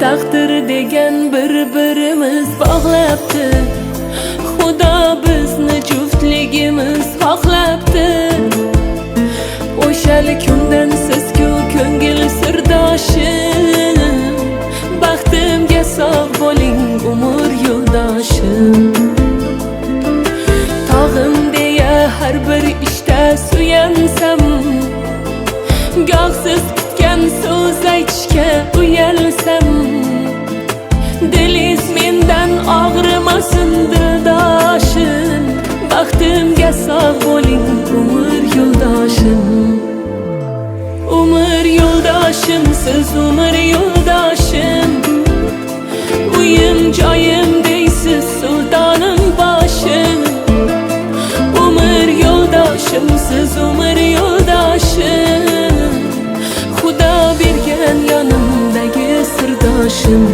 Taqdir degan bir-birimiz bog'labdi. Xudo bizni juftligimiz xohlabdi. O'shal kundan siz-ku ko'ngil sirdoshim, baxtimga sog' bo'ling umr yo'ldoshim. Tog'im deya har bir ishda suyansam, goh siz kutgan so'z aytishga uyalsam, dilingiz mendan og'rimasin dildoshim, baxtimga sog' bo'ling umr yo'ldoshim. Umr yo'ldoshim, siz umr yo'ldoshim, uyim joyim deysiz sultonim boshim. Umr yo'ldoshim, siz umr yo'ldoshim, Xudo bergan yonimdagi sirdoshim.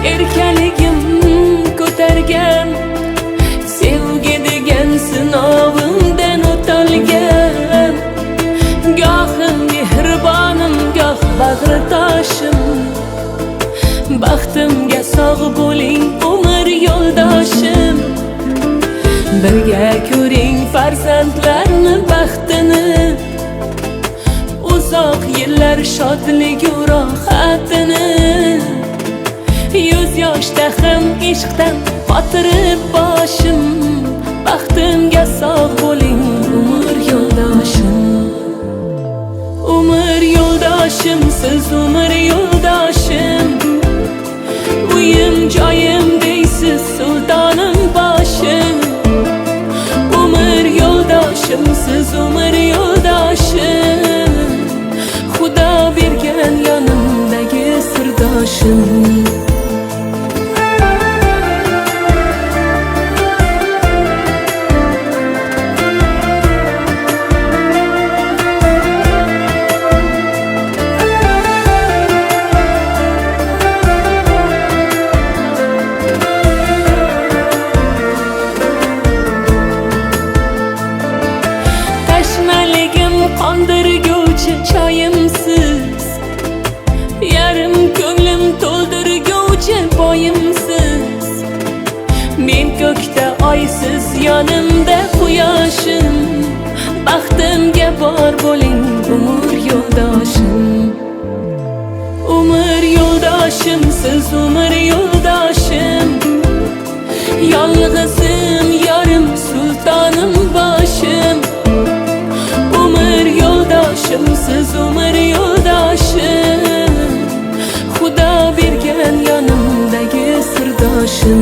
Erkaligim ko'targan, sevgi degan sinovimdan o'tolgan, gohim mehribonim, goh bag'ri toshim, baxtimga sog' bo'ling umr yo'ldoshim. Birga ko'ring farzandlarni baxtini, uzoq yillar shodligu rohatini. 100 yoshda ham ishqdan qotirib boshim, baxtimga sog' bo'ling umr yo'ldoshim. Umr yo'ldoshim, siz umr yo'ldoshim, uyim joyim deysiz sultonim boshim. Umr yo'ldoshim, siz umr yo'ldoshim, Xudo bergan yonimdagi sirdoshim. Tashnaligim qondirguvchi choyimsiz, yarim ko'nglim to'ldirguvchi boyimsiz. Men ko'kda oysiz, yonimda quyoshim, baxtimga bor bo'ling umr yo'ldoshim. Umr yo'ldoshim, siz umr yo'ldoshim, yolg'izim yorim sultonim boshim. Umr yo'ldoshim, siz umr yo'ldoshim, Xudo bergan yonimdagi sirdoshim.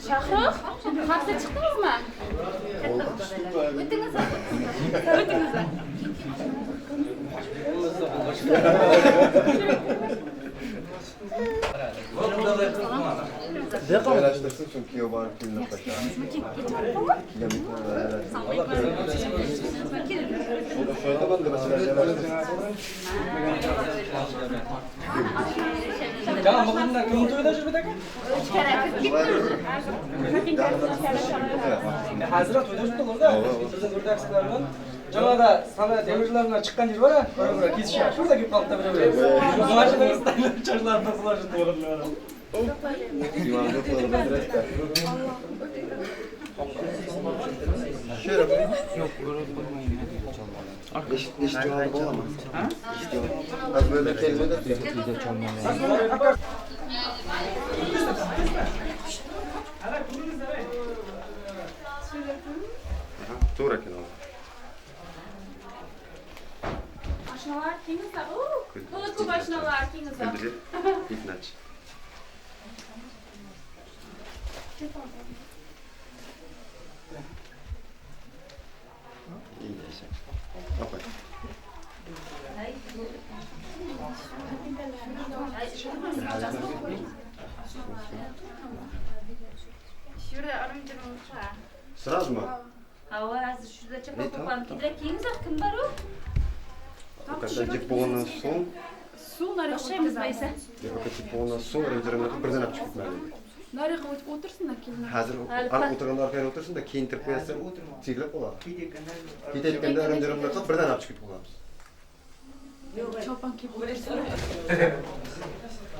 Shahrux, hafta chiqdingizmi? O'tdingiz. O'tdingiz. Yerleştirsin çünkü o bana filmle paşa. Şöyle ben de mesela yerleştirsin. Жаңада сана теміржілерінен шыққан жер бар а, бір кесіші. Шурда келіп қалды да біреу. Mashinalar kengizlar. To'la ko'p mashinalar kengizlar. Сразу mu? Когда депоны сон, когда birden olib chiqib ketmaydi. Nariga o'tib o'tirsin-da keyin. Hozir o'tirganda orqaga o'tirsin-da, keyin tirib qo'yasizlar, teglab qoladi. Ketayotganda irim-jirimlar qilib birdan olib chiqib ketib qolamiz. Chopon kiyib o'tirsin.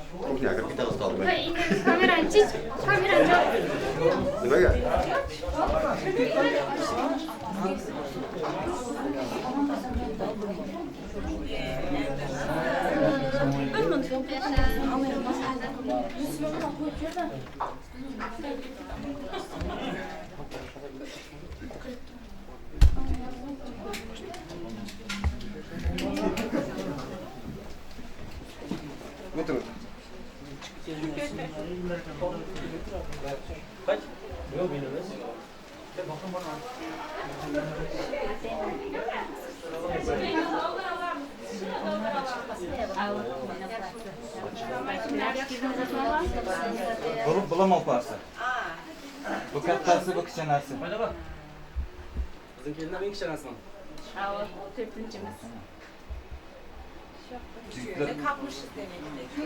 Kuxnyaga kirib ketamiz qoldi. Kamerani chich, kamerani jop. Nimaga? O'tiring. Kaç? Yok bilmiyoruz. Bulup bulam opasi. Bu kattasi, bu kichanasi. Bizim kelinlar eng kichanasi. To'rtinchimiz. Kapmışız demek ki.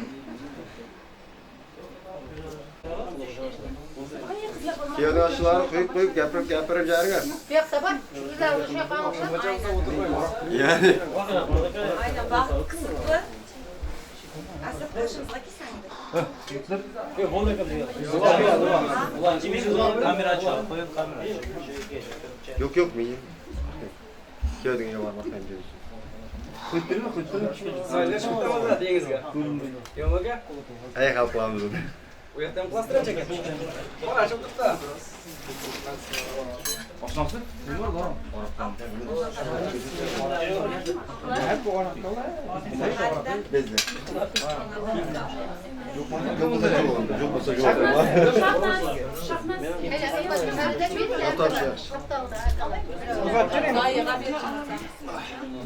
Kuyovdoshlar quyib quyib gapirib gapirib jargan. Bu yoqda bor. Bizlar shu yoqqa o'xshab. Yani Aynen vaqt qisitli. Asab qo'shimizga kelsangiz. Kamera açıyor. Yok yok miyim? Kuyovding yo'q maqtayim deydi. Saylar chiqib dengizga. Yo'q aka. Ay xalq qilamiz uni. U yoqdan plastir chekadi. Bor ochib turibdi. Oshnasi? Bezle. Yo'q bo'lsa yo'q, yo'q bo'lsa yo'q. Shahnaz. O'tamiz yaxshi.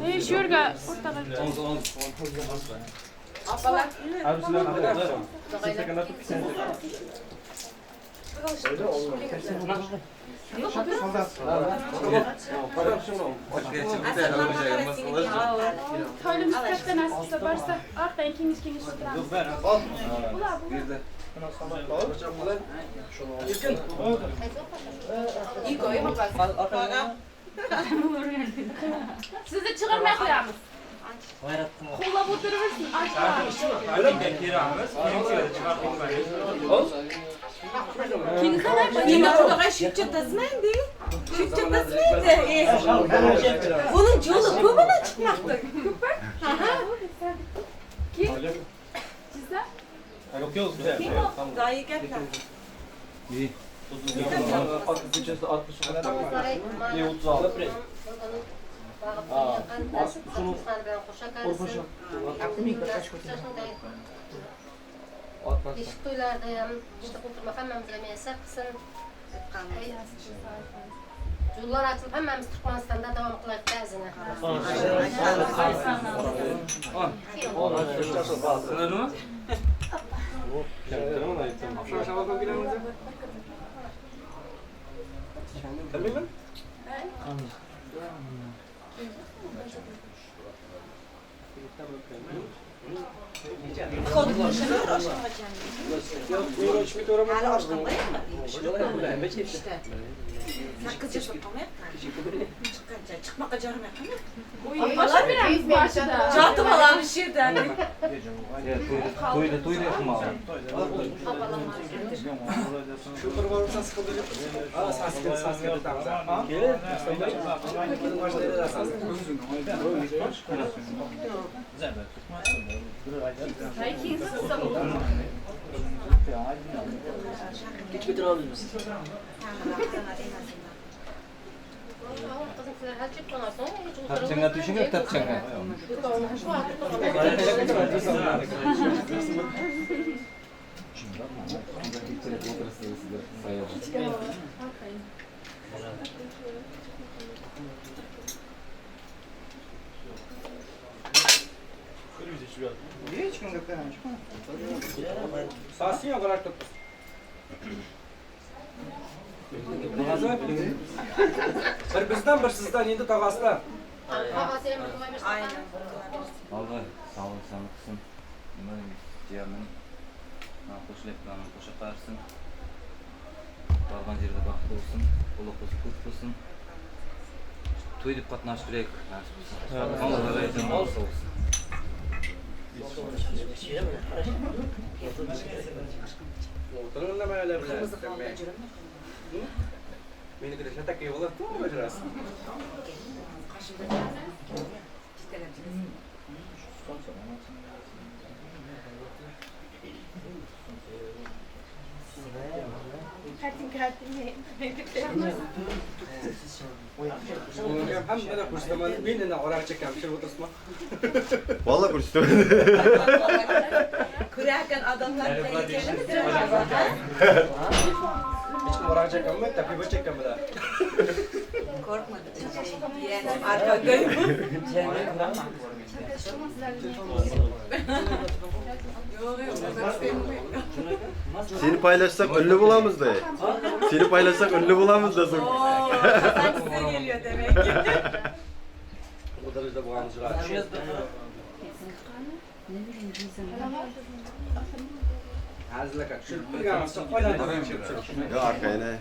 Ey, shu yerga o'rtaga. To'yimiz katta nasib qilsa borsa, orqadan kengash kengash o'tiramiz. Bular bular. Sizni chiqarmay qo'yamiz. Qo'llab o'tiraversin, Nima xudoga shuncha endi? Shuncha endi. Bunun yo'li ko'pini chiqmoqda. Ko'pmi? Kim? Jizza? Yok yok güzel. Dayı gaplar. İyi. İyi 36. Beshik to'ylarda ham juda o'tirma hammamizga muyassar qilsin. Yo'llar ochilib hammamiz Turkmanistonda davom qilaylik ba'zini. Hali oshqanmayapman. 8 yoshga qolmayapman. Chiqqancha, chiqmoqqa jaramayapman. Oshib beramiz boshida. Jotib olamiz shu yerdan. To'yda to'yda ehtimol. Shu bir borsa siqildi. Ha, saskin saskin o'tamiz. Ha? Tapchanga tushing, tapchanga. Hech kimga Sassin yo'q qarab turibmiz. Bir bizdan bir sizdan endi tog'asidan. Aynen. Alloh sog'lik salomat qilsin. Nima jiyanim qo'shilayotganim qo'sha qarsin. Borgan yerda baxtli bo'lsin, uloq bo'lsin, ko'p bo'lsin. To'y deb qatnashib turaylik, nasib bo'lsin. Alloh olsun. Menikida shatakka yig'ilib to'g'ri yurasiz. Hammada ko'rsataman, men endi oraq chekam, pishirib o'tiribsizmi? Vallahi ko'rsataman. Ko'rarkan odamlar kelimi? Hech kim oraq chekkanmi? Tapiba chekkanmi? Korkmadım. Yani arkadayım. Yok yok. Seni paylaşsak ünlü bulamız da. Seni paylaşsak ünlü bulamız da. Ooo, kazan size geliyor demek ki. Bu derecede bu amcalar. Ya arkaya ne?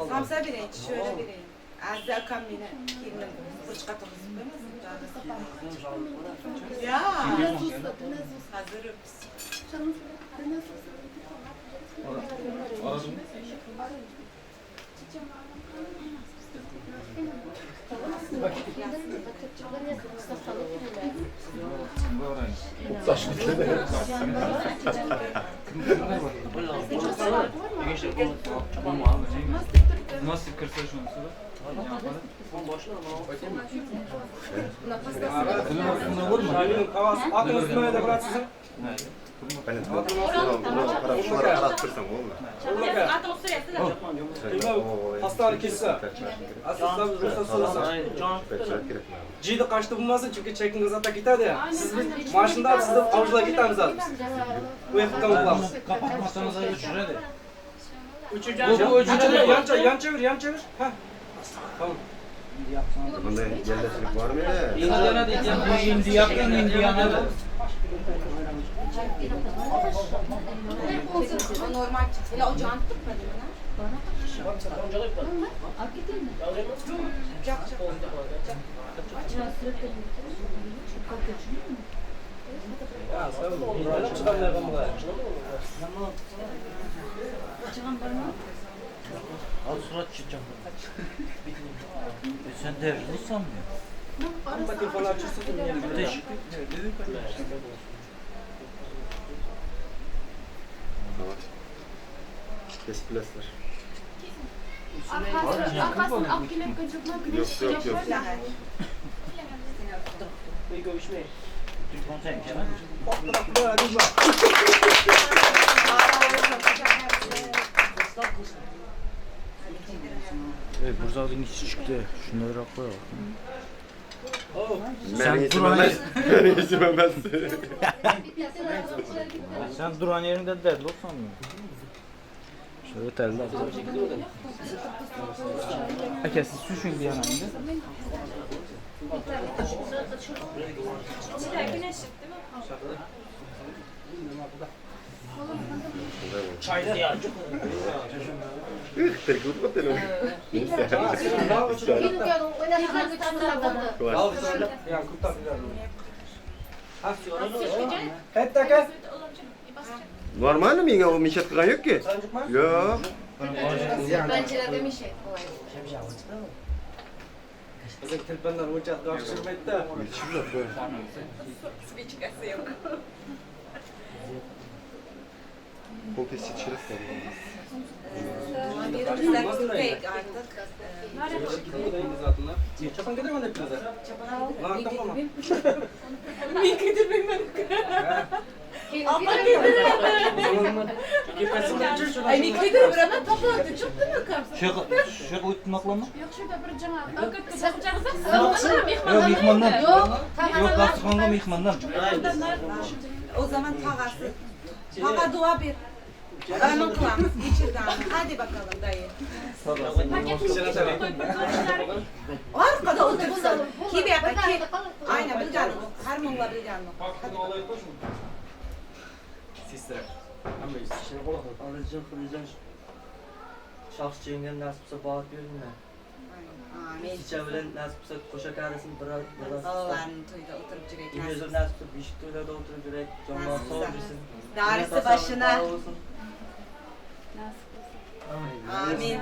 Samsa bereyim, şöyle bereyim. Azza akam meni kelinim burchqa turg'izib qo'ymasin. Ya. Hazır. Nasıl kırsa şunu sıra? Hastane kesse. Aslında ruhsat sorasa. Jiydi qaçtı bulmasın çünkü çekin zaten gitadi. Siz biz maaşında siz de avcılar gitamiz az. Bu yapıdan bulamız. Kapatmasanız da uçuradi. Uçuracağım. Yan çevir, yan çevir. Heh. Tamam. Bunda yerleşik var mı? Indi yakın, indi yanadı. O normal çıktı. O can tutmadı mı? Ya sen çıkanlar mı? Al surat çıkacağım. Sen devrini sanmıyorsun. Kesip bilasizlar. Arkasını olib kelib Yo'q, yo'q, yo'q. Evet, burzağın içi çıktı. Şunları koyalım. Beni izlemez. Sen duran yerinde derli olsan mı? Şöyle terli atacağım. Aka siz suşun bir yanında. Çayda ya. Normal mi? Yine o mişat kıran yok ki. Yok. Bence de mişat Bizim telefonlar uçak karşılamakta. Свечкасы yok. Kol testi çırası var. Artık. Çapan gider mi hepinize? Çapan gider. Men gidirmayman. Apa gidiradi. Ay men kiydirib topiladi, chiqdimi Şu o'tmoqlami? Yo'q, shunda bir jama. Yo'q, mehmondan. Yo'q, dasturxonga mehmondan. O zaman tağası. Tağa dua bir. Amin kılamiz, geçirdi amin. Hadi bakalım dayı. Arkada otursun. Ki bir yoqqa ki. Aynen bilganim. Har mongla bilganim. Hadi. Sister. Alacağım, kıracağım. Şahs çengel nasipse bağır görünme. Amin. Çiçeğe bilen nasipse koşa karısın biraz. Balalarının toyda oturup yürek nasip. Yüzü nasipse beşik toyda da oturup yürek. Canlar sağ olsun. Darısı başına. Nasip olsun. Amin.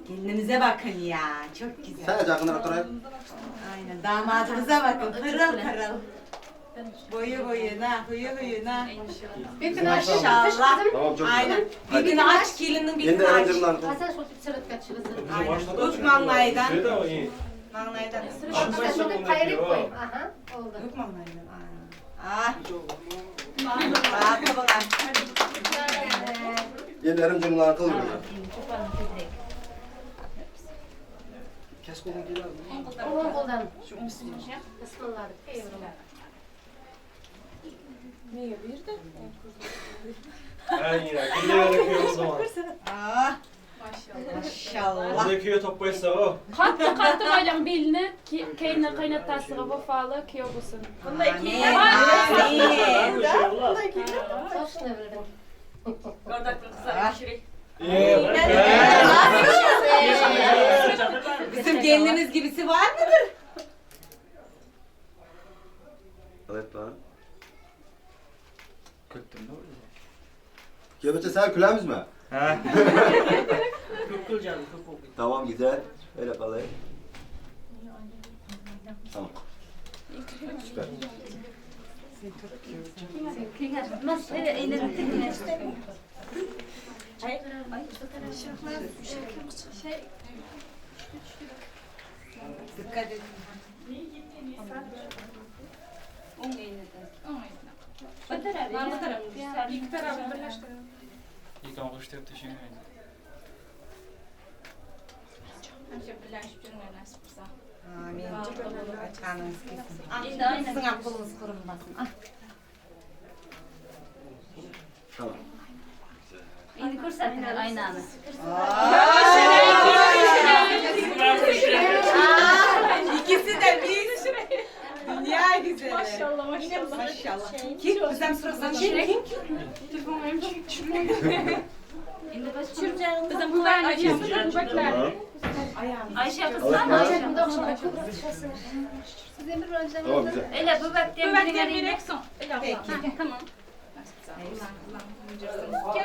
Gelinimize bakın ya, çok güzel. Sen yakından oturayım. Aynen, damadımıza bakın, pırıl pırıl. Boyu boyuna, huyu huyuna. Maşallah. Tamam, çok güzel. Aynen. Birini aç, gelinin birini aç. Aynen. Tut manglaydan. Manglaydan. Aha, oldu. Tut manglaydan. Ah. Bak bakalım. Endi irim-jirimlarni qilib. O'ng qo'ldan. Bismillah deb kuyovlar. Nega bu yerda? Ah. Maşallah. Qattiq qattiq oylang belini, keyin qaynotasiga vafoli kuyov bo'lsin. Amin. Amin. Toshni bildim. Bizim gelinimiz gibisi var mıdır? Evet lan. Kuyovcha sen kulamizmi? Ha. Tamam güzel. Öyle kalayım. Tamam. Süper. Dikkat edin. Ikki tarafini birlashtirib. Amin. Açqanınız kelsin. Sizin ham qo'lingiz qurilmasin. Ah. Tamam. Endi ko'rsatinglar oynani. İkisi de bir. Dünya güzeli. Maşallah maşallah. Maşallah. Kim? Bizden sorsan kim? Kim? Endi boshqa Bizim buvalar. Ayşe qizlar, Ayşe. Tamam güzel. Ela bu vaqtda Peki. Tamam. Ay, ay.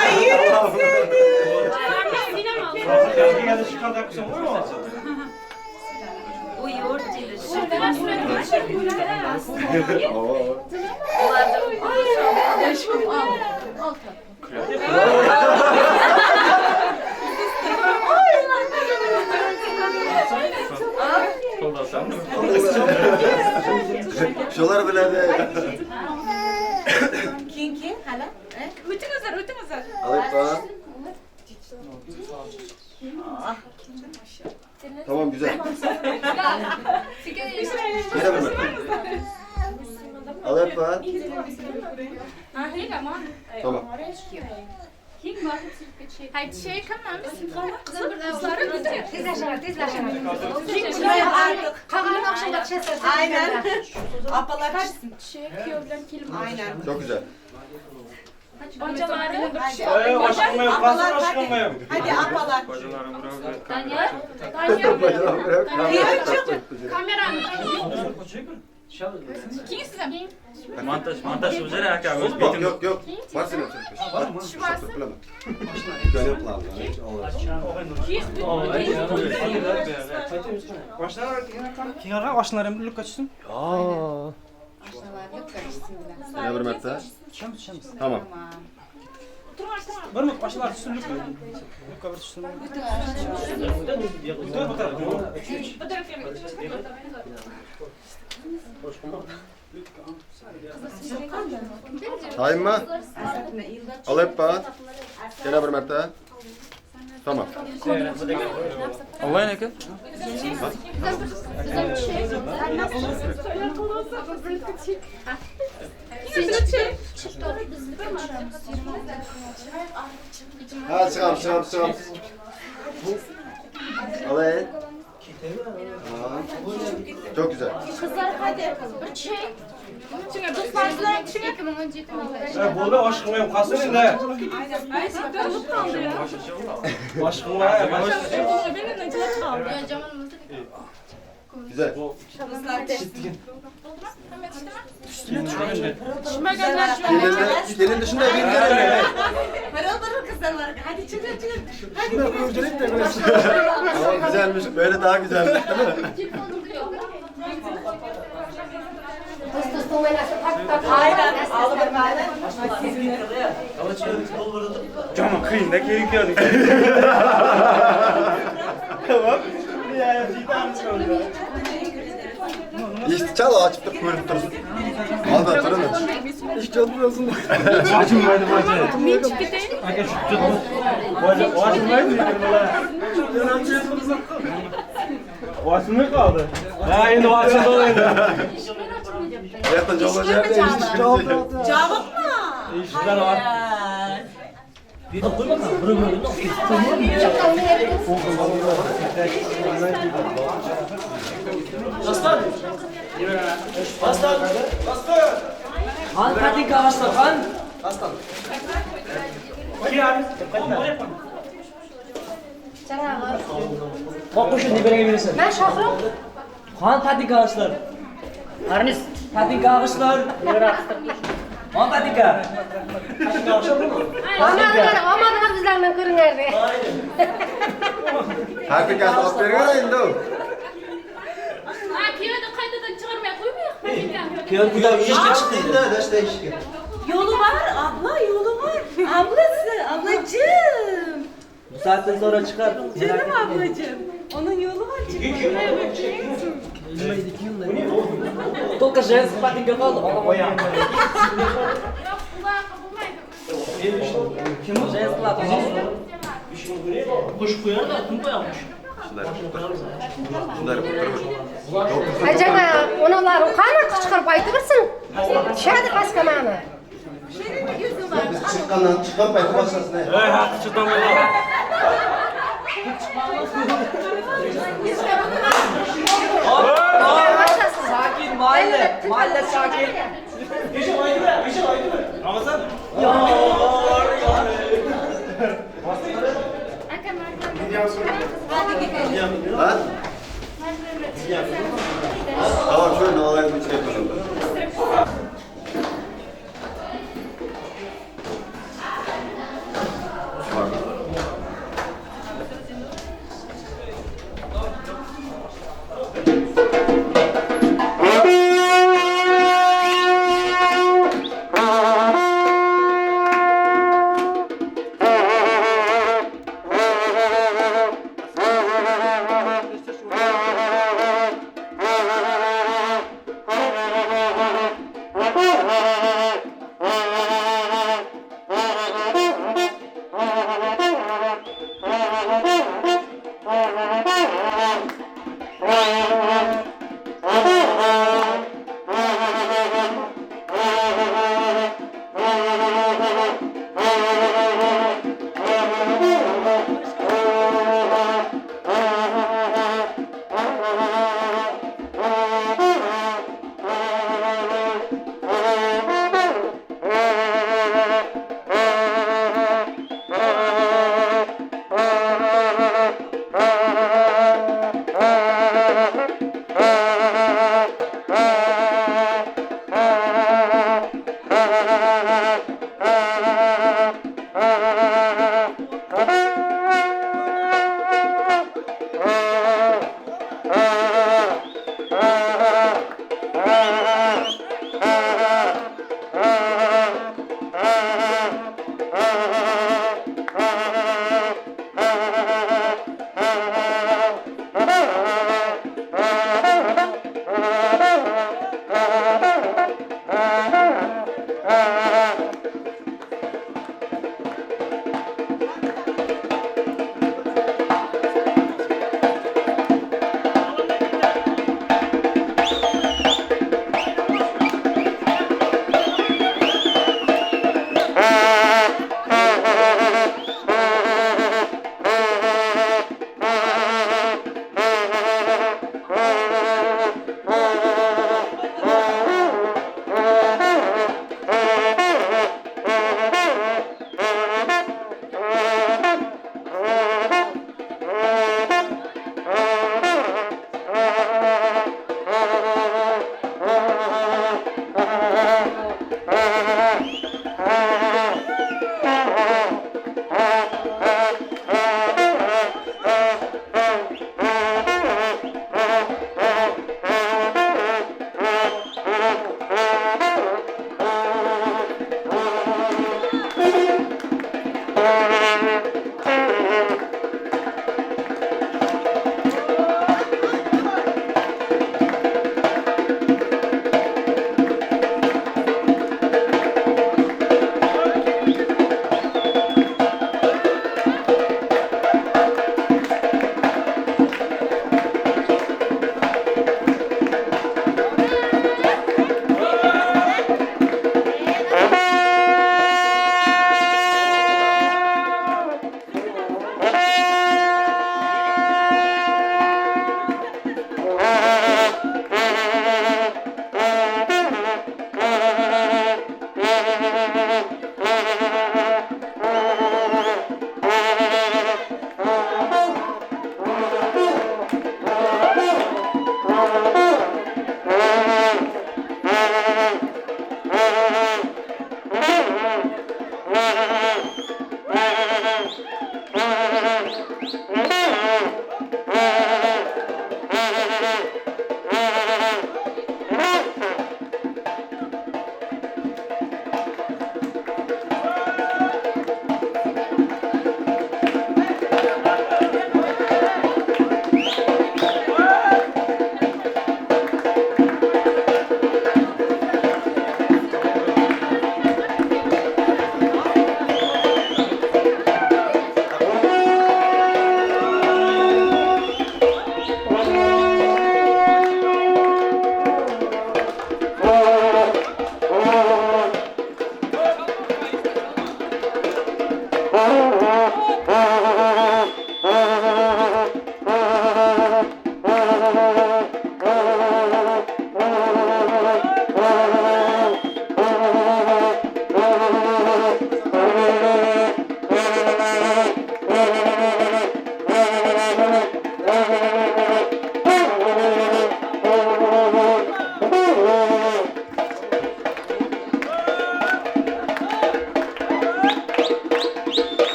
Ay yerim seni. U yo'rt jili. Oo. Şolar bile de. Kim kim? Hala? O'tingizlar, o'tingizlar. Alayım bana. Tamam güzel. Yine mi? Alayım bana. Tamam. Artık. Aynen. Apalar çıksın. Aynen. Çok güzel. Hadi. Apalar hadi. Hadi apalar. Bacağım. Kameranı. Montaj o'zlari aka o'z Yok yok yok. Var senin Var mı? Şu var. Gönül planı. Kenarga oshnalar ham lukka tushsin. Aşnalar. Yana bir marta. Tamam. Bir mi başlar tushunlik mi? Bir tushunlik. Tayinmi? Aleppa. Yana bir marta. Tamam. Olayın aka. Ha çıkam. Alayın. Çok güzel. Kızlar hadi bir çek. Çünkü dostlar çek. Bo'ldi, oshqilmay qolsin endi. Oshqilmay. Güzel. Gelin dışında bir kere. Parıl parıl kızlar var. Hadi çıkın. Hadi. Tamam, güzelmiş. Böyle daha güzelmiş değil mi? Aynen. Alın aynen. Jomon qiyin-da keyin keldik. Tamam. İşte çal açıp da koyup dursun. Al da durun. İşte dursun. Ochilmaydi boja. Men chiqib ketaymi? Aka shu boja ochilmaydi. Ochilmay qoldi. Ha endi ochildi endi. Hayattan javob berdi. Cevap mı? Eshiklar var. Qan patinka ağaçlar, qan. Qo'shin deb beraversin. Ben Shohruh. Qan patinka ağaçlar. Arnis patinka ağaçlar. Qan patinka. Patinka ağaçlar mı? Omadinglar bizlardan ko'rinardi. Patinkasini olib bergan endi u. Ha, kuyovni qaytadan chiqarmay qo'ymaylik patinkani. Kuyov ishga chiqdi. Dashta ishga. Yolu var abla, yolu var. Ablası, ablacığım. Bu saatten sonra çıkar. Canım ablacığım. Onun yolu var çıkmaya. Только женский patinka qoldi. Yo'q, unaqa bo'lmaydi. Женский qoldi. Jana, onalar qani qichqirib aytib bersin. Tushadi pastga mani. Biz chiqqandan chiqqan payti boshlasın. Ey, haqi chiqdan bo'ladi. Sakin mahalle, mahalle sakin. Ramazan. Ha? Tamam şöyle alayım bir şey yapalım.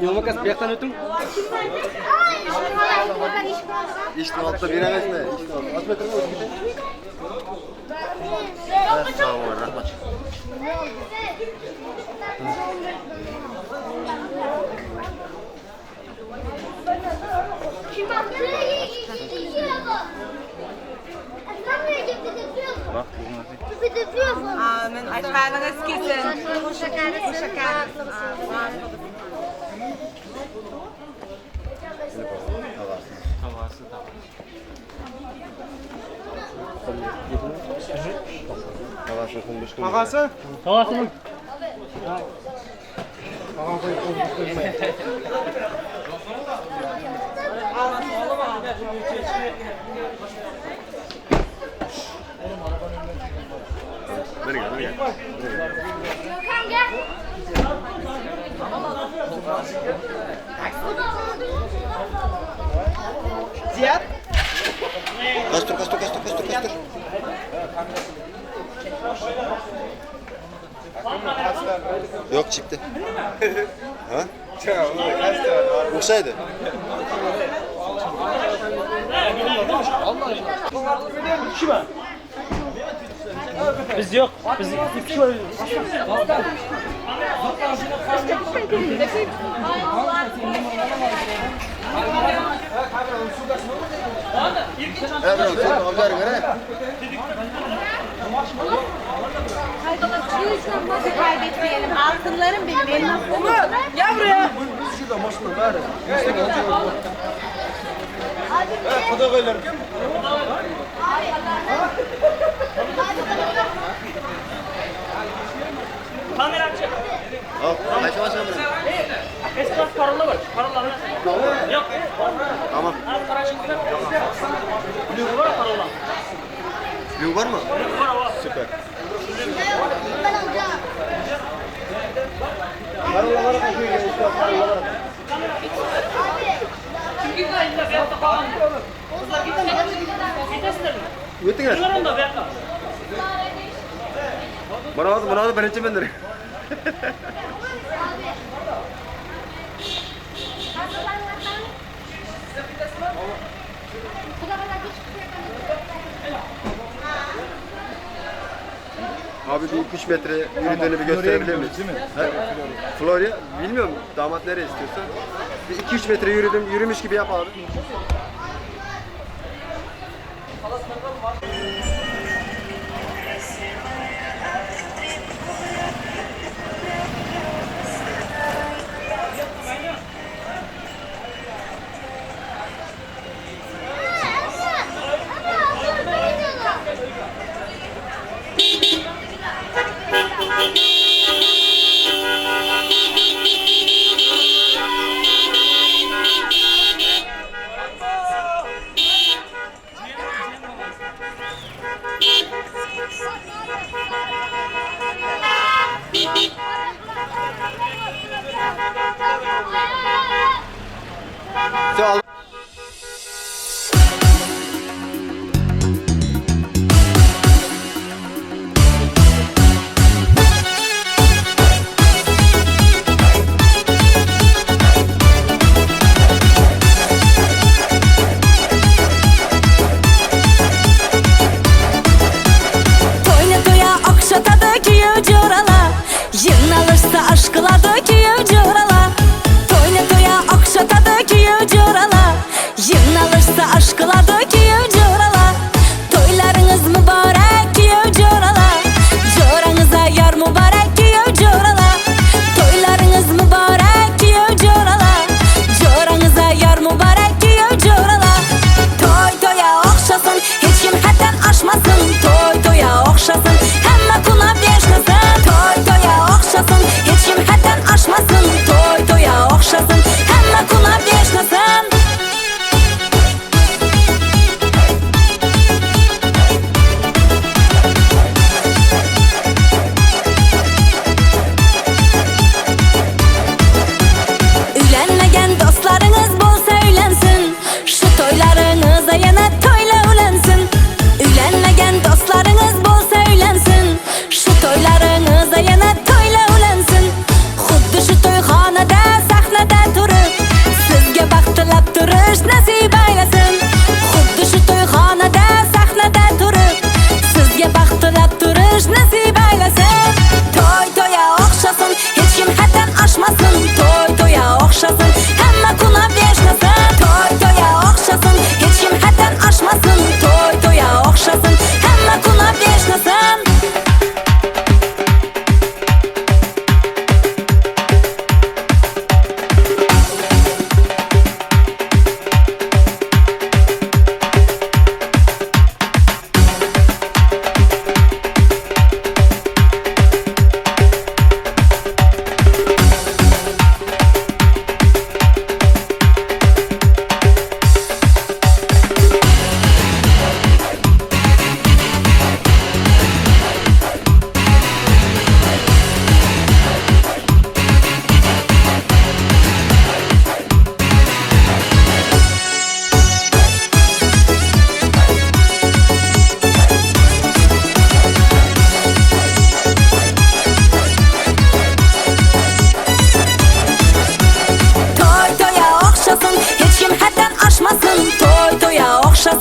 Yolmakas bu yoqdan o'ting. Eshikni oldida beraverasizmi? Eshikni oldida. Ochmay turma, o'tib ketay. Sog' bo'ling, rahmat. Amin. Aytganingiz kelsin. Qo'sha Tog'asi? Tog'asi. Gökhan gel. Ziyad. Kaçtır, kaçtır, kaçtır, kaçtır, kaçtır. Yok çipti. Ha? O'xshaydi. Biz yok. Biz iki kişi var. Bizi kaybetmeyelim. Altınlarım benim elmasım. Umut gel buraya. Şurada maşallah bari. Qudag'aylar kim? Kamera açık. Al, kaç kamera. S-Class parola var. Parola. Yok. Tamam. Blue var parola. Blue var mı? Blue var. Süper. Parolalara bakıyor. Parolalara. O'tinglar. Mana hozir birinchi mindir. Abi bir 2-3 metre yürüdüğünü bir gösterebilir miyiz? Değil mi? Florya, bilmiyorum damat nereye istiyorsa. Bir 2-3 metre yürüdüm, yürümüş gibi yap abi. Toy toya o'xshasin, hech kim haddan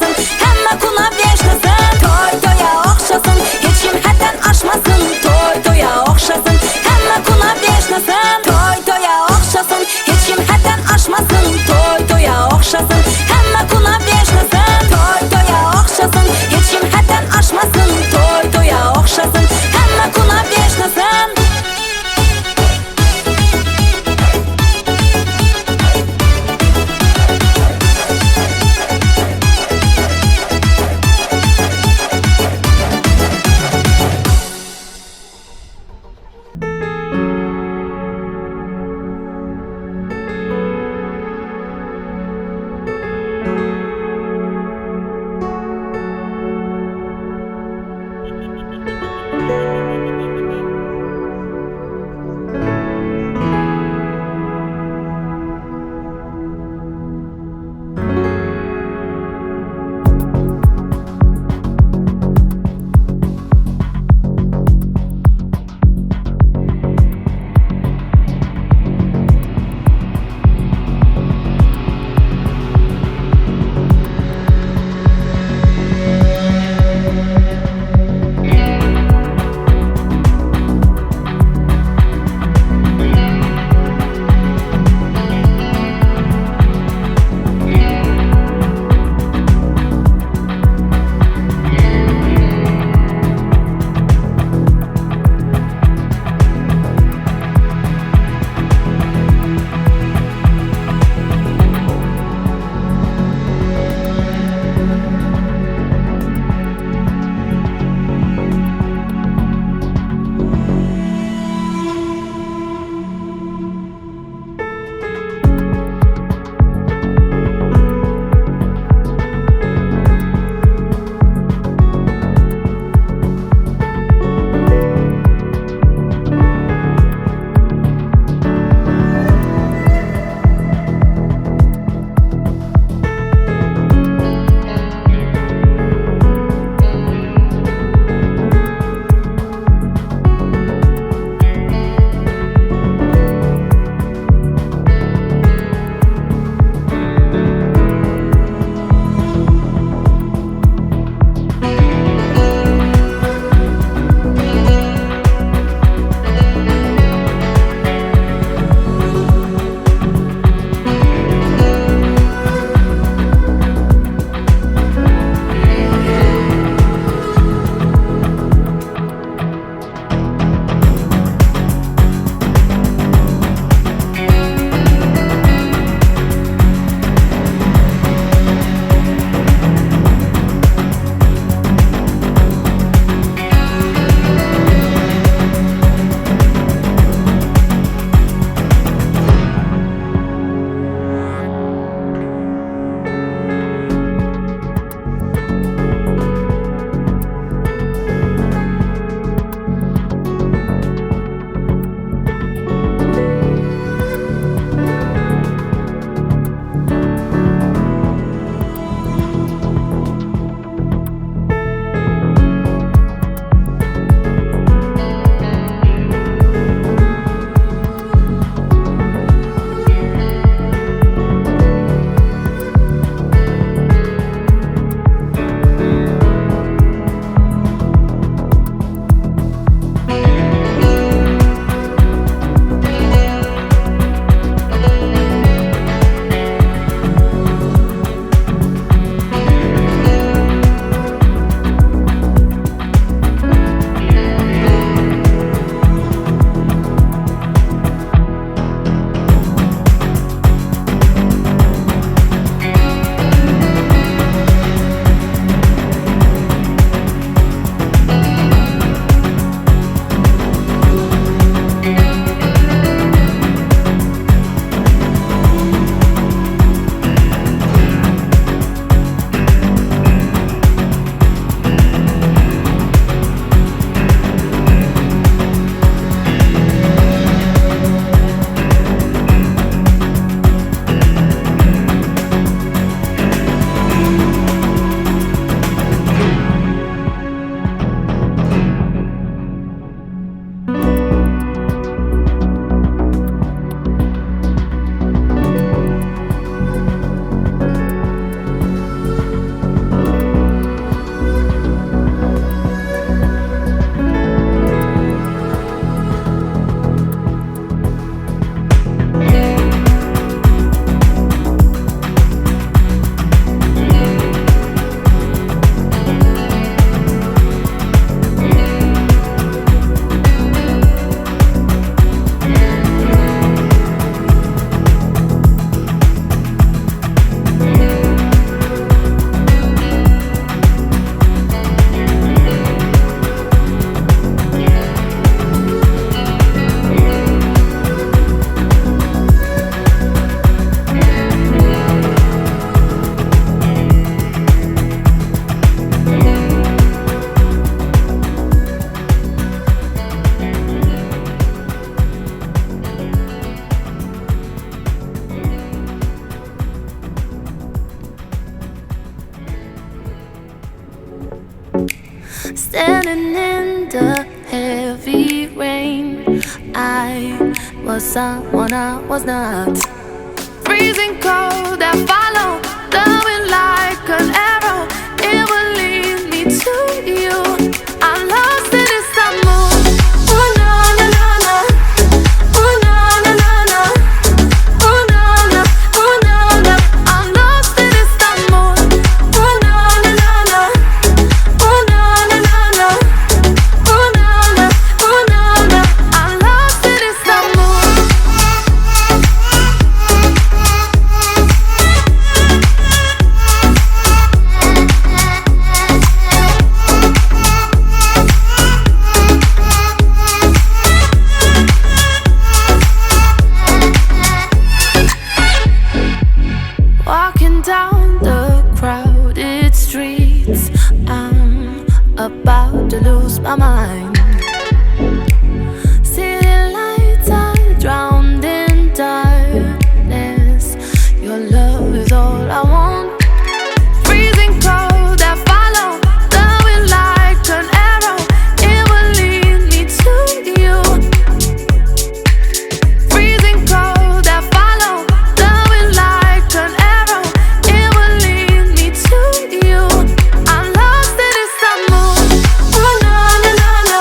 o'xshasin, hamma kunab yashnasin. To'y to'ya o'xshasin, hech kim haddan oshmasin. To'y to'ya o'xshasin, hamma kunab yashnasin. To'y to'ya o'xshasin, hech kim haddan oshmasin. To'y to'ya o'xshasin, hamma kunab yashnasin. To'y to'ya o'xshasin, hech kim haddan oshmasin. To'y to'ya o'xshasin, hamma kunab yashnasin. Standing in the heavy rain, I was someone I was not. Freezing cold, I follow the wind like an arrow. It will lead me to you. I'm lost in Istanbul. Ooh na na na na. Ooh na na na na. Ooh na na, ooh na na. I'm lost in Istanbul. Ooh na na na na. Ooh na na na na. Ooh na na, ooh na na. I'm lost in Istanbul. Walking down the crowded streets, I'm about to lose my mind. City lights are drowned in darkness. Your love is all I want. Freezing cold, I follow the wind like an arrow. It will lead me to you. Freezing cold, I follow the wind like an arrow. It will lead me to you. I'm lost in Istanbul. Ooh na na na na.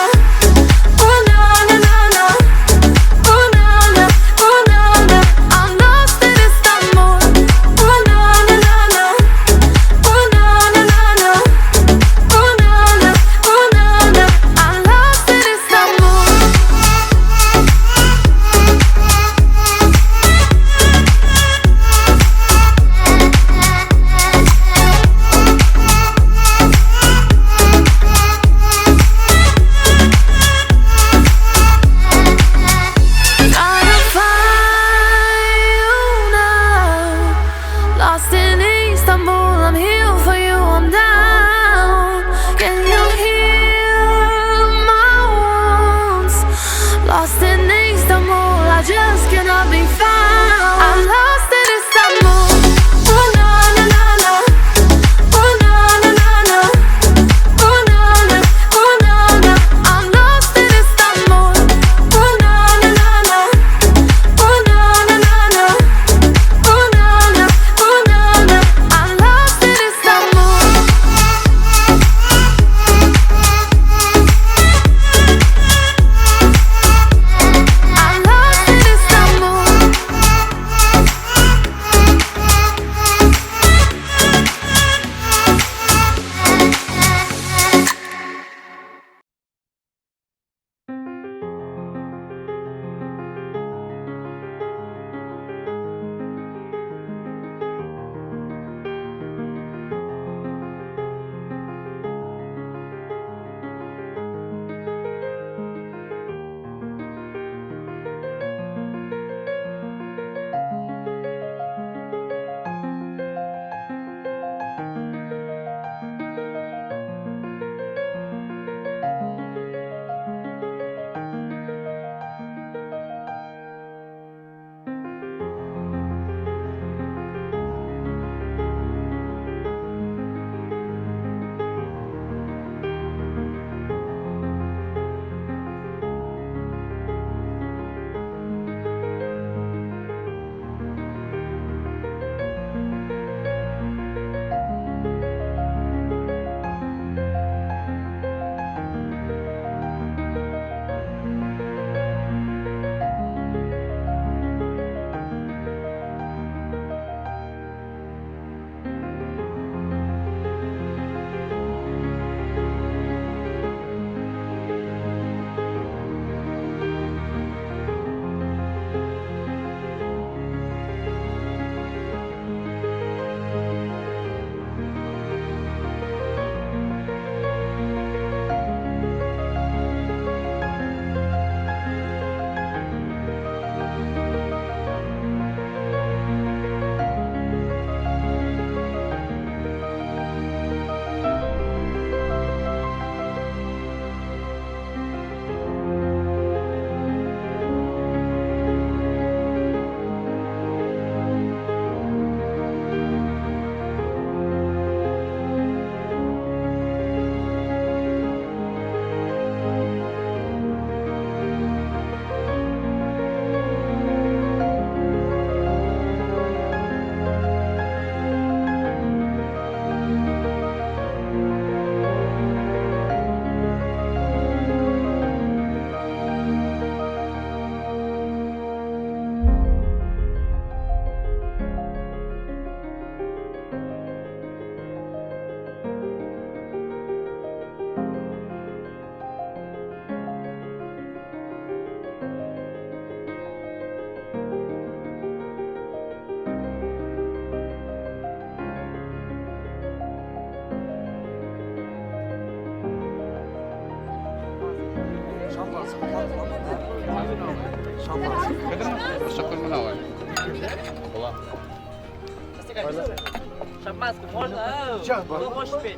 Шампанское можно? Кто хочет пить?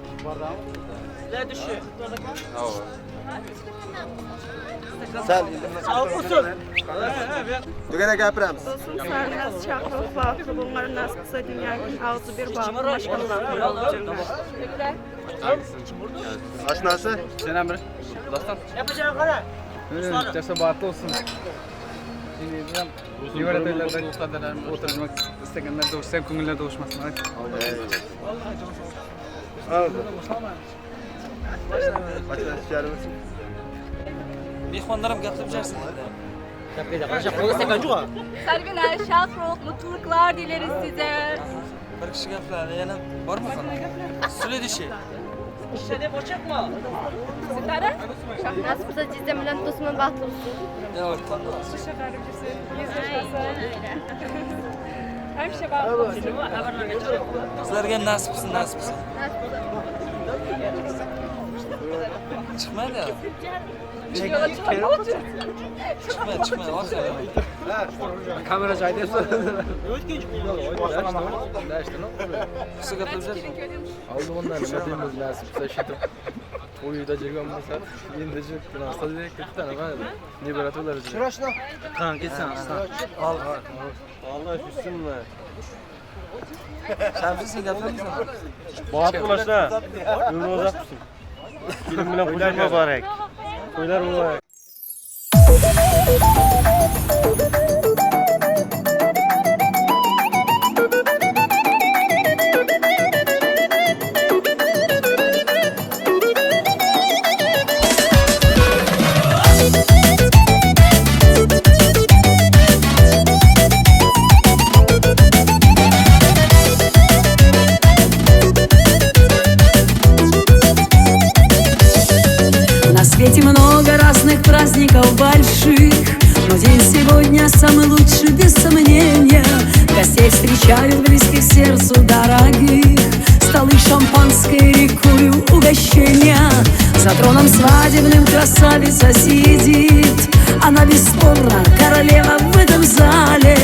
Следующий. Кто заказ? Sal Tugana gapiramiz. Olsun sarnaz çakıl bağlı bunların nasıl kısa dünyanın ağzı bir bağlı maşallah. Ashnasi? Sen Emre. Dastan. Yapacağım kara. Jasa bahtlı olsun. Şimdi oturmak istegenler de olsun, ko'ngillar doğuşmasın. Mehmonlarim gapirib bersin. Sarvina, Şahrukh, mutluluklar dileriz size. Bir kishi gapiradi, yana bormi? Следующий. Şişede boşak mı? Sitara? Nasip olsa cizem bilen dostumun bahtlı olsun. Evet. Hemşe bahtlı olsun. Sizlarga nasip bo'lsin, nasip bo'lsin. Chiqmadi. Chiqmadi, chiqmadi. Kamera joyida Qisqa gapirib bersin. Oldi bundan nima deymiz nasib bo'lsa shu to'yda jirgan bo'lsa endi narsa ketdi nima ne bo'ladi ular Şuraşna. Qan ketsan, Al. Vallahi üstünme. Shamsi sen gapirmaysan. Bahtlı ulaşla. Ömrü uzak olsun. Kelin bilan qo'shlar muborak. To'ylar muborak. На свете много разных праздников больших, но день сегодня самый лучший, без сомнения. Гостей встречают близких сердцу дорогих, столы шампанское, рекою угощения. За троном свадебным красавица сидит, она бесспорно королева в этом зале,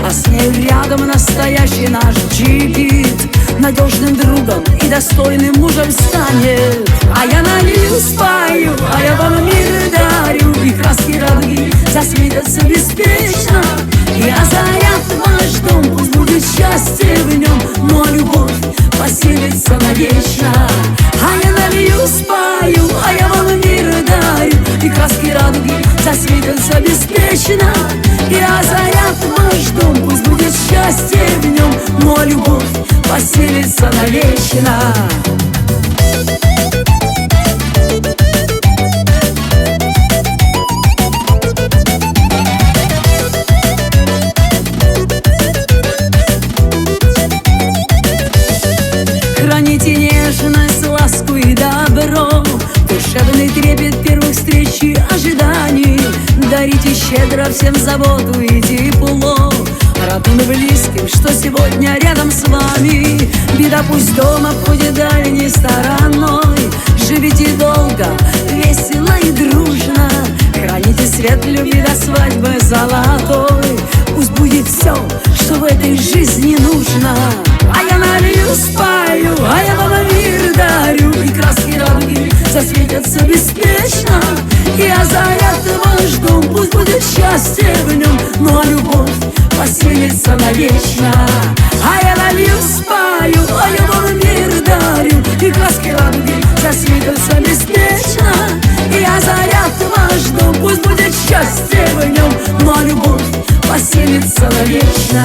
а с нею рядом настоящий наш джигит, надежным другом и достойным мужем станет. А я налью, спою, а я вам мир дарю, и краски радуги засветятся беспечно. И озарят ваш дом, пусть будет счастье в нем, но любовь поселится навечно. А я налью, спою, а я вам мир дарю, и краски радуги засветятся беспечно. И озарят ваш дом, пусть будет счастье в нем, но любовь поселится навечно. Храните нежность, ласку и добро, душевный трепет первых встреч и ожиданий. Дарите щедро всем заботу и тепло, родным и близким, что сегодня рядом с вами. Беда пусть дома будет дальней стороной. Живите долго, весело и дружно, храните свет любви до свадьбы золотой. Пусть будет все, что в этой жизни нужно. А я налью, спою, а я вам мир дарю, и краски радуги засветятся беспечно. И озарят ваш дом, пусть будет счастье в нем, но любовь поселится навечно. А я налью, спою, а я вам мир дарю, и краски радуги засветятся беспечно. И озарят ваш дом, пусть будет счастье в нем, но любовь поселится навечно.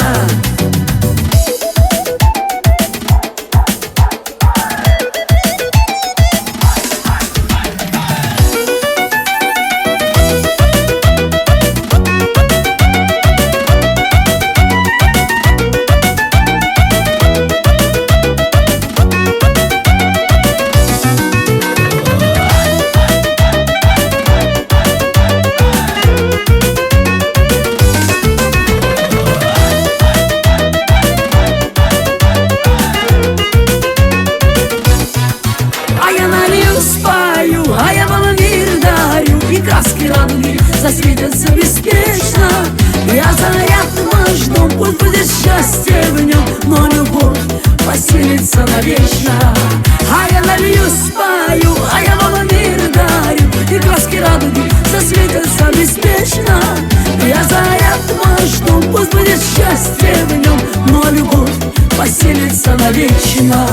Засветятся беспечно. Я заряд ваш дом, пусть будет счастье в нем, но любовь поселится навечно. А я налью, спою, а я вам мир дарю, и краски радуги засветятся беспечно. Я заряд ваш дом, пусть будет счастье в нем, но любовь поселится навечно.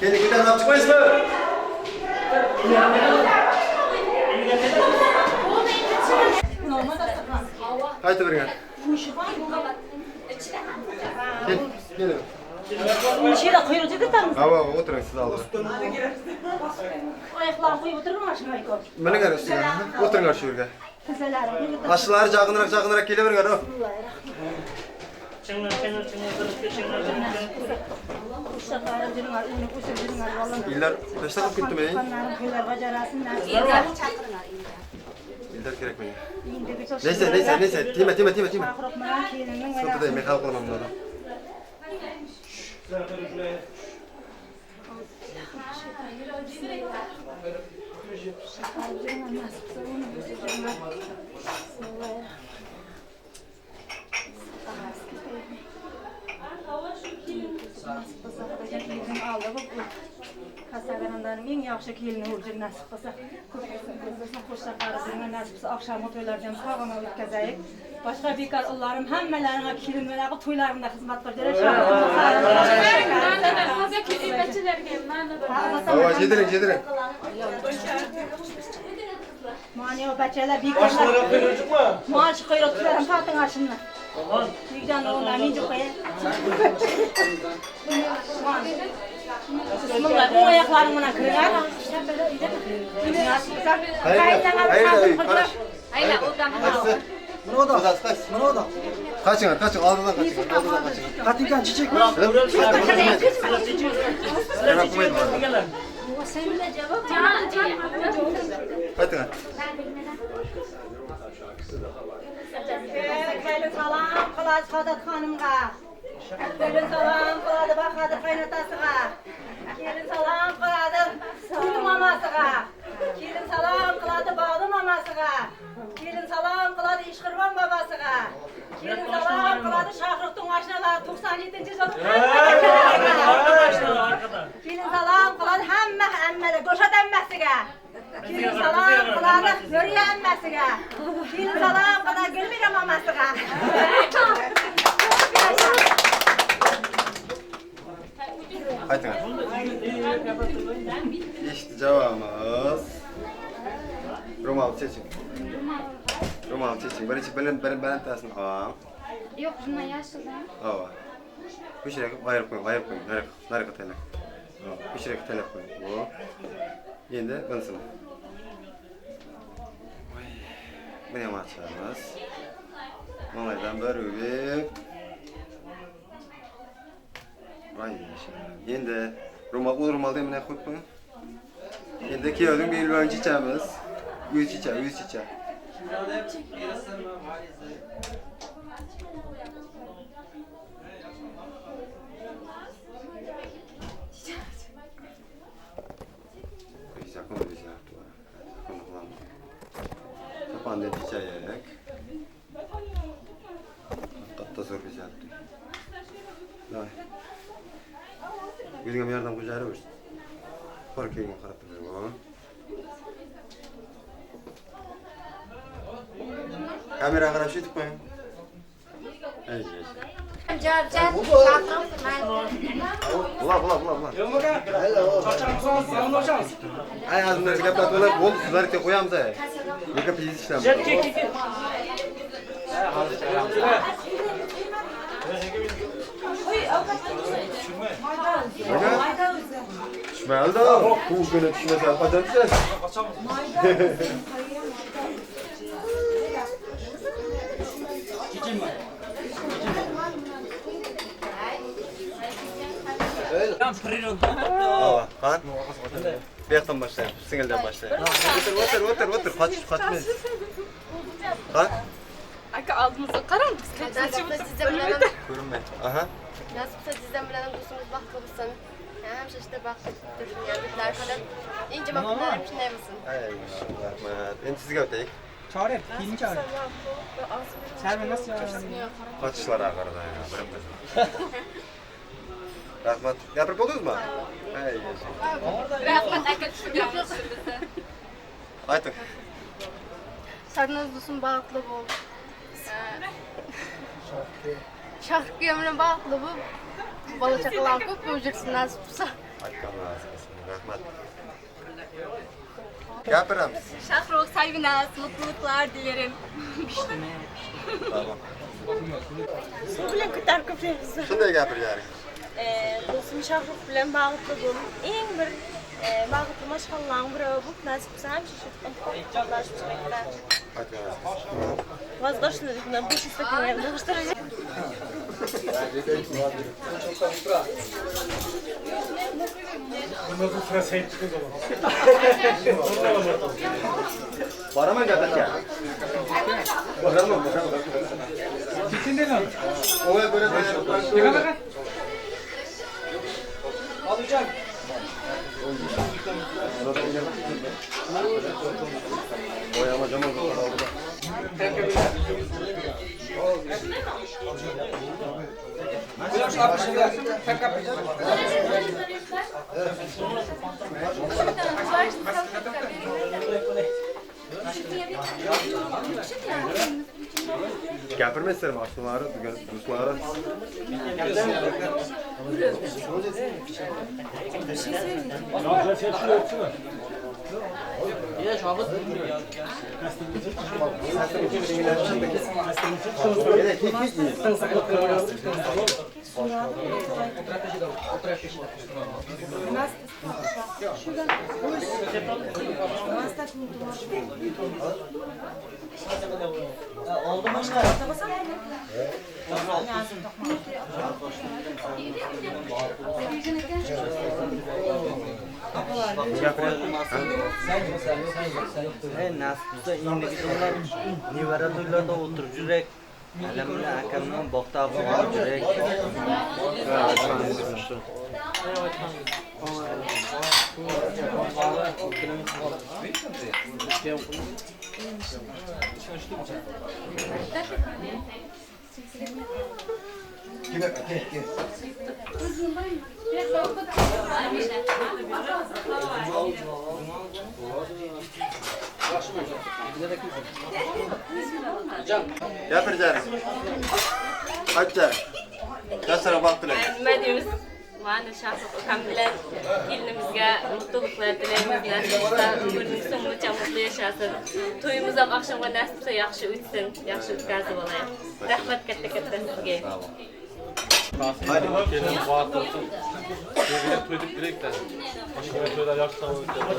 Keling, ko'tarib olib chiqmaysizmi? Qaytib bering. Kel, keling. Nechida quyruqchi ketamiz? Ha, o'tiring siz oldin. Oyoqlarini qo'yib o'tirma shunday ko'p. Mininglar ustiga. O'tiringlar shu yerga. Tizzalarini qo'yib o'tir. Qashlari jaqinroq jaqinroq kelaveringlar. Ildar qashta qilib ketdimi? Ildar kerak menga. Neyse, neyse, neyse. Tegma, tegma, tegma, tegma. Sıkıntı değil, men hal qilaman bunlardan. Kasaganlarning eng yaxshi kelini o'lja nasib qilsa, ko'p bo'lsin, qo'shaqlarimga nasib qilsa, oqshomgi to'ylarni ham sog'inib o'tkazaylik. Boshqa bekor ullarim hammalaringga kelin bilan to'ylarimda xizmat qilib. Hava yediring, yediring. Mani bachalar bekorlar. Maaş quyruqlarim torting ashimni. Yig'dan o'ndan men qo'yay. Bismillah, o'ng oyoqlaring bilan kiringlar. Ayla, o'dan. Minoda. Qaçın, qaçın, aldıdan qaçın, aldıdan qaçın. Qatinkan çiçek mi? Qaytın. Kelin salam qiladi Saodat xonimga. Kelin salam qiladi Bahodir qaynotasiga. Kelin salam qiladi Sulu mamasiga. Kelin salam qiladi Bog'li mamasiga. Kelin salam qiladi Ishqirbon babasiga. Kelin salam qiladi Shohruxning oshnalari 97-yil. Kelin salam qiladi hamma ammalar, Go'shat ammasiga. Kelin salam qiladi Nuriya ammasiga. Kelin salam qiladi Gulmira mamasiga. Qayting. Eshitdi javobimiz. Ro'mol cheching. Ro'mol cheching. Birinchi balandtasini ol. Yo'q, bundan yashildan. Ova. Ko'chirga ayirib qo'ying, ayirib qo'ying. Nariga taylab. Ko'chirga taylab qo'ying. Bu. Endi bunisini. Buni ham ochamiz. Manglaydan bir o'pib. Voy, endi ro'mol, u ro'molni bunday qo'yib qo'ying. Endi kuyovning belbog'ini chechamiz. O'zi chicha, o'zi chicha. Choponni chechaylik. Katta zo'r bezaldi. Давай. O'zing ham yordam qilib. Bor keyin qarab turib. Kamera qarab shu qo'ying. Ey, ey. Bula, bula, bula, bula. Ay, azimlar gaplatib olib, bo'ldi, sizlarga qo'yamiz ay. Nega piz ishlaymiz. Tushmaydi. Bu kuni tushmasa qachon tushadi? Qan? Bu yoqdan boshlaymiz, singildan boshlaymiz. O'tir, o'tir, o'tir, o'tir, qochish, qochmaysiz. Qan? Aka oldimizga qarang, biz o'tiribmiz. Ko'rinmaydi. Aha. Nasib qilsa dizam bilan ham do'stimiz baxtli bo'lsin. Hamisha ishda baxtli tursin, yigitlar qilib, eng jamoalarim shunday bo'lsin. Ay, rahmat. Endi sizga o'taylik. Çağırıp, kelin çağırıp. Serve nasıl çağırıyor? Qochishlar oxirida, birim. Rahmat. Gapirib bo'ldingizmi? Ay, yashang. Rahmat aka, tushungan bizni. Ayting. Sarnoz do'stim baxtli bo'l. Shohruxga bilan baxtli bo'lib, bola chaqalarim ko'p bo'lib yursin nasib qilsa. Rahmat. Gapiramiz. Şahruh, Sayvinaz, mutluluklar dilerim. Tamam. Suv bilan ko'tarib ko'paymiz. Shunday gapir yaring. Do'stim Şahruh bilan baxtli bo'l. Eng bir baxtli mashg'ullarning biri bu nasib bo'lsa ham shu qo'llashib chiqinglar. Воздушный на больше стакана, что ли? Boraman gadatga. Boraman, boraman. O'ngga ko'ra Olacak. Gapirmaysizlarmi oshnalari, do'stlari? Nevara to'ylarda o'tirib yurek, alam bilan akamdan boqda olib yurek. Gapir jaring. Ayt jaring. Yoshlarga baxt tilaymiz. Nima deymiz? Mana Şahruh ukam bilan kelinimizga mutluluklar tilaymiz. Nasib bo'lsa umrining so'ngicha mutlu yashasin. To'yimiz ham oqshomga nasib bo'lsa yaxshi o'tsin, yaxshi o'tkazib olaylik. Rahmat katta-katta sizga. Kelin baxt olsun. Sevgiyle to'ydik direktlar. Boshqa to'ylar yaxshi tamom o'tadi.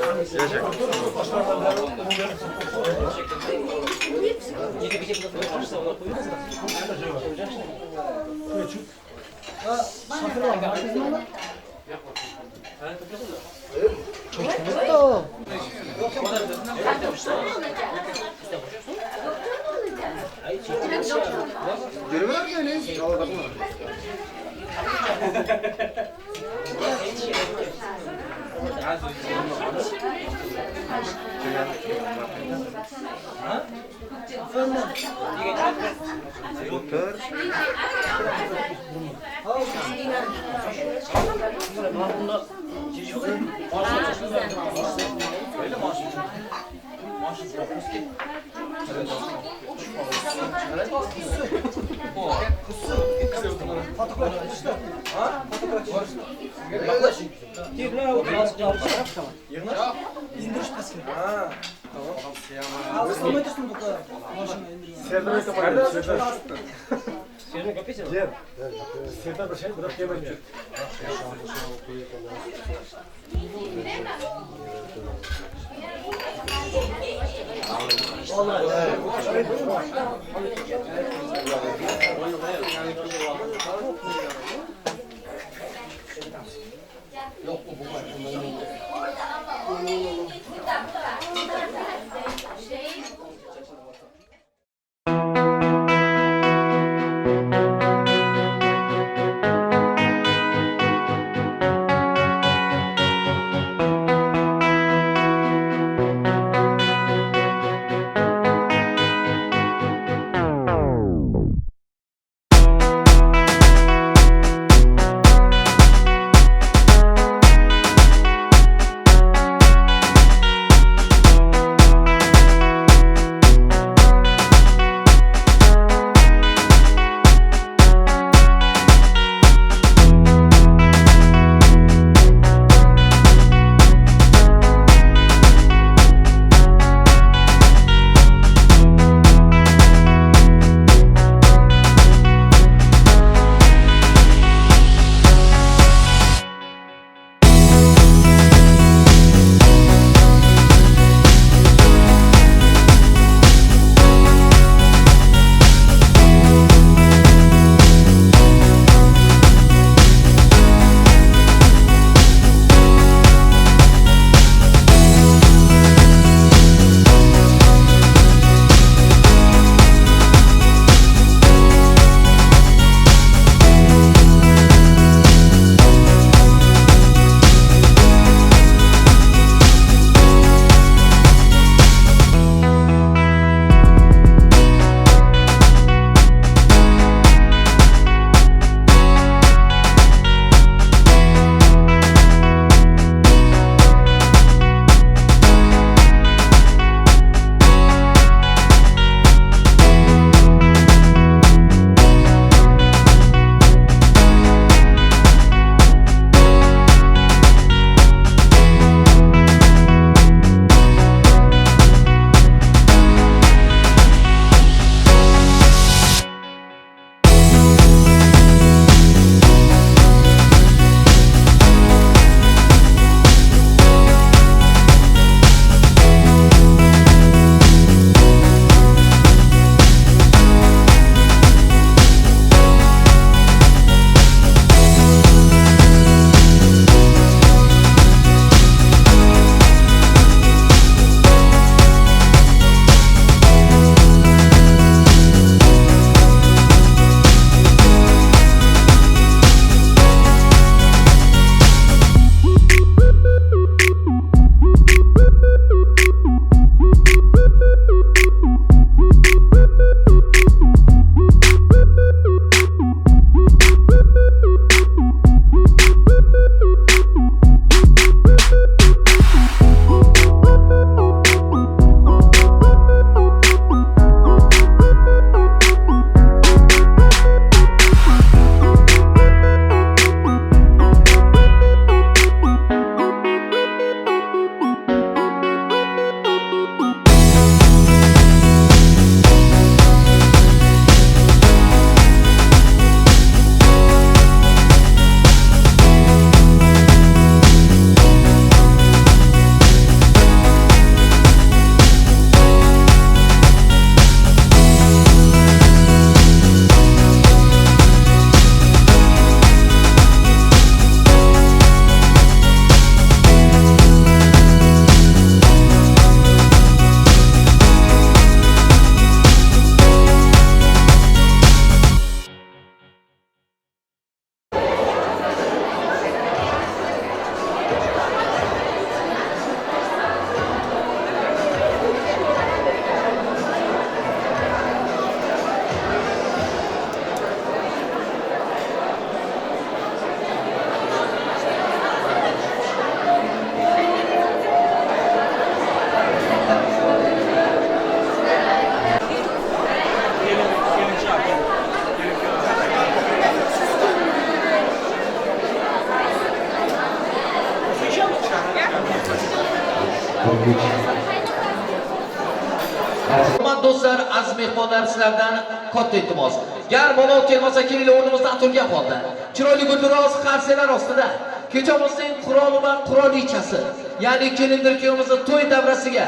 Hurmatli do'stlar, aziz mehmonlar, sizlardan katta iltimos. Gar bola kelmasa kelinglar o'rnimizdan turgan holda. Chiroyli gulduros qarsalar ostida kechamizning qiroli va qirolichasi, ya'ni kelindir kuyovimizni to'y davrasiga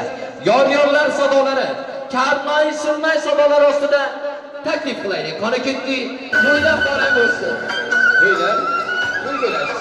yor-yorlar sadolari, karnay surnay sadolari ostida taklif qilaylik. Qani ketdik, to'ylar muborak bo'lsin. To'ylar, to'y bo'ladi.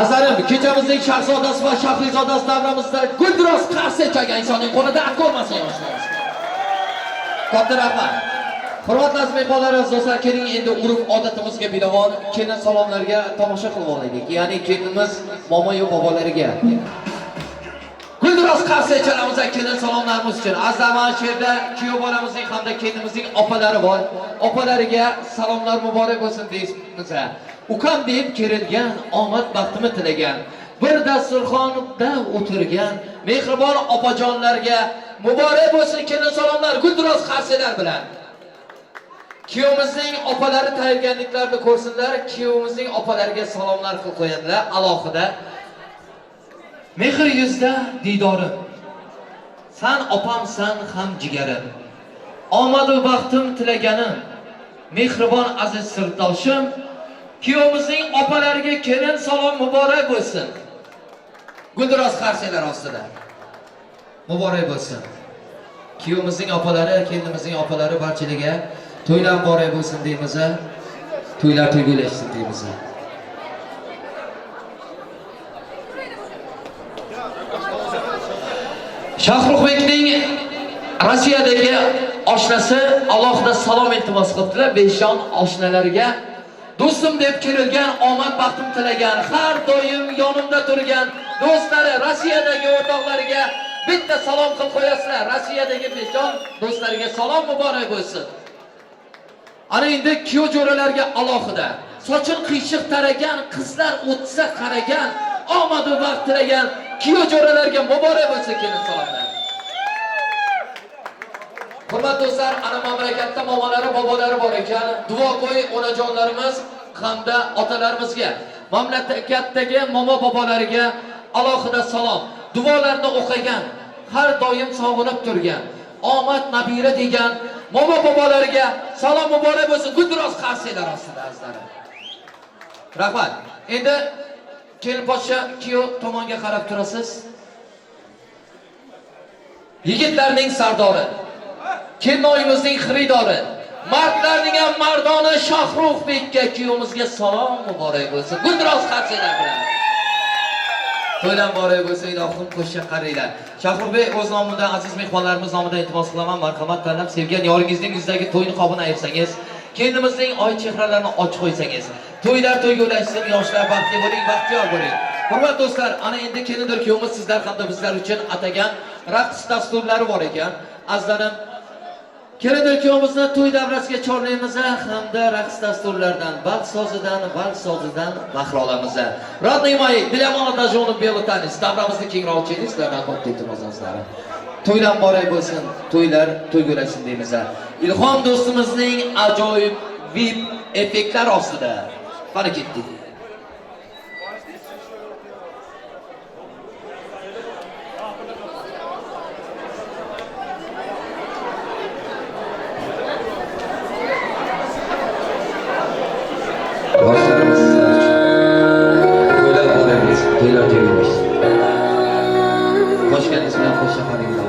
Azarim, kechamizning shahzodasi va shahrizodasi davramizda guldiroz qarsak chalgan insonning qo'lida at ko'rmasin yoshlar. Katta rahmat. Hurmatli aziz mehmonlar, aziz do'stlar, keling endi urf-odatimizga binoan kelin salomlarga tomosha qilib olaylik. Ya'ni kelinimiz momo-yu bobolariga. Guldiroz qarsak chalamiz kelin salomlarimiz uchun. Azizlar, mana shu yerda kuyov bolamizning hamda kelinimizning opalari bor. Opalariga salomlar muborak bo'lsin deymiz. Ukam deb kerilgan, omad baxtini tilagan, bir dasturxonda o'tirgan mehribon opajonlarga muborak bo'lsin kelin salomlar guldiroz qarsalar bilan. Kuyovimizning opalari tayyorgarliklarini ko'rsinlar, kuyovimizning opalariga salomlar qilib qo'yadilar alohida. Mehr yuzda diydorim, san opamsan ham jigarim, omadu baxtim tilaganim, mehribon aziz sirdoshim, kuyovimizning opalariga kelin salom muborak bo'lsin. Guldiroz qarsalar ostida. Muborak bo'lsin. Kuyovimizning opalari, kelinimizning opalari barchalarga to'ylar muborak bo'lsin deymiz. To'ylar to'ygulashsin deymiz. Shahruxbekning Rossiyadagi oshnasi alohida salom iltimos qilibdilar Beshjon oshnalariga. Do'stim deb kerilgan, omad baxtim tilagan, har doim yonimda turgan do'stlari, Rossiyadagi o'rtoqlariga bitta salom qilib qo'yasizlar. Rossiyadagi Beshjon do'stlariga salom muborak bo'lsin. Ana endi kuyov jo'ralarga alohida sochin qiyshiq taragan, qizlar o'tsa qaragan, omad va baxt tilagan kuyov jo'ralarga muborak bo'lsin kelin salomlar. Hurmatli do'stlar, ana mamlakatda momalari, bobolari bor ekan. Duogo'y onajonlarimiz hamda otalarimizga, mamlakatdagi momo bobolariga alohida salom. Duolarni o'qigan, har doim sog'inib turgan, omad nabira degan momo bobolariga salom muborak bo'lsin. Guldiroz qarsaklar ostida azizlarim. Rahmat. Endi kelin podsho kuyov tomonga qarab turasiz. Yigitlarning sardori, Kelinoyimizning xaridori, mardlarning ham mardoni Shohruxbekka, kuyovimizga salom muborak bo'lsin. Guldiroz qarsaklar bilan. To'ylar muborak bo'lsin, ilohim qo'shiq qaranglar. Shohruxbek o'z nomidan, aziz mehmonlarimiz nomidan iltimos qilaman, marhamat tanlab sevgan yoringizning yuzidagi to'y niqobini ayirsangiz, kelinimizning oy chehralarini ochib qo'ysangiz, to'ylar to'yga ulashsin, yoshlar baxtli bo'ling, baxtiyor bo'ling. Hurmatli do'stlar, ana endi kelindir kuyovimiz sizlar hamda bizlar uchun atagan raqs dasturlari bor ekan. Azizlarim, kelindir kuyovimizni to'y davrasiga chorlaymiz hamda raqs dasturlaridan, vals sozidan, vals sozidan bahra olamiz. Родные мои, для молодоженов белый танец. Davramizni kengroq ochaylik, sizlardan katta iltimos azizlarim. To'ylar muborak bo'lsin, to'ylar to'yga ulashsin deymiz. Ilhom do'stimizning ajoyib VIP effektlar ostida. Qani ketdik. Yoshlarimiz sizlar uchun. To'ylar muborak bo'lsin, to'ylar to'yga ulashsin. Qo'shganingiz bilan qo'sha qaranglar.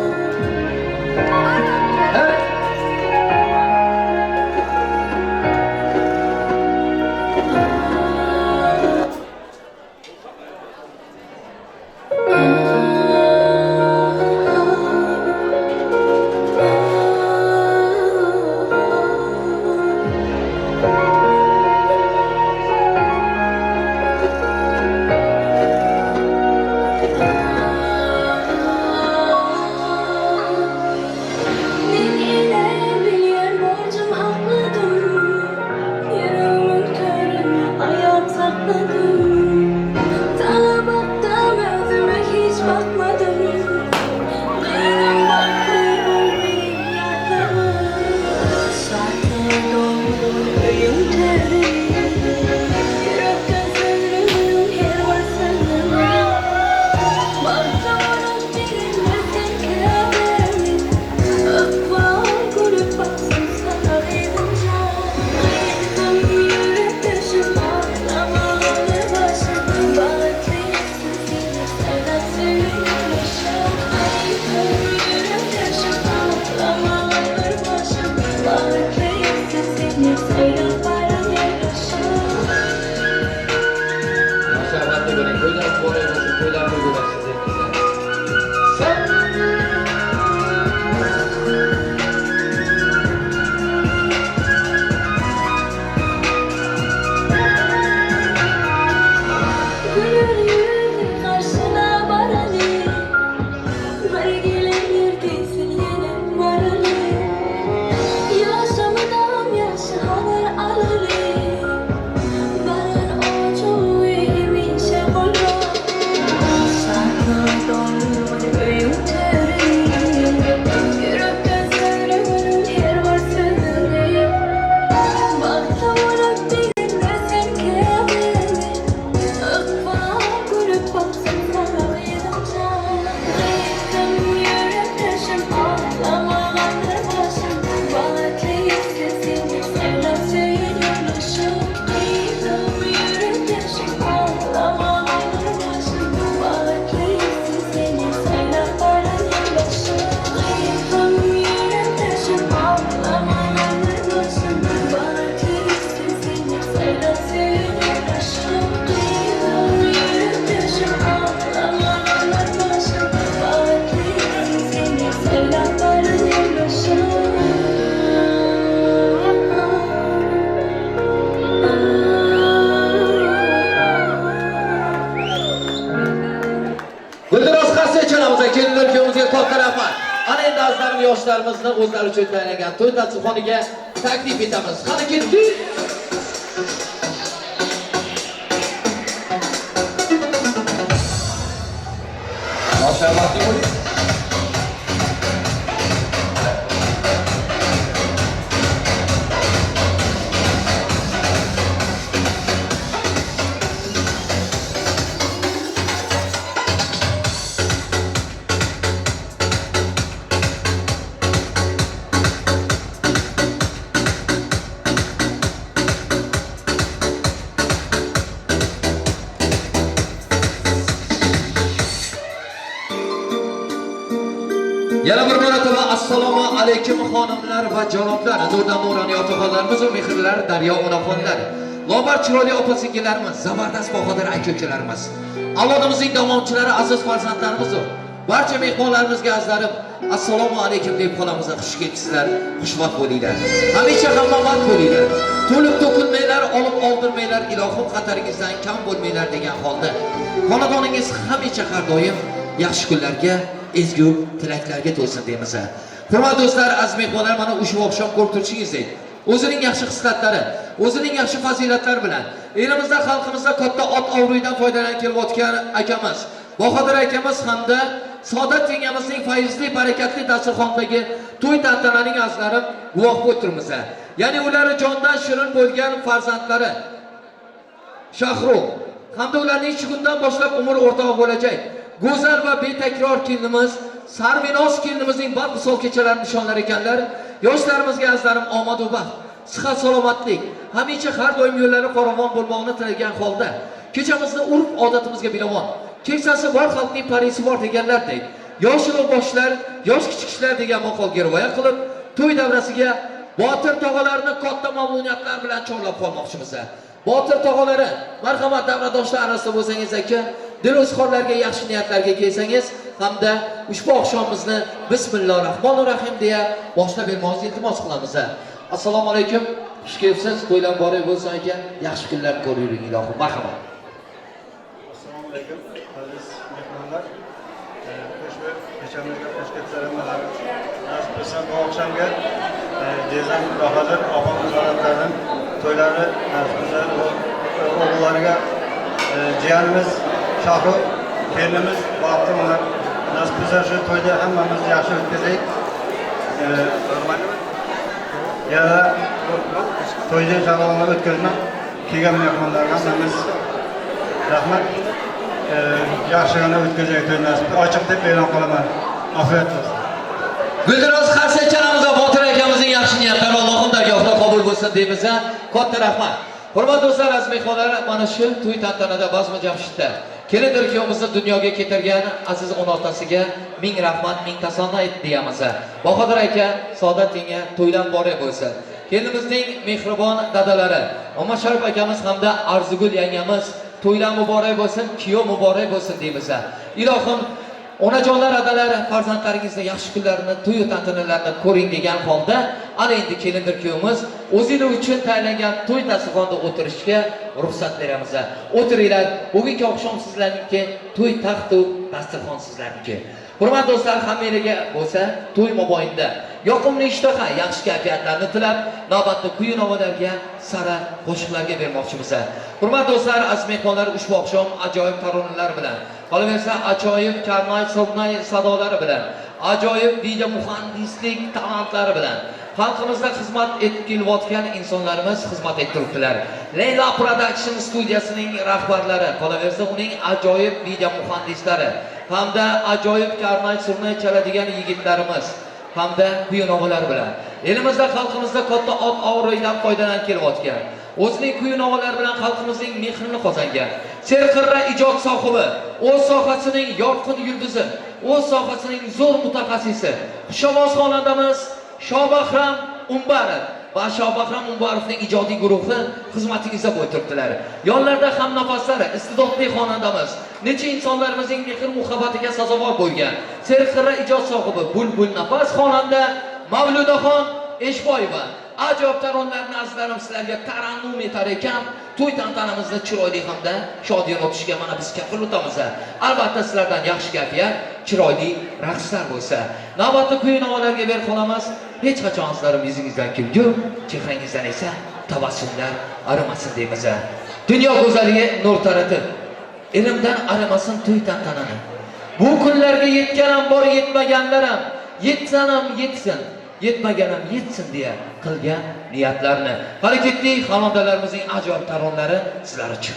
Men ele bilýän borcum hakladım, Ýüregimiň törün aýap sakladım. Sana baktım özüme hiç bakmadım. Gyzym bagtly bol meni ýatlama. Şatlyk doldur öýüň törüni, Ýürekden sözlüň her bir sözüni. Bagtly bolup begenme sen käbämi, Ykbal gülüp baksyn sana gyzymjan. Gyzym ýürekdeşim aglama galyr başym. Bagtly etsin seni saýlap söýen ýoldaşym. Gyzym ýürekdeşim aglama galyr başym. Bagtly etsin seni saýlap baran ýoldaşym. Yoshlar baxtli bo'ling, to'ylar muborak bo'lsin, to'ylar to'yga ulashsin deymiz. Sen Güler ýüzüň garşyna baraly, Bir gelen ýerdesin ýene baraly. Ýaşamydam ýaşy habar alaly, Baran ojagy hemişe golda. Şatlyk doldur öýüň törüni, Ýürekden sözlüginiň her bir sözüni. Bagtly bolup begenme sen käbämi, Ykbal gülüp baksyn sana gyzymjan. Gyzym ýürekdeşim aglama galyr başym. Bagtly etsin seni saýlap söýen ýoldaşym. Gyzym ýürekdeşim aglama galyr başym. Bagtly etsin seni saýlap baran ýoldaşym. Gyzym ýürekdeşim aglama galyr başym. Bagtly etsin seni saýlap söýen ýoldaşym. Gyzym ýürekdeşim aglama galyr başym. Bagtly etsin seni saýlap baran ýoldaşym. Guldiroz qarsak chalamiz, kelinlar kuyovimizga katta rahmat. Ana endi azizlarim, yoshlarimizni o'zlari uchun tayinlangan to'y dasturxoniga taklif etamiz. Qani ketdik. Yoshlar baxtli bo'ling. Yana bir marotaba assalomu alaykum xonimlar va janoblar, nurdan nuroniy otaxonlarimiz va mehrlar, daryo onaxonlar, lobar chiroyli opa-singillarimiz, zabardast bahodir aka-ukalarimiz, avlodimizning davomchilari, aziz farzandlarimiz va barcha mehmonlarimizga azlarim assalomu alaykum deb qolamiz. Xush kelibsizlar, xushvaqt bo'linglar. Hamisha hammavaqt bo'linglar. To'lib to'kilmanglar, olib oldirmanglar, ilohim xataringizdan kam bo'lmanglar degan holda xonadoningiz hamisha har doim yaxshi kunlarga, ezgu tilaklarga to'lsin deymiz. Hurmatli do'stlar, aziz mehmonlar, mana ushbu oqshom ko'rib turishingizdek, o'zining yaxshi xislatlari, o'zining yaxshi fazilatlari bilan elimizda, xalqimizda katta ot obro'yidan foydalanib kelayotgan akamiz Bahodir akamiz hamda Saodat yengamizning fayzli, barakatli dasturxondagi to'y tantananing azlarim guvoh bo'lib turibmiz. Ya'ni ular jondan shirin bo'lgan farzandlari Shahrux hamda ularning shu kundan boshlab umr o'rtog'i bo'lajak go'zal va betakror kelinimiz Sarvinoz kelinimizning baxt visol kechalari nishonlar ekanlar. Yoshlarimizga azlarim omad va baxt, sihat salomatlik, hamisha har doim yo'llari farovon bo'lmoqni tilagan holda kechamizni urf odatimizga binoan, keksasi bor xalqning parisi bor deganlardek, yosh ulug' boshlar, yosh kichiklar degan maqolga rioya qilib, to'y davrasiga Botir tog'alarini katta mamnuniyatlar bilan chorlab qolmoqchimiz. Botir tog'alari, marhamat, davradoshlar orasida bo'lsangiz aka, dil izhorlarga, yaxshi niyatlarga kelsangiz hamda ushbu oqshomimizni bismillahirrohmanirrohim deya boshlab bermoqni iltimos qilamiz. Assalomu alaykum, xush kelibsiz, to'ylar muborak bo'lsin aka, yaxshi kunlar ko'ring ilohim, marhamat. Assalomu alaykum, aziz mehmonlar. Qo'shma kechamizga xush kelibsizlar hammalarimiz. Nasib bo'lsa bu oqshomga Jezam Bahodir opamiz onalarning to'ylari nasib bo'lsa o'g'illariga jiyanimiz Shohrux, kelinimiz Baxti ular nasib bo'lsa shu to'yda hammamiz yaxshi o'tkazaylik. Yana to'yda sog'lom o'tkazma kelgan mehmonlarga hammamiz rahmat. Yaxshigina o'tkazaylik to'y nasib. Ochiq deb e'lon qilaman. Ofiyat bo'lsin. Guldiroz qarsak chalamiz va Botir akamizning yaxshi niyatlari Allohim dargohida qabul bo'lsin deymiz. Katta rahmat. Hurmatli do'stlar, aziz mehmonlar, mana shu to'y tantanada bazmi jamshidda kelindir kuyovimizni dunyoga keltirgan aziz ona otasiga ming rahmat, ming tasanno deyamiz. Bahodir aka, Saodat yenga to'ylar muborak bo'lsin. Kelinimizning mehribon dadalari Umasharif akamiz hamda Arzugul yangamiz to'ylar muborak bo'lsin, kuyov muborak bo'lsin deymiz. Ilohim onajonlar, adalar, farzandlaringizni yaxshi kunlarini, to'y tantanalarni ko'ring degan holda ana endi kelindir kuyovimiz o'zinglar uchun tayinlangan to'y dasturxonida o'tirishga ruxsat beramiz. O'tiringlar, bugungi oqshom sizlarniki, to'y taxtu dasturxon sizlarniki. Hurmatli do'stlar, hammanglarga bo'lsa to'y mobaynida yoqimli ishtaha, yaxshi kayfiyatlarni tilab, navbatni kuy navolarga, sara qo'shiqlarga bermoqchimiz. Hurmatli do'stlar, aziz mehmonlar, ushbu oqshom ajoyib taronalar bilan, qolaversa ajoyib karnay, surnay sadolari bilan, ajoyib video muhandislik talantlari bilan xalqimizda xizmat etib kelayotgan insonlarimiz xizmat etib turibdilar. Leyla Production studiyasining rahbarlari, qolaversa uning ajoyib video muhandislari hamda ajoyib karnay, surnay chaladigan yigitlarimiz hamda kuy-navolar bilan elimizda, xalqimizda katta ot obro'yidan foydalanib kelayotgan, o'zining kuy-navolari bilan xalqimizning mehrini qozongan serqirra ijod sohibi, o'z sohasining yorqin yulduzi, o'z sohasining zo'r mutaxassisi, xushovoz xonandamiz Shobahram Umbarov va Shobahram Umbarovning ijodiy guruhi xizmatingizda bo'lib turibdilar. Yonlarda hamnafaslari, iste'dodli xonandamiz, necha insonlarimizning mehr muhabbatiga sazovor bo'lgan serqirra ijod sohibi, bulbul nafas xonanda Mavludaxon Eshboyeva ajoyib taronalarni azizlarim sizlarga tarannum etar ekan, to'y tantanamizni chiroyli hamda shodiyona o'tishiga mana biz kafil o'tamiz. Albatta sizlardan yaxshi kayfiyat, chiroyli raqslar bo'lsa, navbatni kuy navolarga berib qolamiz. Hech qachon azizlarim yuzingizdan kulgu, chehrangizdan esa tabassumlar arimasin deymiz. Dunyo go'zalligi nur taratib, ilmdan arimasin to'y tantanani. Bu kunlarga yetgan ham bor, yetmaganlar ham, yetsan ham yetsin, yetmagan ham yetsin deya qilgan niyatlarni. Harakatli xonandalarimizning ajoyib taronalari sizlar uchun.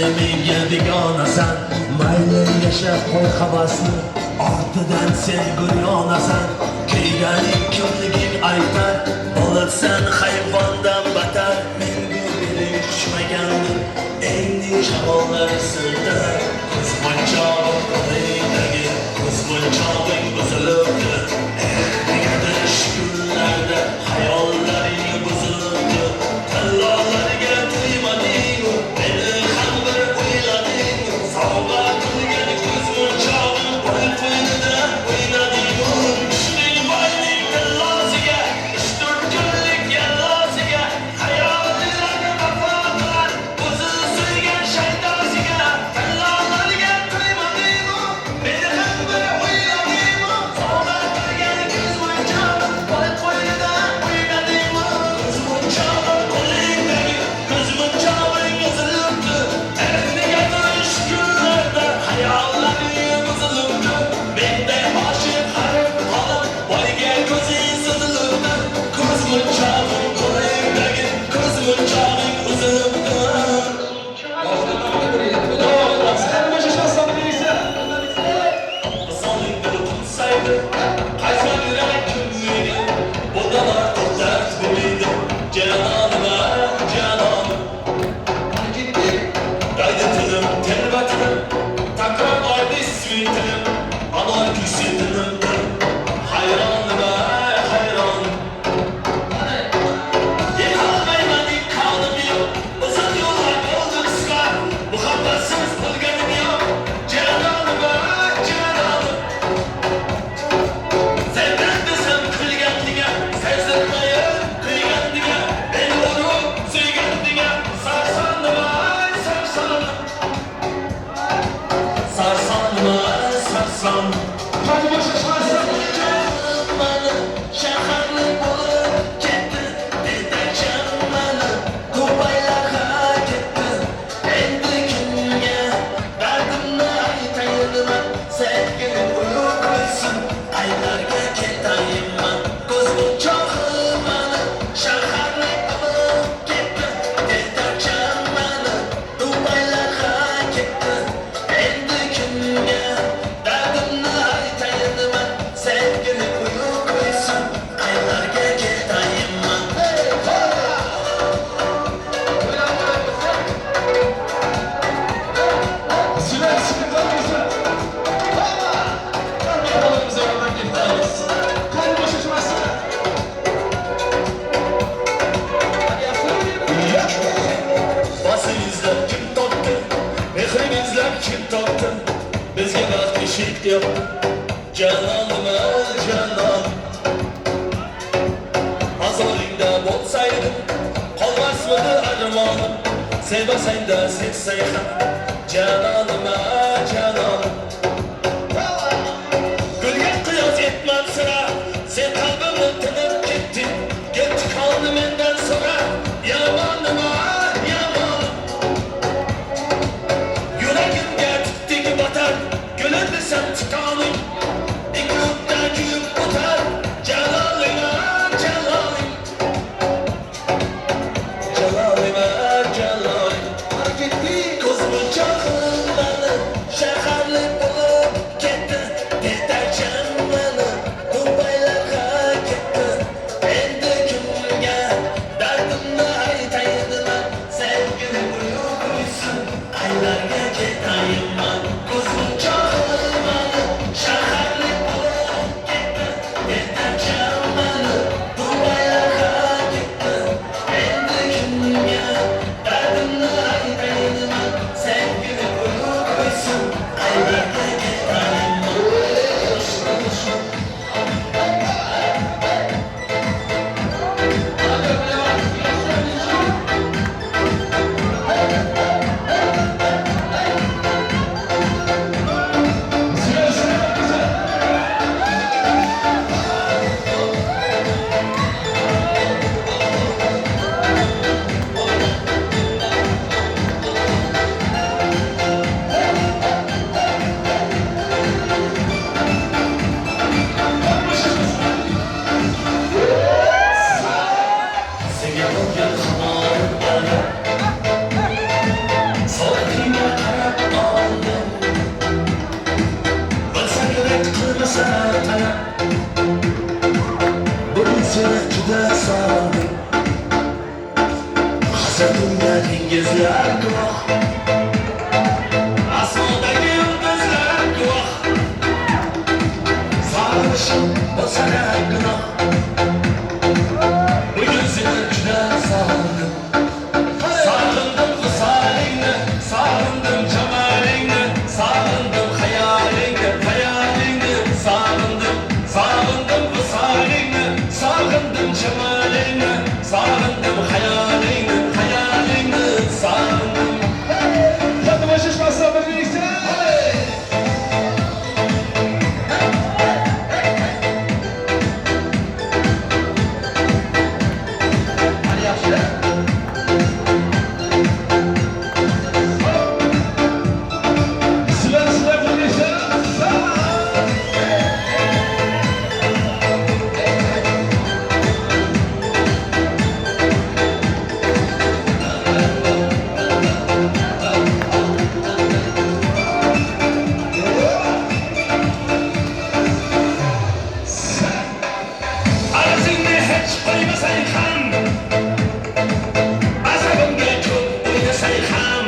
Endi menga begonasan. Mayli yasha qo'y havasni, ortidan sen gul yonasan. Kuyganing kimliging aytar, bo'libsan hayvondan batar. Menga beling tushmagandir, endi shamollar siltar. Ko'z munchog'im qo'lingdagi, ko'z munchog'ing buzilibdi. Eh, negadir shu kunlarda xayollaring buzilibdi. Tillolariga to'ymading, meni ham bir o'ylading. Sovg'a qilgan ko'z munchog'im boy qo'ynida o'ynading. Tushding boyning tillosiga, 3-4 kunlik yallosiga. Xayollarni vafo qilar, o'zi suygan shaydosiga. Tillolariga to'ymading, meni ham bir o'ylading. Sovg'a qilgan ko'z munchog'im boy qo'ynida o'ynading. Ko'z munchog'im qo'lingdagi, ko'z munchog'ing uzilibdi. Eh, negadir shu kunlarda xayollaring buzilibdi. Menday oshiq g'arib qolib, boyga ko'zing suzilibdi. Ko'z munchog'im qo'lingdagi, ko'z munchog'ing uzilibdi. Visoling qutsaydi, qaytmay yurak kimligi. Bundan ortiq dard bo'lmaydi, janonim, janonim. Daydi tilim, telba tilim, takrorlaydi ismi tilim. Anor kuysi tilim, hayronim, hayron. Yetolmayman imkonim yo'q, uzun yo'llar bo'ldi qisqa. Muhabbatsiz bo'lganim yo'q, janonim, janonim. Sevdim desem kulgandiga, sezdirmayib kuygandiga. Beni urib suygandiga, sarsondim, ay sarson. Sarsondim, ay sarson. Mani shaharli bo'lib ketdi, tentakcham mani Dubaylarga ketdi. Endi kimga dardimni aytayinman, sevgilim uyuqlisin, qaylarga ketayinman. Ko'z munchog'im mani shaharli bo'lib ketdi, tentakcham mani Dubaylarga ketdi. Endi kimga dardimni aytayinman, sevgilim uyuqlisin, qaylarga ketayinman. Boshingizdan kim topdi, mehringizdan kim topdi? Bizga baxt eshik yopdi, janonim, janon. Azoringda bo'lsaydim, qolmasmidi armonim? Sevmasang-da sevsang ham, janonim, janonim. Gulga qiyos etmam sira, sen qalbimni tinib ketding. Gul tikonni mendan so'ra, yomonim, yomonim. Yuragimga tikding botar, gulim desam tikoning. Ikki kuyib o'tar, jalolim, jalolim. Jalolim, jalolim. Ko'z munchog'im mani shaharli bo'lib ketdi, tentakcham mani Dubaylarga ketdi. Endi kimga dardimni aytayinman, sevgilim uyuqlisin, qaylarga ketayinman. Ko'z munchog'im mani shaharli bo'lib ketdi, tentakcham mani Dubaylarga ketdi. Endi kimga dardimni aytayinman, sevgilim uyuqlisin, qaylarga ketayinman. Senga bo'lgan xamorim. juda sog'indim. Hasratimga dengizlar guvoh, osmondagi yulduzlar guvoh. Sog'inishim bo'lsa-da gunoh, bugun seni juda sog'indim. Sog'indim visolingni, sog'indim jamolingni, sog'indim xayolingni, xayolingni sog'indim. Sog'indim visolingni, sog'indim jamolingni, sog'indim xayolingni, xayolingni sog'indim. Yatma birlikte. Hadi yaxshi. Sizlar sizlar birlikte. Arzingni hech qo'ymasang ham, azabimga ko'p o'ynasang ham,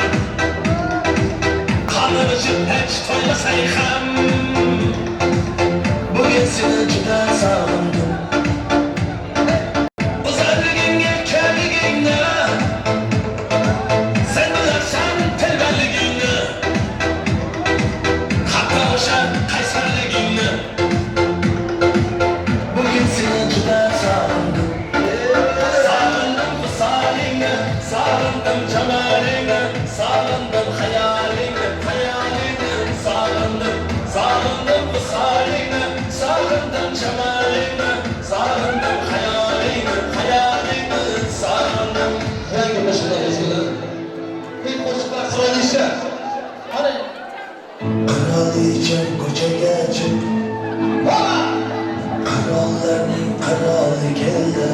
qonim ichib hech to'ymasang ham, bugun seni juda sog'indim. Go'zalligingga kaligingni, sen bilarsan telbaligingni, hatto o'sha qaysarligingni. Bugün seni juda sog'indim. Sog'indim visolingni, sog'indim jamolingni, sog'indim xayolingni, xayolingni sog'indim. Sog'indim visolingni, sog'indim jamolingni, sog'indim xayolingni, xayolingni sog'indim. Yangi qo'shiqlar ezgilar. Ilk qo'shiqlar qirolicha. Qani. Qirolicham ko'chaga chiq, qirollarning qiroli keldi.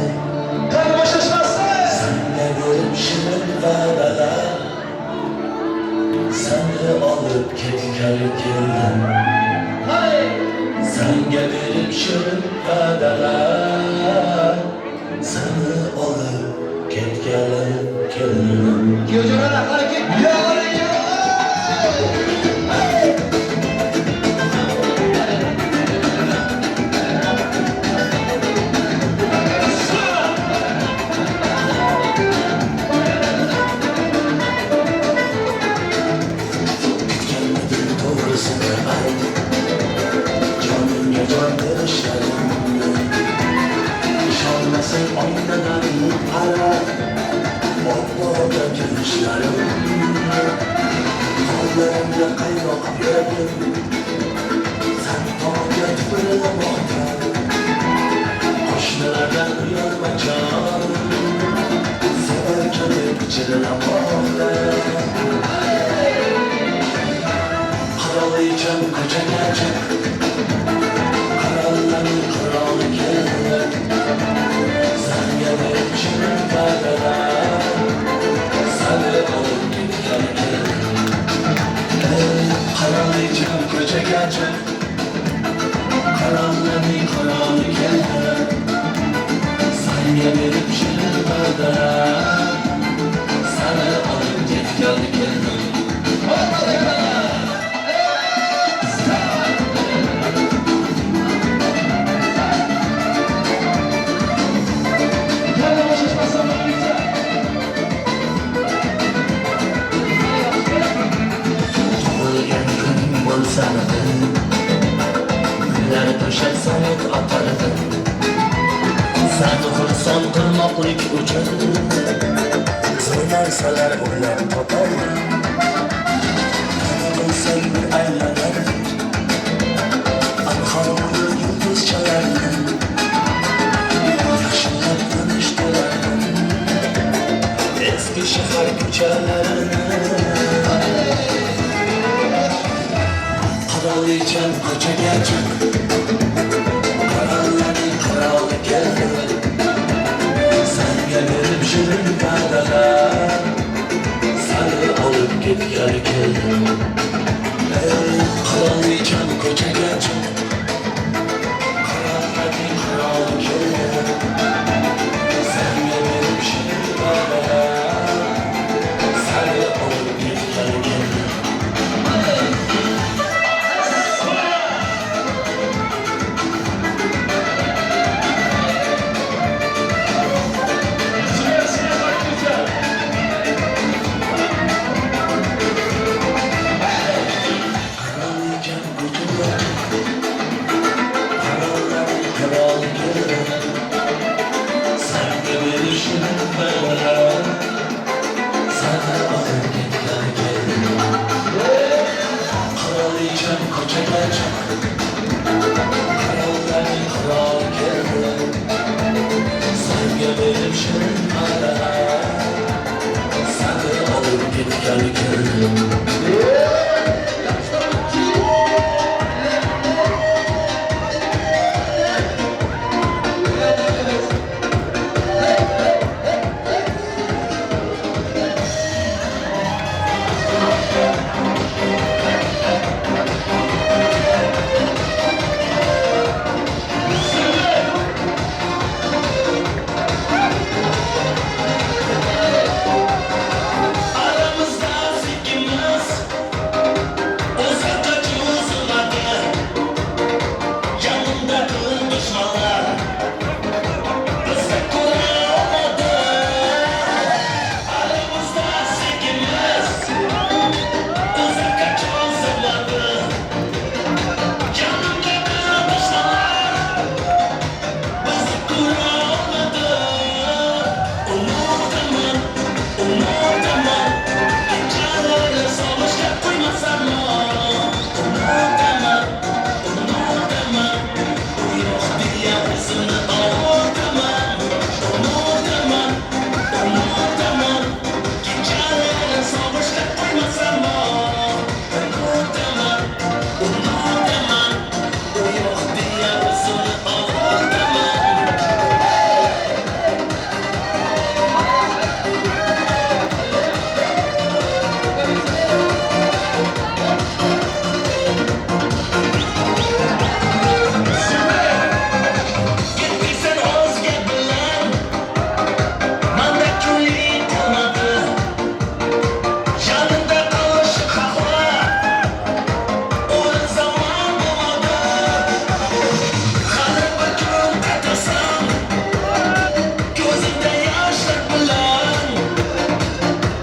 Qani boshashmasi. Senga berib shirin va'dalar, seni olib ketgani keldim. Senga berib shirin va'dalar, seni olib ketgani keldim. Kuyovjo'ralar qani ket. Ketganmidim to'g'risini ayt, jonimga jon berishlarimni. Ishonmasang oynadan qara, oppoq kelishlarimni. Qo'llarimga qaynoq yuragim, san tomonga tupurlamoqda. Qo'shnilardan uyalma jonim, sevarkan deb chirillamoqda. Qirolicham ko'chaga chiq, qirollarning qiroli keldi. Senga berib shirin va'dalar, seni olib ketgani keldi. Qirolicham ko'chaga chiq, qirollarning qiroli keldi. Senga berib shirin va'dalar, seni olib ketgani keldi. Qani boshashmasi birlikte. Tug'ilgan kun bo'lsardi, gullar to'shab san'at otardi. Seni xursand qilmoqlik uchun zo'r narsalar o'ylab topardim. Nima qilsang bir aylanardim, anhor yulduzchalarni yaxshilab tanishtirardim, eski shahar ko'chalarini. Qirolicham ko'chaga chiq, qirollarning qiroli keldi. Senga berib shirin va'dalar, seni olib ketgani keldi. Ey qirolicham ko'chaga chiq, qirollarning qiroli keldi. Seni alıp ketgan keldi. Qirolicham ko'chaga chiq, qirollarning qiroli keldi. Senga berib shirin va'da, seni olib ketgan keldi. Aramızda sevgimiz uzakta uzamadı. Yanımda düşmanlar bizi kuramadı. Aramızda sevgimiz uzakta uzamadı. Yanımda düşmanlar bizi kuramadı. Unutamam, unutamam. Geceleri savaşta koymasam unutamam, unutamam. Yok diye yüzünü avutamam. Unutamam, unutamam. Geceleri savaşta koymasam unutamam, unutamam. Yok diye yüzünü avutamam. Gittiysen o'zga bilan, manda kunlik qolmadi. Yanında qolish xohla, o'rin zamon bo'lmadi. Hali bir kun qaytasan, ko'zingda yoshlar bilan.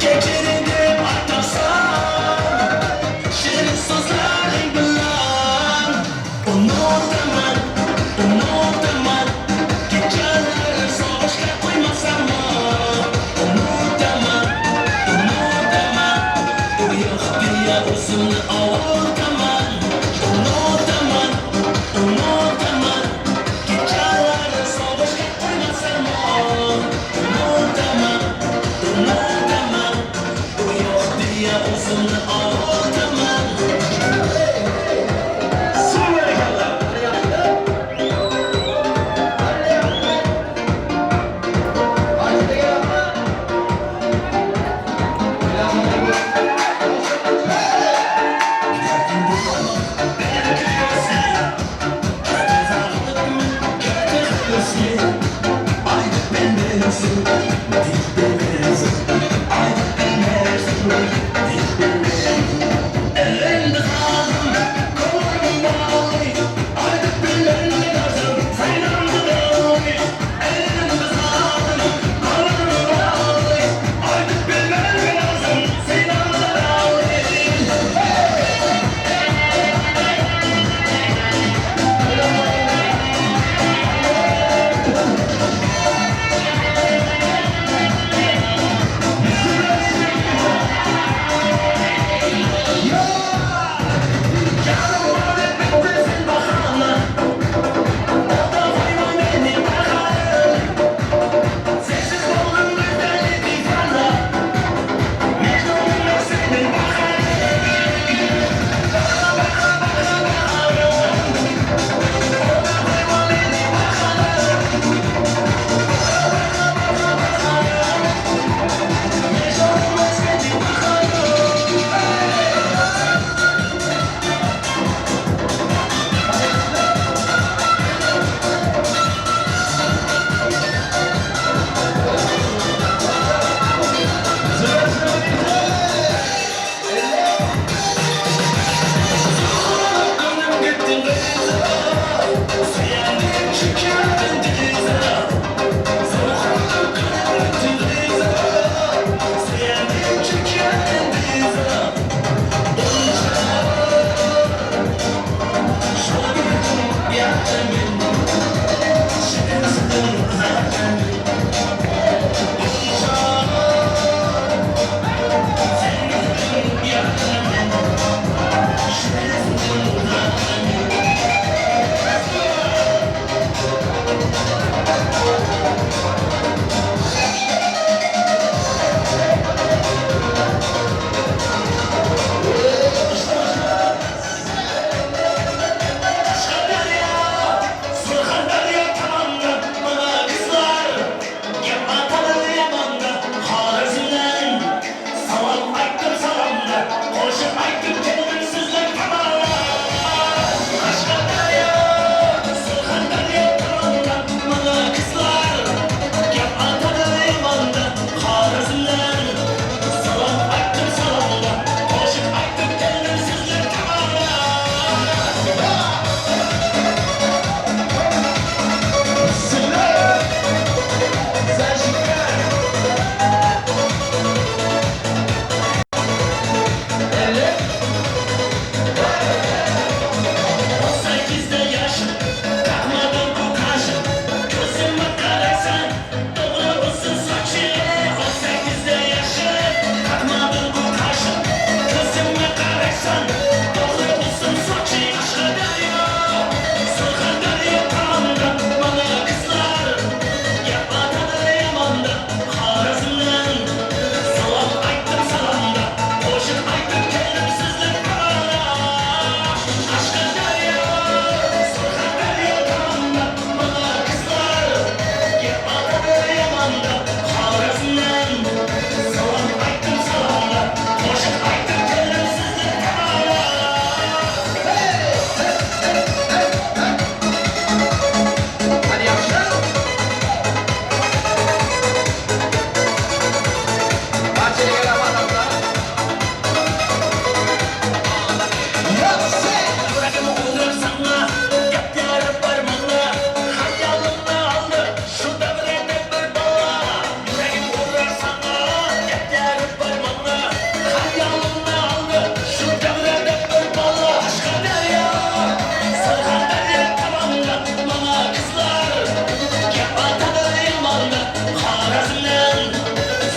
Kechiring deb aytasan, shirin so'zlaring bilan. Unutaman, unutaman. Geceleri savaşta koymasam unutamam, unutamam. Yo'q deya o'zimni ovutamam. Unutamam, unutamam. Geceleri savaşta koymasam unutamam, unutamam. Yo'q deya o'zimni ovutamam.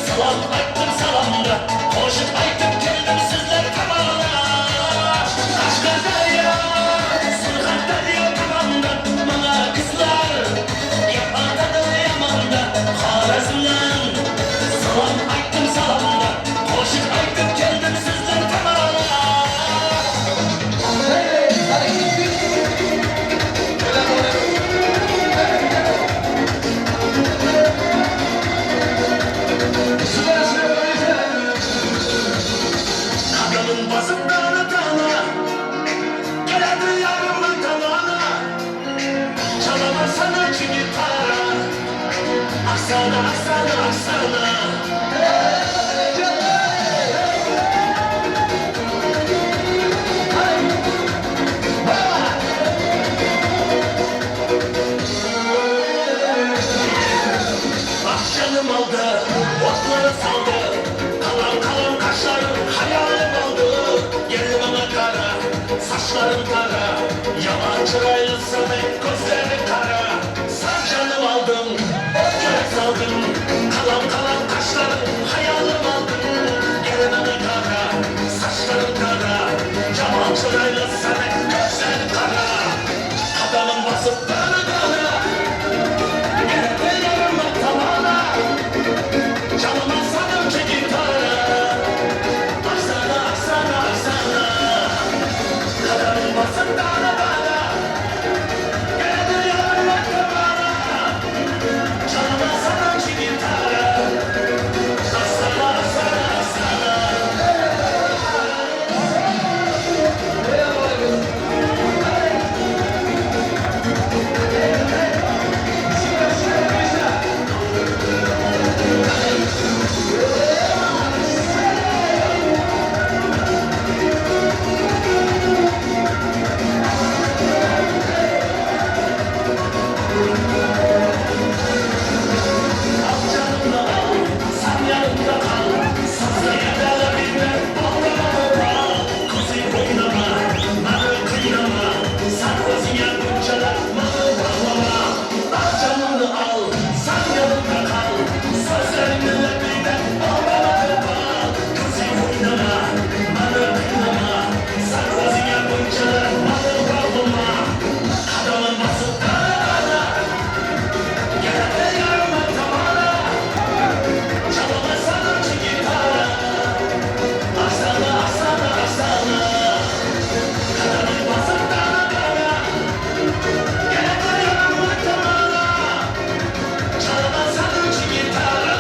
Salom aytdim salomda, qo'shiq aytib keldim sizlar tomonga. Qashqadaryo, Surxondaryo tomondan mana qizlar gap otadi yomonda. Xorazmdan salom aytdim salomda, qo'shiq aytib keldim sizlar tomonga. Qadamın basıp dana dana, geledi yarımın tamana. Çalamazsana ki gitara, aksana aksana aksana. Akşamım aldı, otları saldı. Kalan kalan kaşlarım hayalim aldı. Gel bana kara, saçlarım kara. Yalan çıraylısın, gözlerin kara. Sen canım aldın, otları saldın. Kalan kalan kaşlarım hayalim aldı. Gel bana kara, saçlarım kara. Yalan çıraylısın, gözlerin kara. Adamın basıp dana dana. Geldi yarıma tavana. Çalma sanım ki gitara. Aksana aksana aksana. Kadının basıp dana dana. Geldi yarıma tavana. Çalma sanım ki gitara. Aksana aksana aksana. Al canımla al, sen yanımda kal. Sazla yedele bilmem, bağlamamı al. Kuzey oynama, beni kıynama. Sen özüne buncalar, bana bağlama. Al canımla al, sen yanımda kal. Sözlerimle bilmem, bağlamamı al. Kuzey oynama, beni kıynama. Sen özüne buncalar, bana bağlama. Adamın basıp dana dana. Geldi yarıma tavana. Çalamazsana ki gitara. Aksana aksana aksana. Kadının basıp dana dana. Geldi yarıma tavana. Çalamazsana ki gitara.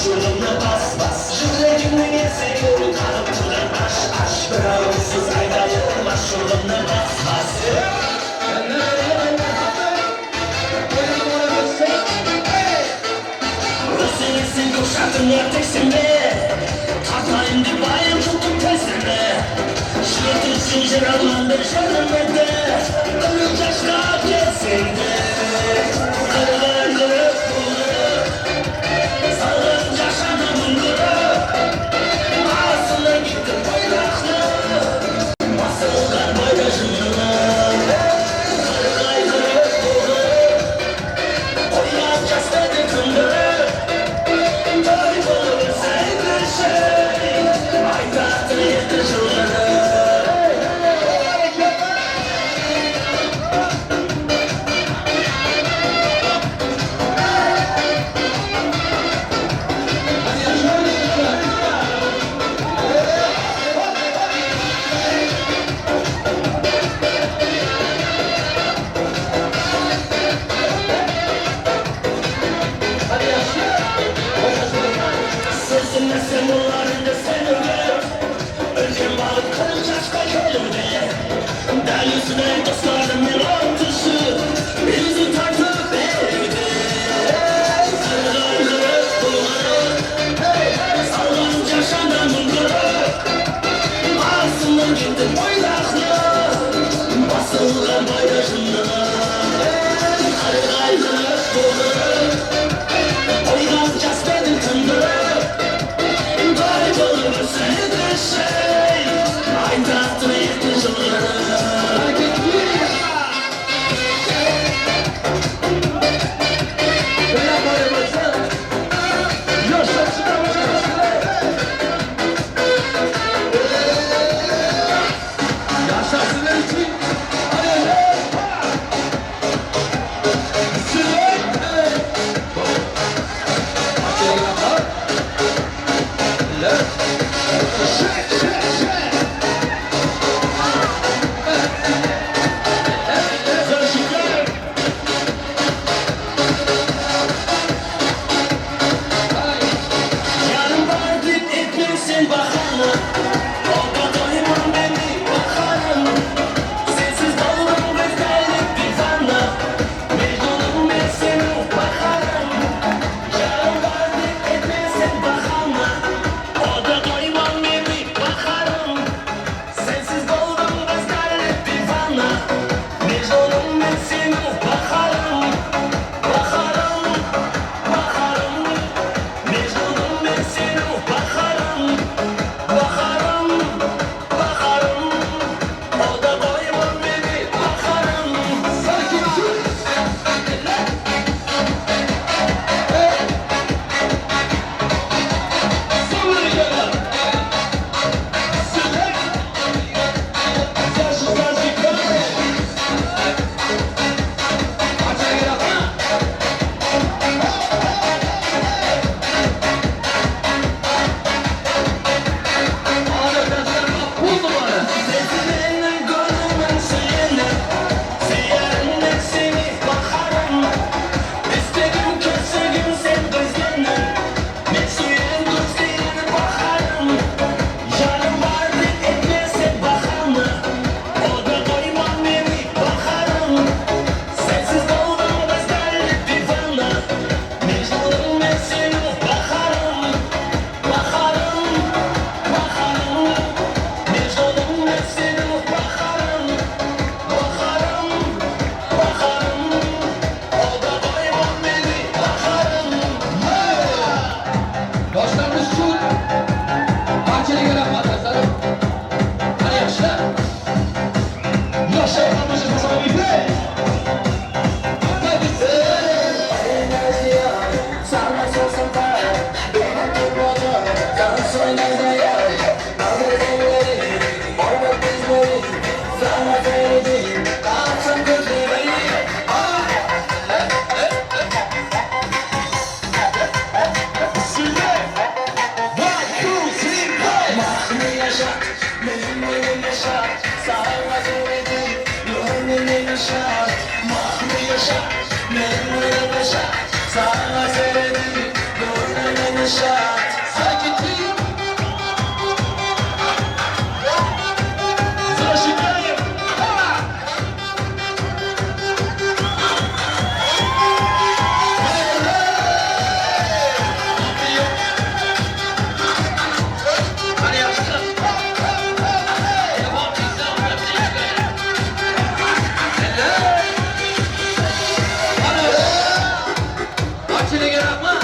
Qo'shig'imni bas bas. Yuragimni yesang qalib turgan ash ash. Birovsiz aytayin mash'urimni bas bas. Sen ko'rsatimga teksinme. Tartayım deb ayım tuttum tezime. Şiretilsin jiralandı jırmede. Kırık yaşta kesinde. Kırık kırık kırık. Salın yaşanımın kırık. Ağzına gitti bayraklı. Basılgan bayraşımını. Kırık ay kırık kırık. Koyan kesmedi kındırık. Barchalarga rahmat.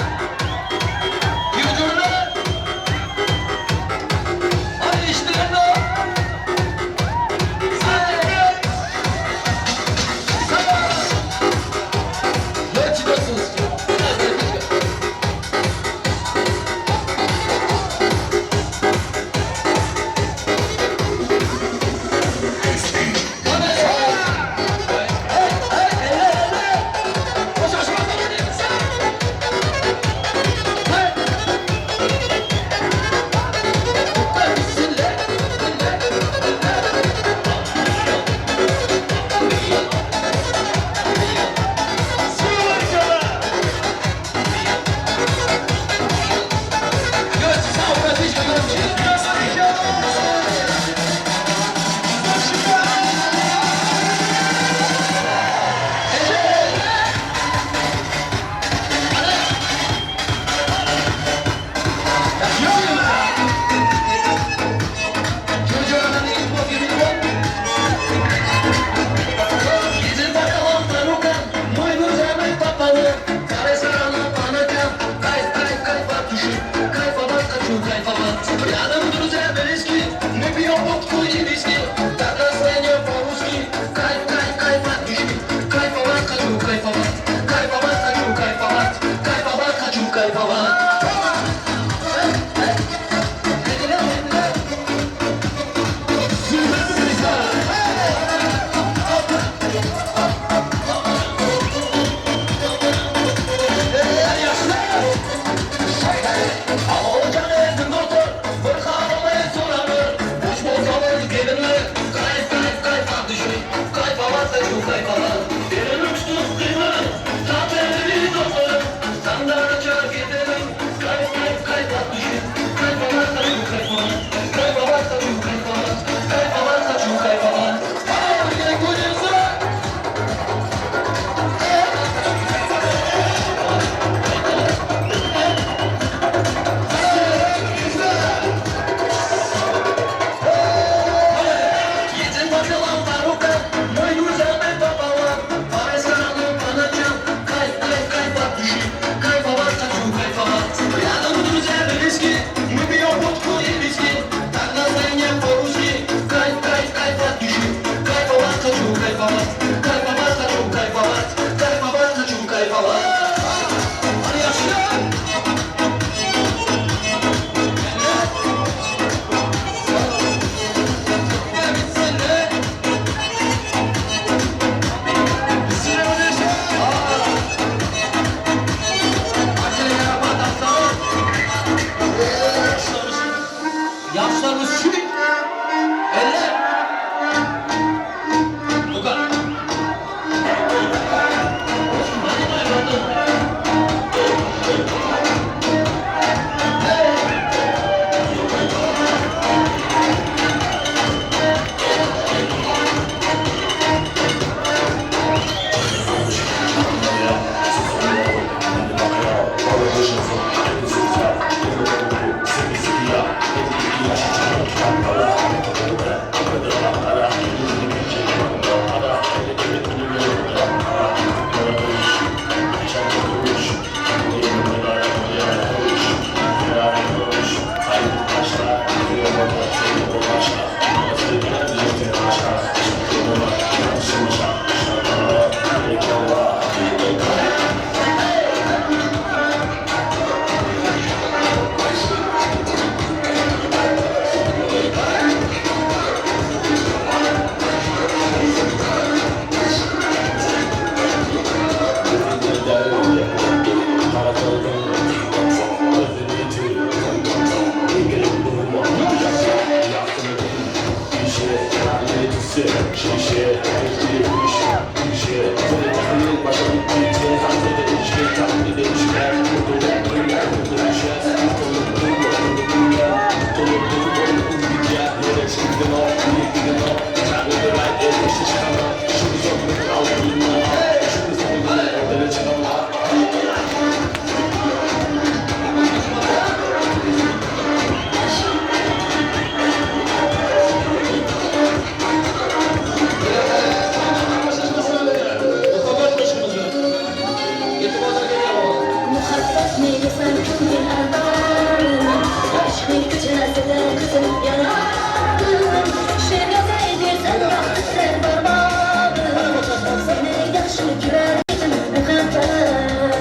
Yaxshi ko'rar edim muhabbat.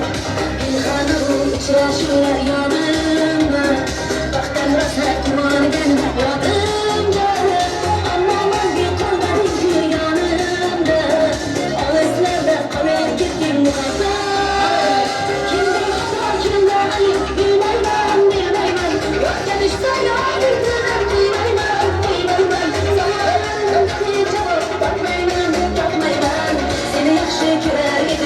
Pinhona bu uchrashuvlar yonimda, Baxtdan rosa quvonganim yodimda. Ammo mangu qolmading yonimda, Olislarda qolib ketding muhabbat. Kimdan xato, kimdan ayb bilmayman, bilmayman. Yo'lga tushsa yodingdan qo'ymayman, qo'ymayman. Savollarimga javob topmayman, topmayman. Seni yaxshi ko'rar edim.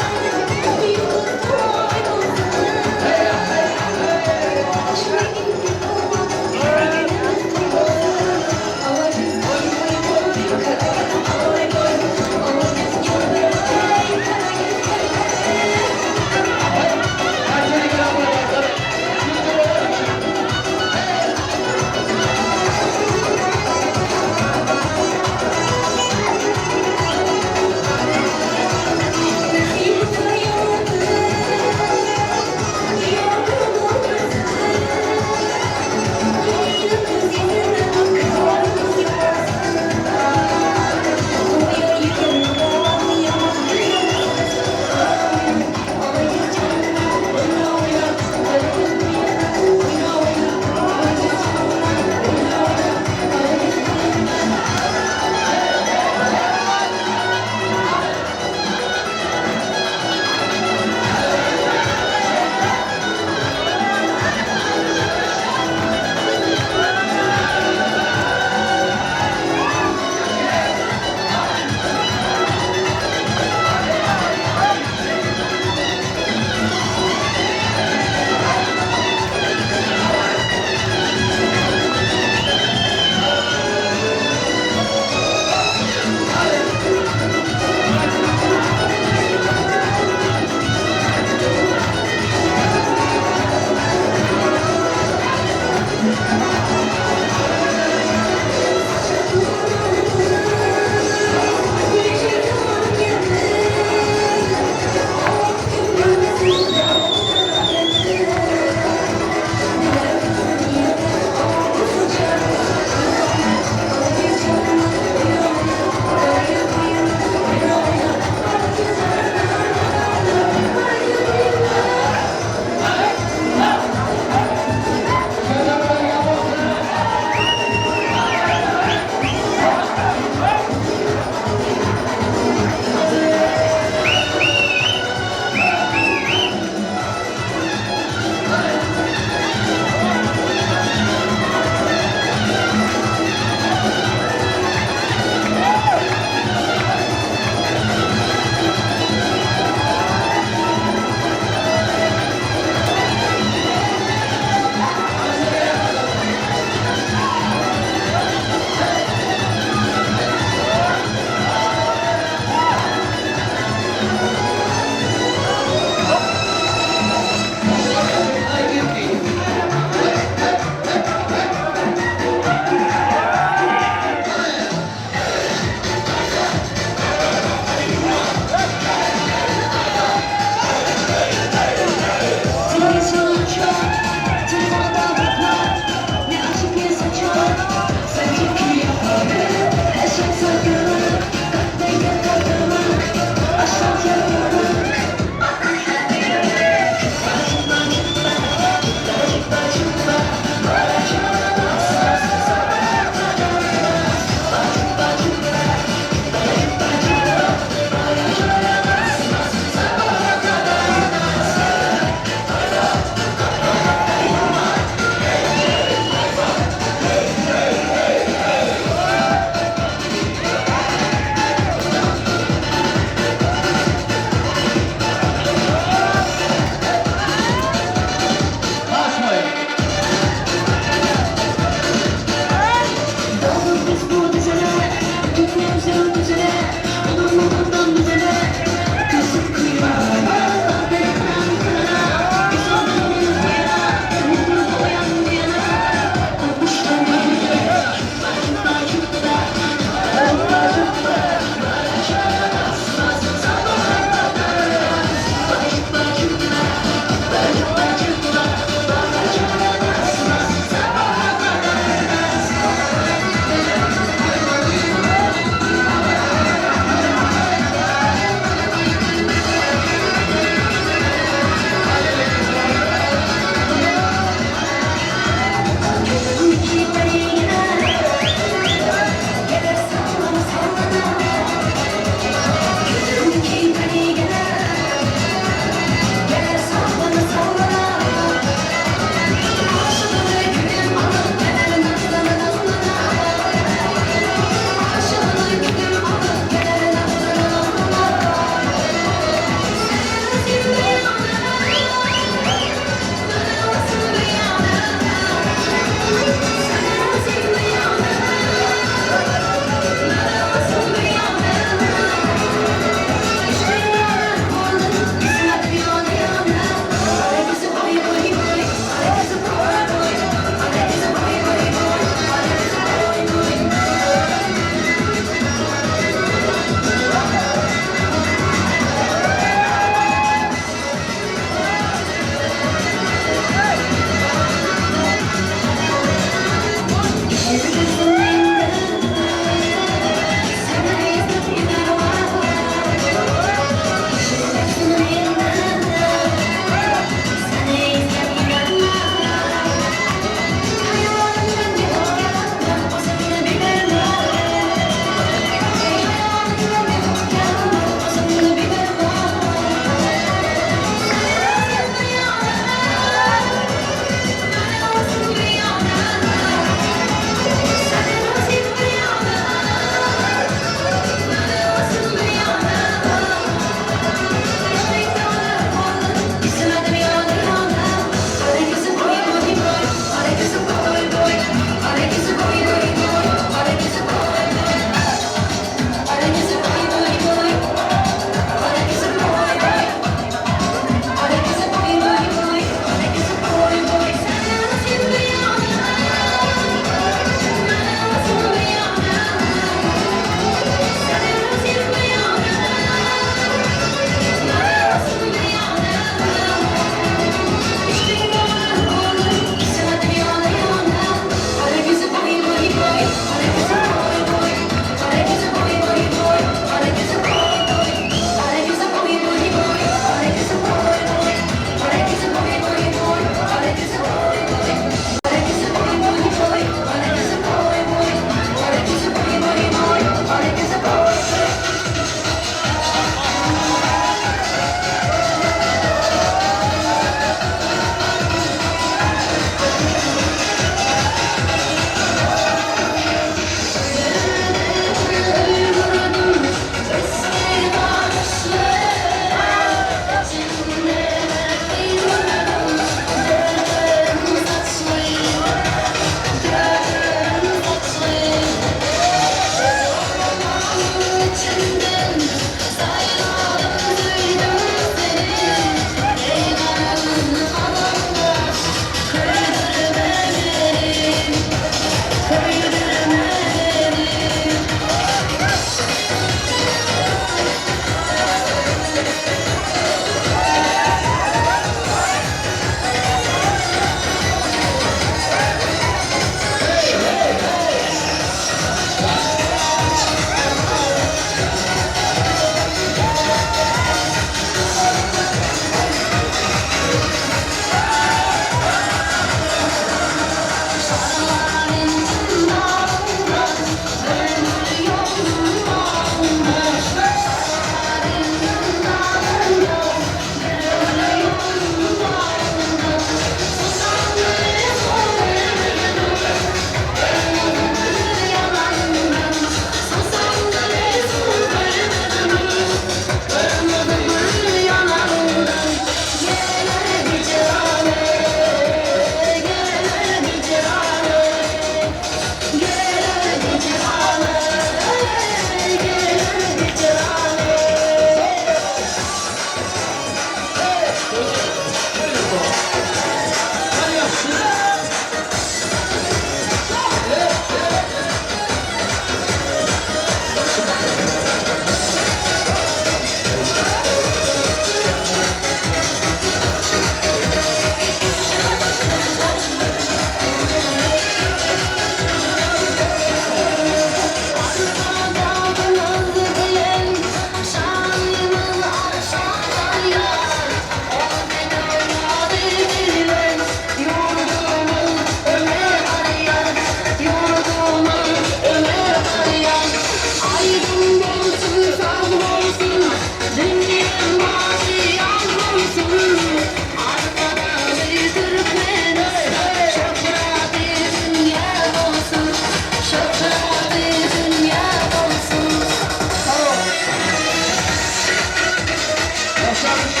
Oqshom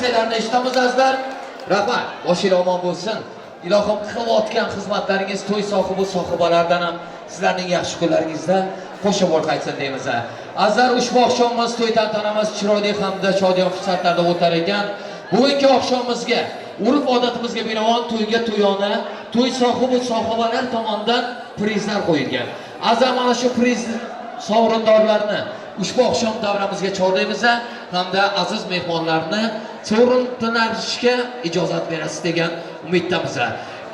Qarsaklarni eshitamiz azizlar. Rahmat. Boshingiz omon bo'lsin. Ilohim qilayotgan xizmatlaringiz to'y sohibi sohibalaridan ham sizlarning yaxshi kunlaringizda qo'shib qaytsin deymiz. Azizlar, ushbu oqshomimiz to'y tantanamiz chiroyli hamda shodiyon fursatlarda o'tar ekan. Bugungi oqshomimizga urf odatimizga binoan to'yga to'yona, to'y sohibi sohibalar tomonidan prizlar qo'yilgan. Azizlar, mana shu priz sovrindorlarni ushbu oqshom davramizga chorlaymiz hamda aziz mehmonlarni sovrin tinarishga ijozat berasiz degan umiddamiz.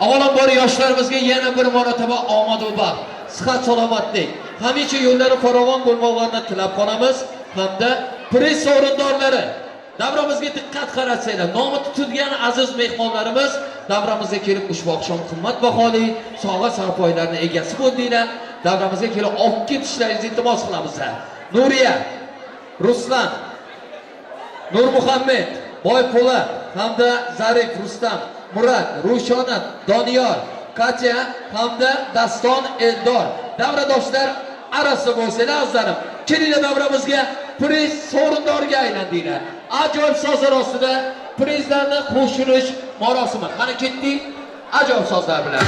Avvalambor yoshlarimizga yana bir marotaba omad va baxt, sihat salomatlik, hamisha yo'llari farovon bo'lmoqlarini tilab qolamiz hamda priz sovrindorlari davramizga diqqat qaratsanglar, nomi tutilgan aziz mehmonlarimiz davramizga kelib ushbu oqshom qimmatbaholi sovg'a sarpoylarni egasi bo'ldinglar. Davramizga kelib olib ketishlaringizni iltimos qilamiz. Nuriya, Ruslan, Nurmuhammed, Boypo'lat hamda Zarif, Rustam, Murad, Rushona, Doniyor, Katya hamda Daston, Eldor davradoshlar arasida bo'lsanglar azizlarim, kelinglar davramizga priz sovrindoriga aylandinglar. Ajoyib sozlar ostida prizlarni qo'shilish marosimi. Qani ketdik ajoyib sozlar bilan.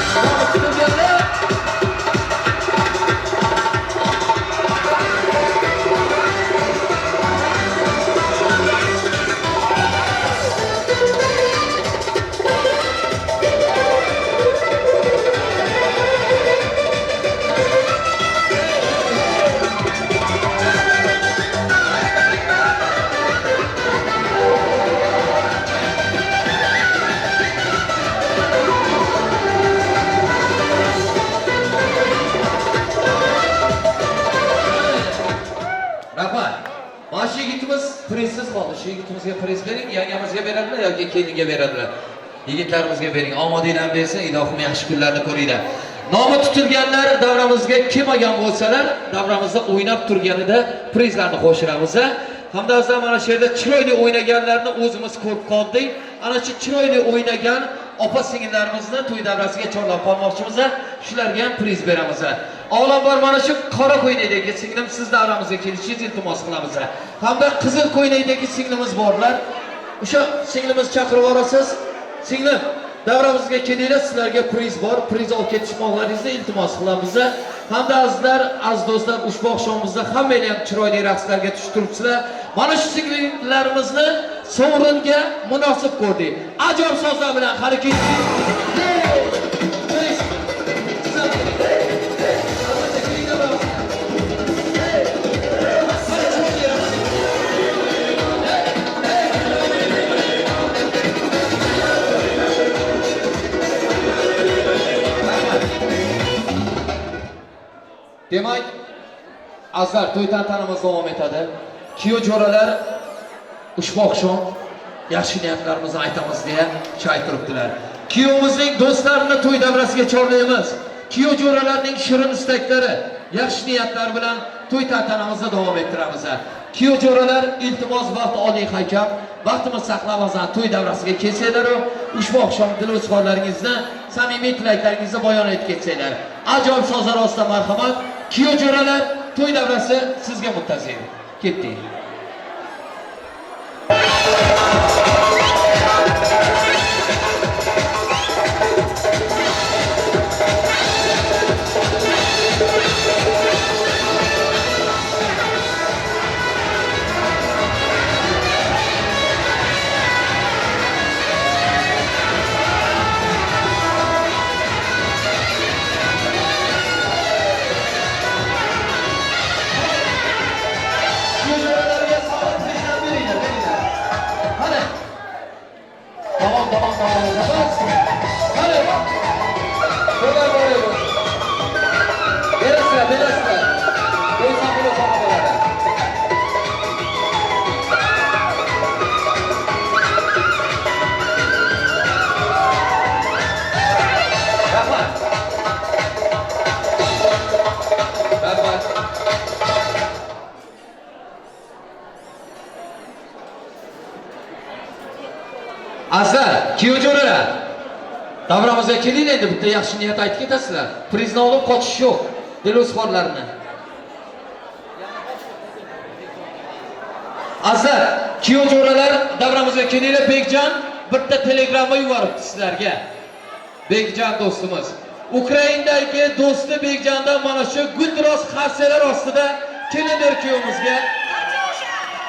Prizsiz qoldi. Shu yigitimizga priz bering, yangamizga beradilar yoki kelinga beradilar. Yigitlarimizga bering, omadinglarni bersin, ilohim yaxshi kunlarni ko'ringlar. Nomi tutilganlar davramizga kelmagan bo'lsalar, davramizda o'ynab turganida prizlarni qo'shiramiz. Hamda azizlar, mana shu yerda chiroyli o'ynaganlarni o'zimiz ko'rib qoldik. Ana shu chiroyli o'ynagan opa singillarimizni to'y davrasiga chorlab qolmoqchimiz. Shularga ham priz beramiz. Avvalambor mana shu qora ko'ylakdagi singlim, siz davramizga kelishingizni iltimos qilamiz. Hamda qizil ko'ylakdagi singlimiz borlar. O'sha singlimiz chaqirib olasiz. Singlim, davramizga kelinglar, sizlarga priz bor. Priz olib ketishmoqlaringizni iltimos qilamiz. Hamda azizlar, aziz do'stlar, ushbu oqshomimizda hammanglar ham chiroyli raqslarga tushib turibsizlar. Mana shu singillarimizni sovringa munosib ko'rdik. Ajoyib sozlar bilan harakat. Demak, azizlar, to'y tantanamiz davom etadi. Kuyov jo'ralar ushbu oqshom yaxshi niyatlarimizni aytamiz deya chay turibdilar. Kuyovimizning do'stlarini to'y davrasiga chorlaymiz. Kuyov jo'ralarning shirin istaklari, yaxshi niyatlar bilan to'y tantanamizni davom ettiramiz. Kuyov jo'ralar, iltimos vaqt oling hakam, vaqtimiz saqlamasdan to'y davrasiga kelsanglar, ushbu oqshom dil izhorlaringizni, samimiy tilaklaringizni bayon etib ketsanglar. Ajoyib sozlar ostida marhamat. Kuyov jo'ralar, to'y davrasi sizga muntazir. Ketdik. Azizlar, kuyov jo'ralar, davramizga kelinglar endi, bitta yaxshi niyat aytib ketasizlar. Prizni olib qochish yo'q, dil izhorlarini. Azizlar, Kuyov jo'ralar davramizga kelinglar. Bekjon bitta telegramma yuboribdi sizlarga. Bekjon do'stimiz. Ukrainadagi do'sti Bekjondan mana shu guldiroz qarsalar ostida kelindir kuyovimizga.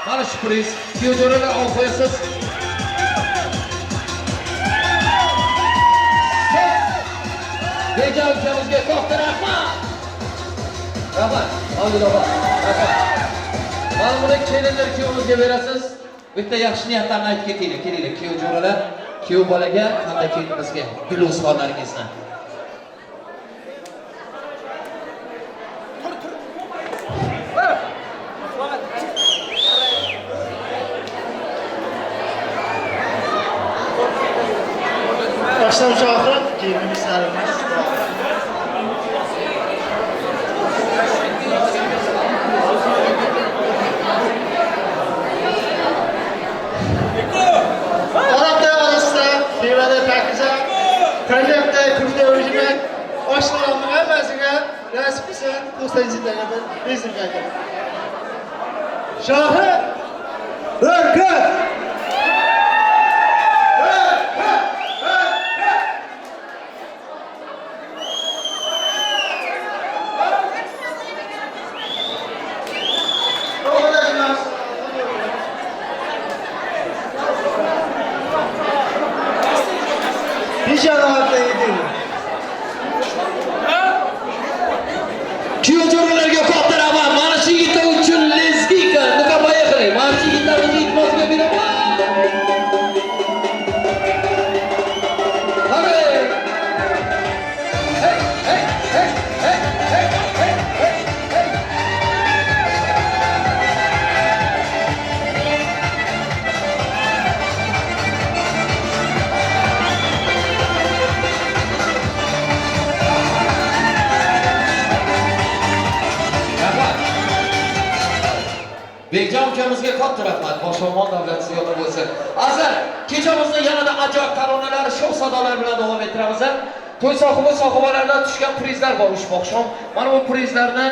Mana shu priz. Kuyov jo'ralar olib qo'yasiz. Bekjon ukamizga katta rahmat. Rahmat. Mavjud opa. Rahmat. Mana buni kelinlar kuyovimizga berasiz. Bitta yaxshi niyatlarni aytib ketinglar. Kelinglar kuyov jo'ralar, kuyov bolaga hamda kelinimizga gul o'zxonlaringizni. Başlam Şahı, kelinimiz sarılmış. Arap'ta arasında, Meyvede Pakize, Kalyap'ta Kürt'te orijinal, Başlamın hemmesine nasip etsin, Kustancı'da bizim geldi. Şahı, Rökrat! Kuyov jo'ralarga katta rahmat. Mana shu yigitlar uchun lezginka. Nuka поехали. Mana shu yigitlarimizni iltimosga beraman. Hadi. Hey, hey, hey, hey, hey, hey, hey, hey. Bekjon ukamizga katta rahmat. Boshomon davlat ziyoda bo'lsin. Azizlar, kechamizni yanada ajoyib taronalar, sho'x sadolar bilan davom ettiramiz. To'y sohibi sohibalaridan tushgan prizlar bor ushbu oqshom. Mana bu prizlarni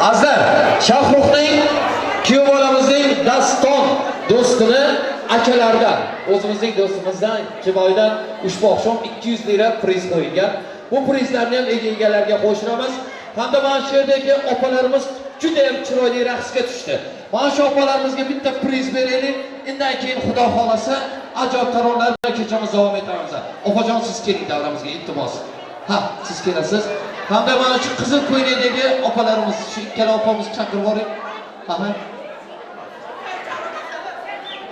Azizlar, Shahruxning kuyov bolamizning Daston do'stini akalaridan, o'zimizning do'stimizdan Kiboydan ushbu oqshom 200 lira priz qo'yilgan. Bu prizlarni ham ega-egalariga qo'shiramiz. Hamda mana shu yerdagi opalarimiz juda ham chiroyli raqsga tushdi. Mana shu opalarimizga bitta priz beraylik. Undan keyin Xudo xolasa ajoyib taronalar bilan kechamiz davom etamiz. Opajon, siz keling davramizga, iltimos. Ha, siz kelasiz. Hamda mana shu qizil ko'ylakdagi opalarimiz, shu ikkala opamizni chaqirib yuboring. Ha.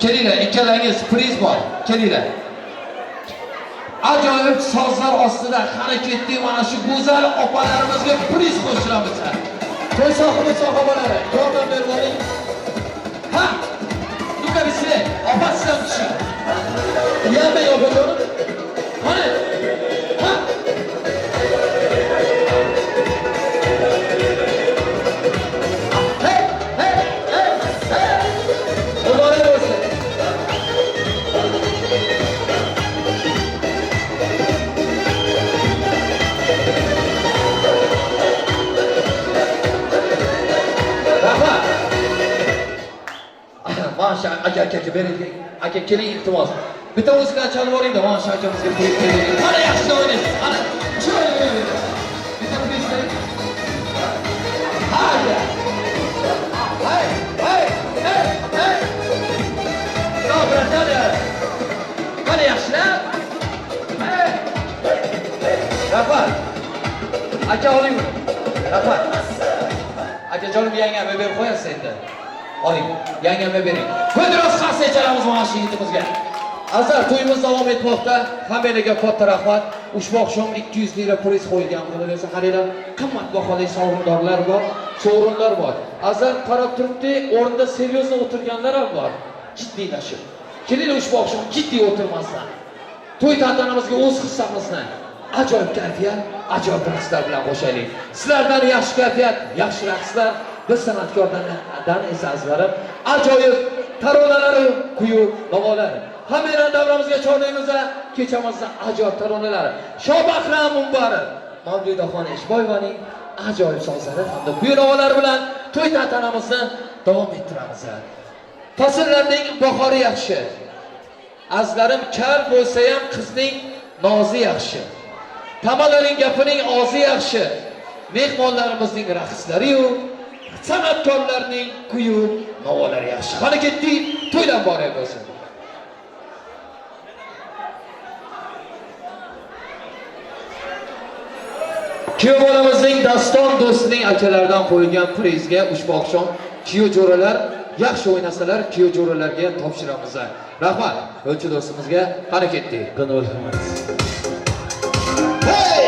Kelinglar, ikkalangiz priz bor. Kelinglar. Ajoyib sozlar ostida harakatli mana shu go'zal opalarimizga priz qo'shiramiz. To'y sohibi sohibalari, yordam berib oling. Ha! Nuka bisile, opa siz ham tushing. Uyalmang opajonim. Qani? Ha! Hey, hey, hey, hey. Muborak bo'lsin. Rahmat. Mana shu aka aka bering. Aka keling iltimos. Bitta o'zinglar chalib yuboringda, mana shu akamizga priz bering. Mana yaxshi o'ynaysiz. Mana chiroyli o'ynaysiz. Bitta priz bering. Ha, aka. Hey, hey, hey, hey. No, братан. Mana yaxshilar. Hey. Rahmat. Aka oling buni. Rahmat. Akajonim yangamga berib qo'yasiz endi. Oling, yangamga bering. Guldiroz qarsak chalamiz mana shu yigitimizga. Azizlar, to'yimiz davom etmoqda. Hammalarga katta rahmat. Ushbu oqshom 200 lira priz qo'yilgan. Qolaversa, qaranglar, qimmat baholi sovrindorlar bor, sovrinlar bor. Azizlar, qarab turibdi, o'rnida seryozni o'tirganlar ham bor. Jiddiylashib. Kelinglar ushbu oqshom jiddiy o'tirmasdan. To'y tantanamizga o'z hissamizni ajoyib kayfiyat, ajoyib raqslar bilan qo'shaylik. Sizlardan yaxshi kayfiyat, yaxshi raqslar, Biz san'atkorlardan esa azizlarim ajoyib taronalari, kuyu navolar. Hammanglar davramizga chorlaymiz kechamizni ajoyib taronalari. Shobahram Umbarov, Mavlidaxon Eshboyevaning ajoyib sozlari hamda kuyu navolari bilan to'y tantanamizni davom ettiramiz. Fasllarning bahori yaxshi. Azizlarim, kar bo'lsa ham qizning nozi yaxshi. Tamalaring gapining ozi yaxshi. Mehmonlarimizning raqslari-yu, san'atkorlarning kuyu navolari yaxshi. Qani ketdik, to'ylar muborak bo'lsin. Kuyov bolamizning Daston do'stining akalaridan qo'yilgan prizga ushbu oqshom kuyov jo'ralar yaxshi o'ynasalar kuyov jo'ralarga topshiramiz. Rahmat yo'lchi do'stimizga. Qani ketdik. Hey!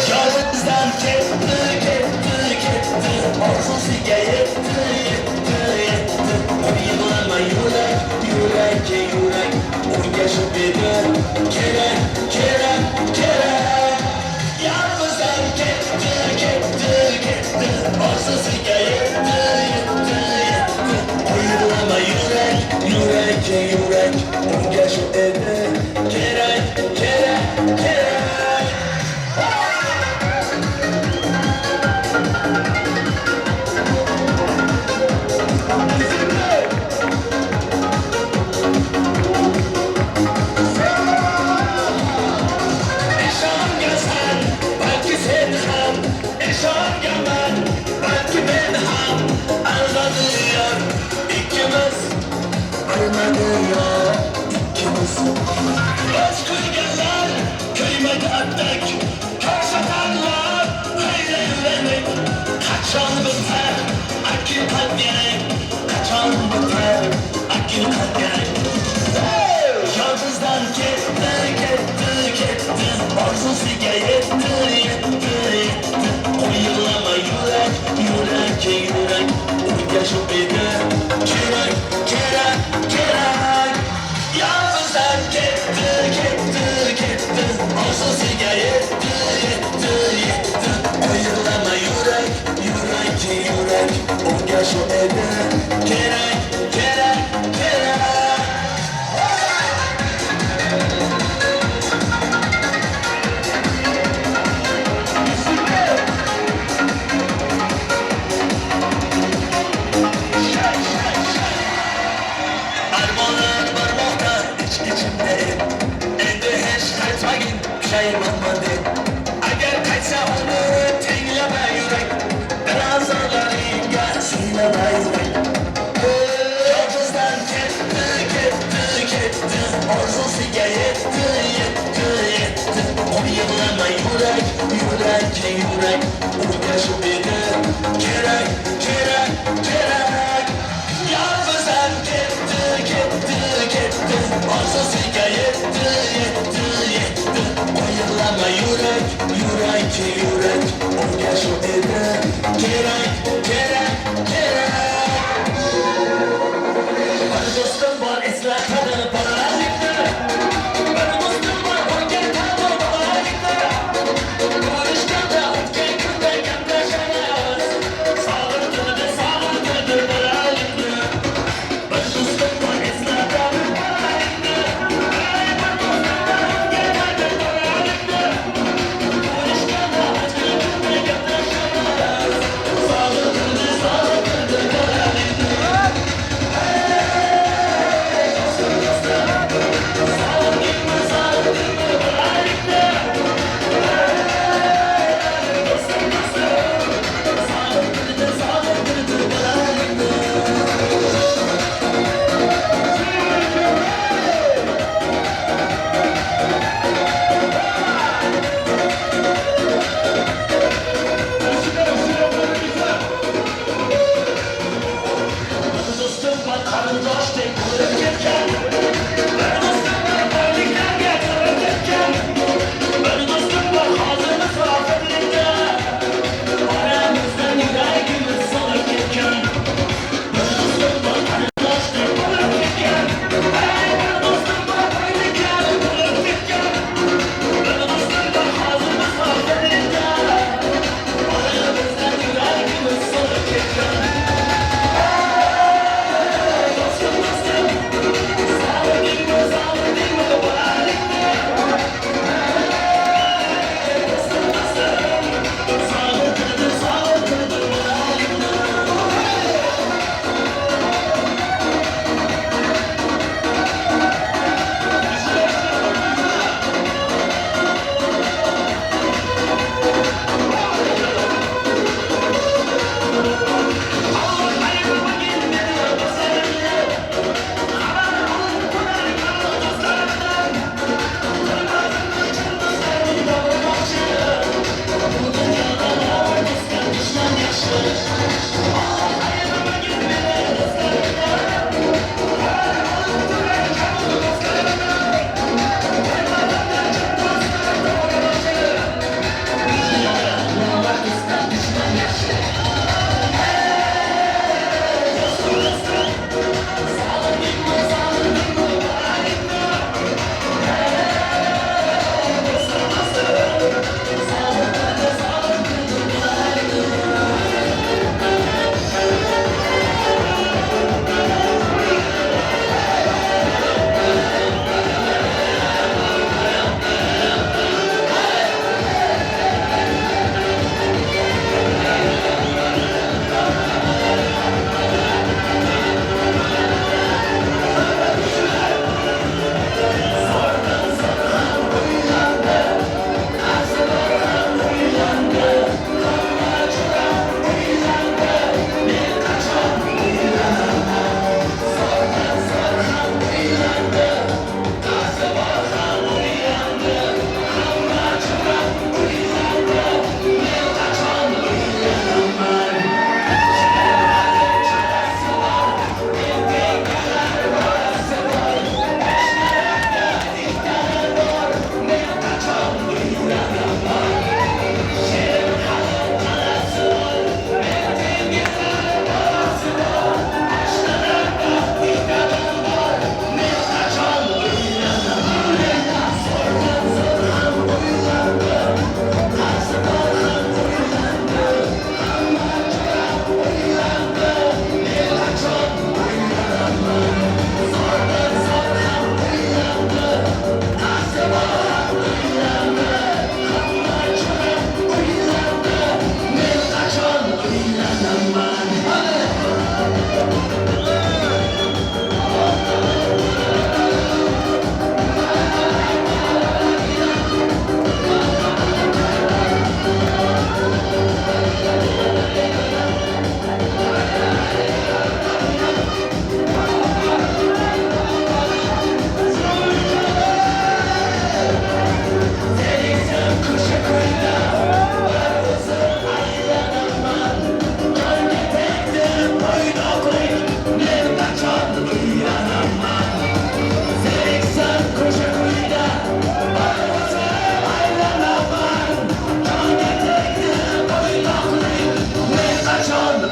Yolumuzdan ketdi, ketdi, ketdi. Haqiqat kerak, qachon bitar haqiqat kerak. Yolg'izdan ketdi, ketdi, ketdi, orzusiga yetdi, yetdi, yetdi. Qo'y yig'lama yurak, yurak, yurak, unga shu edi kerak, kerak, kerak. Yolg'izdan ketdi, ketdi, ketdi, orzusiga yetdi, yetdi, yetdi. Qo'y yig'lama yurak, yurak, yurak, unga shu edi kerak, kerak, kerak. Armonlar bormoqda ich-ichimda, endi hech qaytmagin, pushaymonman deb. Agar qaytsa uni tinglama yurak, dilozorlaringga suylama yurak. Yolg'izdan ketdi, ketdi, ketdi, orzusiga yetdi, yetdi, yetdi. Qo'y yig'lama yurak, yurak, yurak, unga shu edi kerak, kerak, kerak. Yolg'izdan ketdi, ketdi, ketdi, orzusiga yetdi, yetdi, yetdi. Qo'y yig'lama yurak, yurak, yurak, unga shu edi kerak, kerak, kerak. Bir do'stim bor eslatadi bolalikni, bir do'stim bor o'rgatadi bolalikni. Ko'rishganda o'tgan kunda gaplashamiz, sog'intirdi, sog'intirdi bolalikni. Bir do'stim bor eslatadi bolalikni, bir do'stim bor o'rgatadi bolalikni. Ko'rishganda o'tgan kunda gaplashamiz,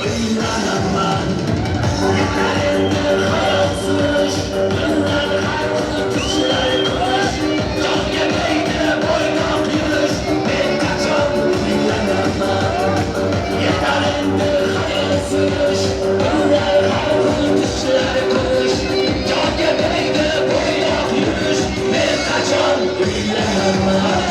uylanaman? Yetar endi xayol surish, bundan har kuni tushlar ko'rish. Jonga tegdi bo'ydoq yurish, men qachon uylanaman? Yetar endi xayol surish, bundan har kuni tushlar ko'rish. Jonga tegdi bo'ydoq yurish, men qachon uylanaman?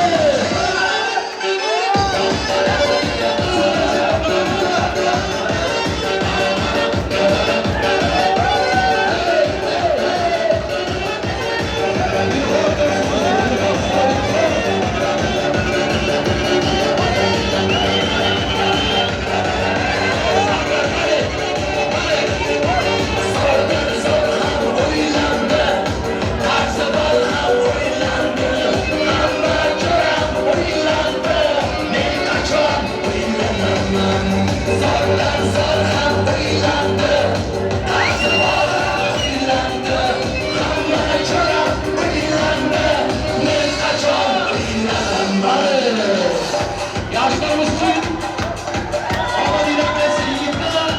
Yoshlarimiz uchun omad bersin yigitlar.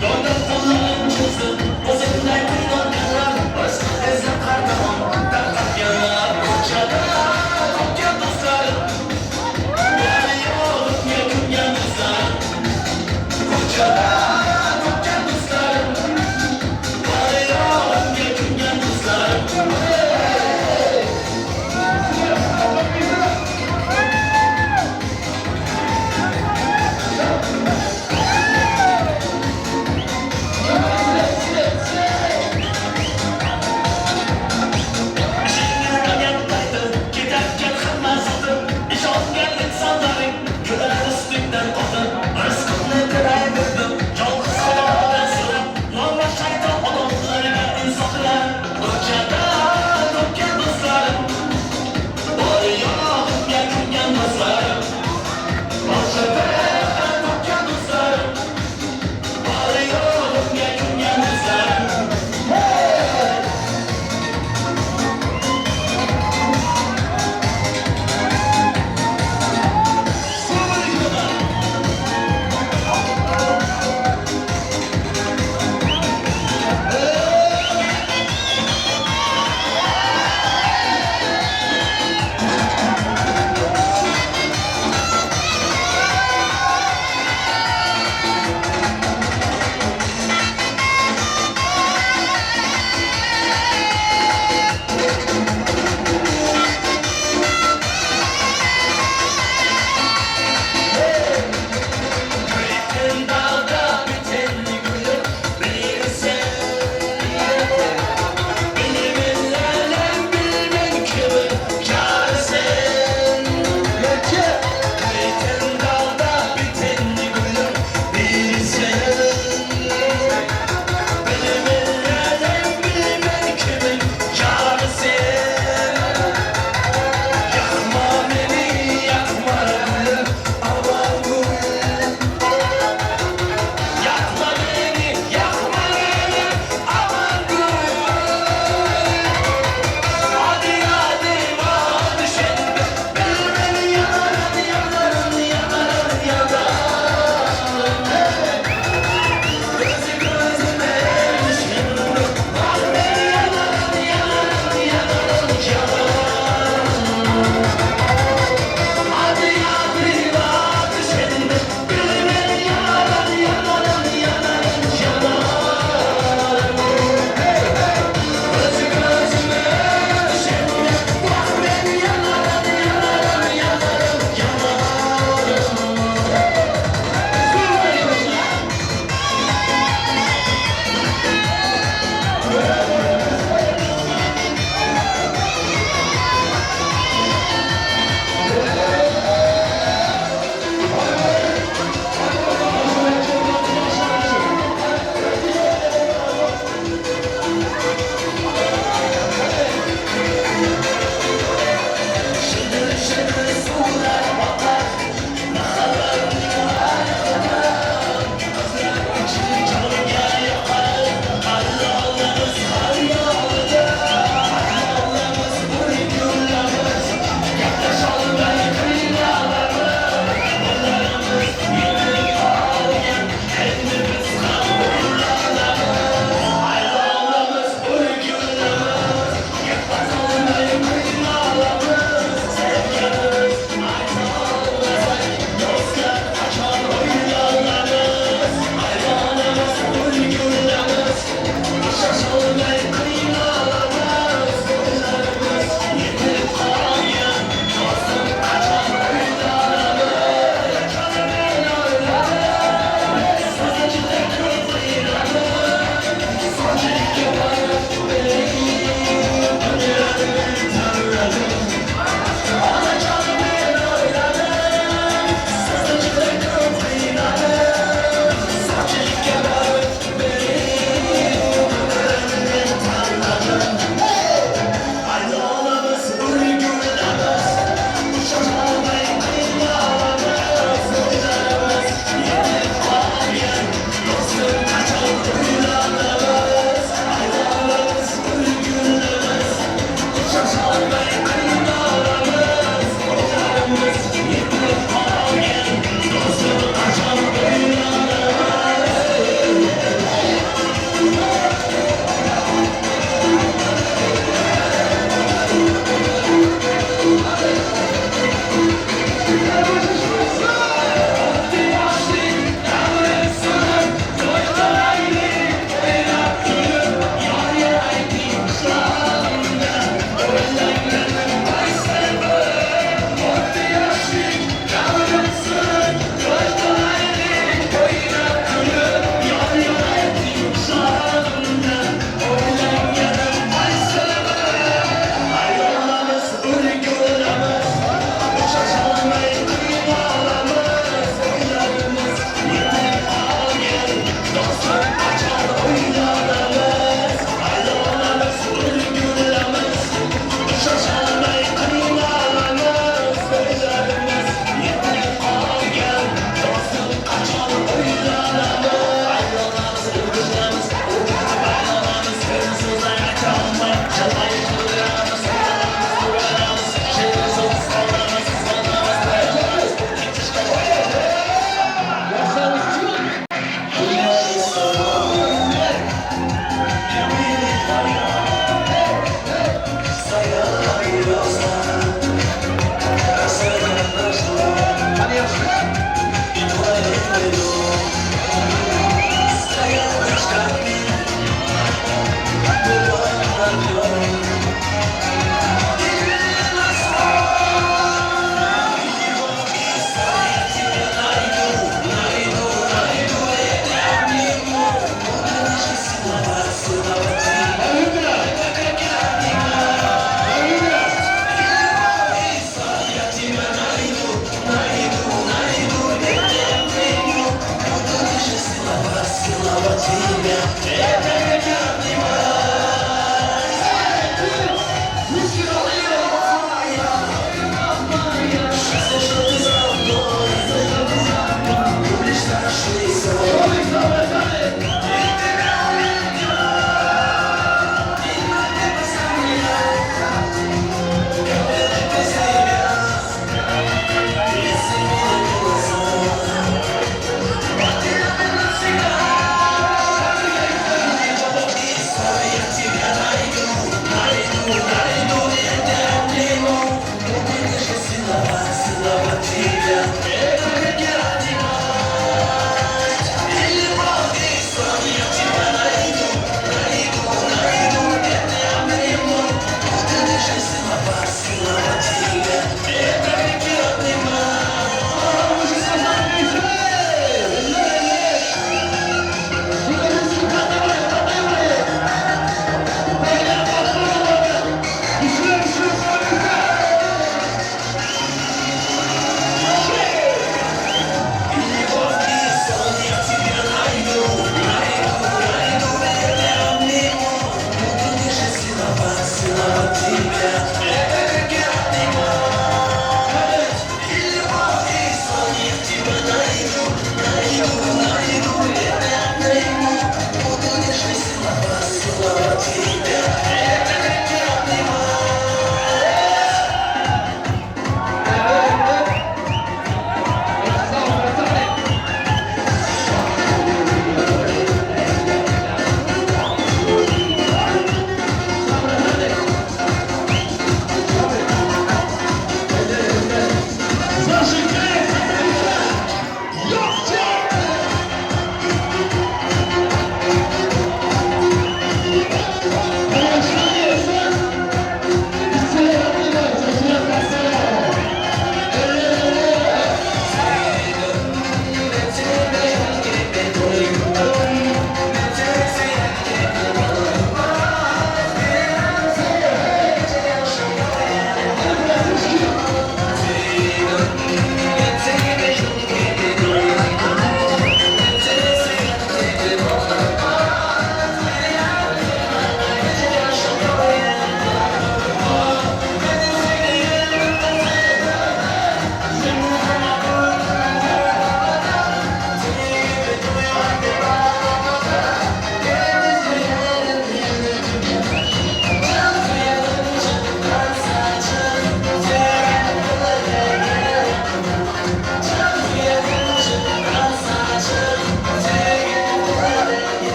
Don't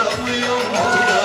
Kaldıramıyorum onları.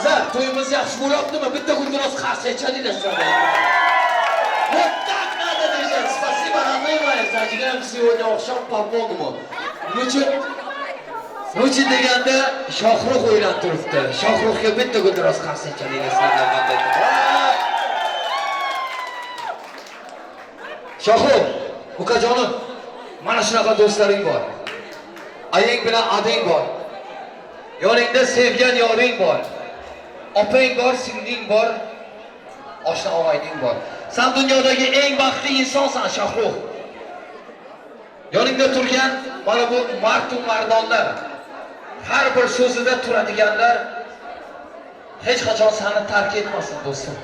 Azar, to'yimiz yaxshi bo'lyaptimi? Bitta guldiroz qarsak chalinglar sizlar. Вот так надо держать. Спасибо, родные мои. Зажигаем сегодня oqshom по-полному. Nuchi deganda Shohruh o'ylab turibdi. Shohruhga bitta guldiroz qarsak chalinglar sizlar. Shohruh, ukajonim, mana shunaqa do'stlaring bor. Aying bilan adang bor. Yoningda sevgan yoring bor. Opang bor, singling bor, oshna og'ayning bor. Sen dunyodagi eng baxtli insonsan, Shohruh. Yoningda turgan mana bu mard va mardonlar, har bir so'zida turadiganlar hech qachon seni tark etmasin, do'stim.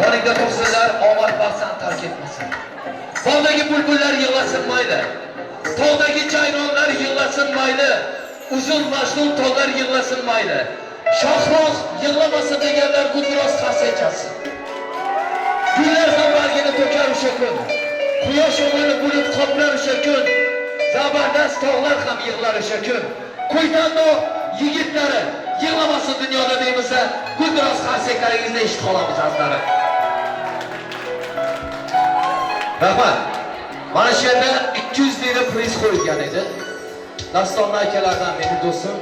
Yoningda tursinlar, omad baxt seni tark etmasin. Bog'dagi bulbullar yig'lasin mayli. Tog'dagi jayronlar yig'lasin mayli. Uzun majnun tog'lar yig'lasin mayli. Shohruh yig'lamasa deganlar guldiroz qarsak chalsin. Gullar ham bargini to'kar o'sha kun. Quyosh o'g'lini bulut qoplar o'sha kun. Zabardast tog'lar ham yig'lar o'sha kun. Qo'ytando yigitlari yig'lamasin dunyoda deymiz-a, guldiroz qarsaklaringizni eshitib qolamiz azizlarim. Rahmat. Mana shu yerda 200 lira priz qo'yilgan edi. Dastonni akalardan meni do'stim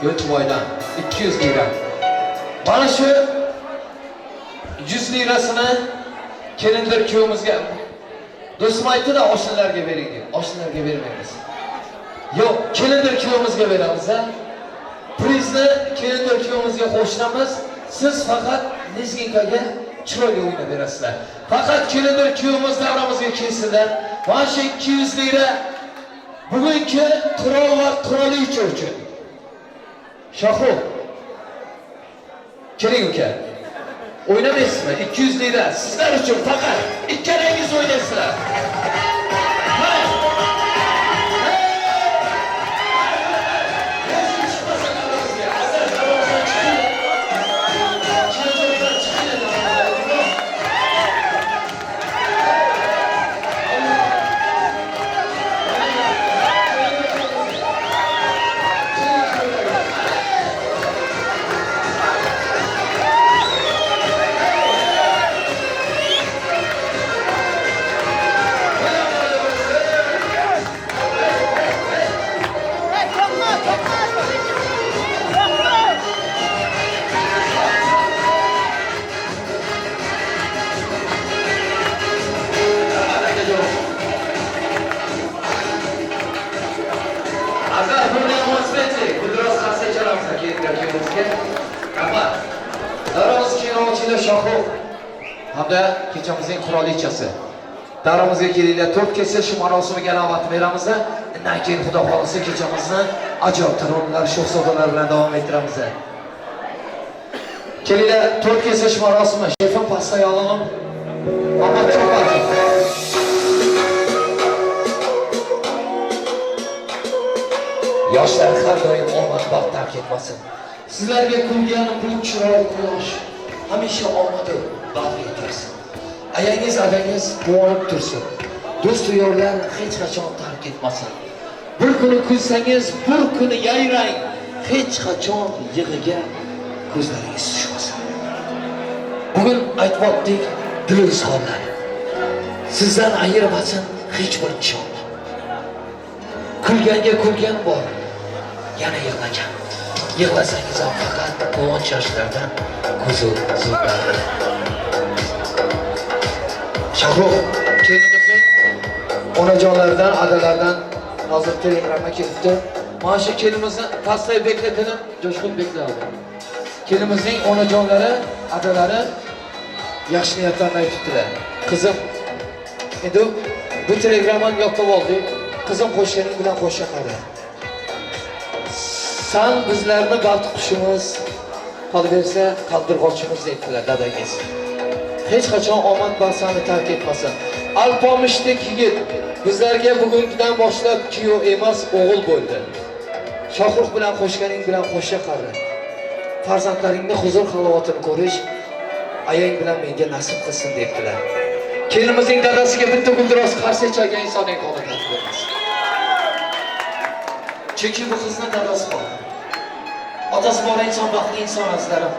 Yo'lchiboydan 200 lira. Mana shu 100 lirasini kelindir kuyovimizga do'stim aytdi-da, oshnalarga bering deb. Oshnalarga bermaymiz. Yo'q, kelindir kuyovimizga beramiz-a. Prizni kelindir kuyovimizga qo'shamiz. Siz faqat lezginkaga chiroyli o'ynab berasizlar. Faqat kelindir kuyovimiz davramizga kelsinlar. Mana shu 200 lira bugungi qirol va qirolicha uchun. Shohruh, keling uka. O'ynamaysizmi? 200 lira sizlar uchun faqat ikkalangiz o'ynaysizlar. Shohruh hamda kechamizning qirolichasi. Davramizga kelinglar, to'rt kesish marosimiga navbat beramiz. Undan keyin Xudo xohlasa kechamizni ajoyib taronalar, shohzodalar bilan davom ettiramiz. Kelinglar, to'rt kesish marosimi. Shefim pastda yolg'on. Omad chopadi. Yoshlar har doim omad baxt tark etmasin. Sizlarga kulgan bu chiroyli quyosh hamisha omadi baxt yetarsin. Ayangiz adangiz quvonib tursin. Do'st yorlar hech qachon tark etmasin. Bir kuni kulsangiz, bir kuni yayrang, hech qachon yig'iga ko'zlaringiz tushmasin. Bugun aytibdik dil izhorlar. Sizdan ayirmasin hech bir nishon. Kulganga kulgan bor, yana yig'lagan. Yig'lasangiz ham faqat quvonch yoshlardan ko'zi zo'rlar. Shohruh kelinimizning onajonlaridan, adalaridan hozir telegramma kelibdi. Mana shu kelinimizni pastay beklatilib, Jo'shqin bekladi. Kelinimizning onajonlari, adalari yaxshi niyatlarni aytibdilar. Qizim, endi bu telegrammani yoqib oldik. Qizim qo'shganing bilan qo'sha qara. San bizlarni baxt qushimiz, qolaversa qaldirg'ochimiz deydilar dadangiz. Hech qachon omad barsani tark etmasin. Alpomishdek yigit bizlarga bugungidan boshlab kuyov emas, o'g'il bo'ldi. Shohruh bilan qo'shganing bilan qo'sha qara. Farzandlaringni huzur halovatini ko'rish ayang bilan menga nasib qilsin debdilar. Kelinimizning dadasiga bitta guldiroz qarsak chalgan insonning xonadoni bo'lmas. Chunki bu qizni dadasi bor. Otasi bor inson baxtli inson azizlarim.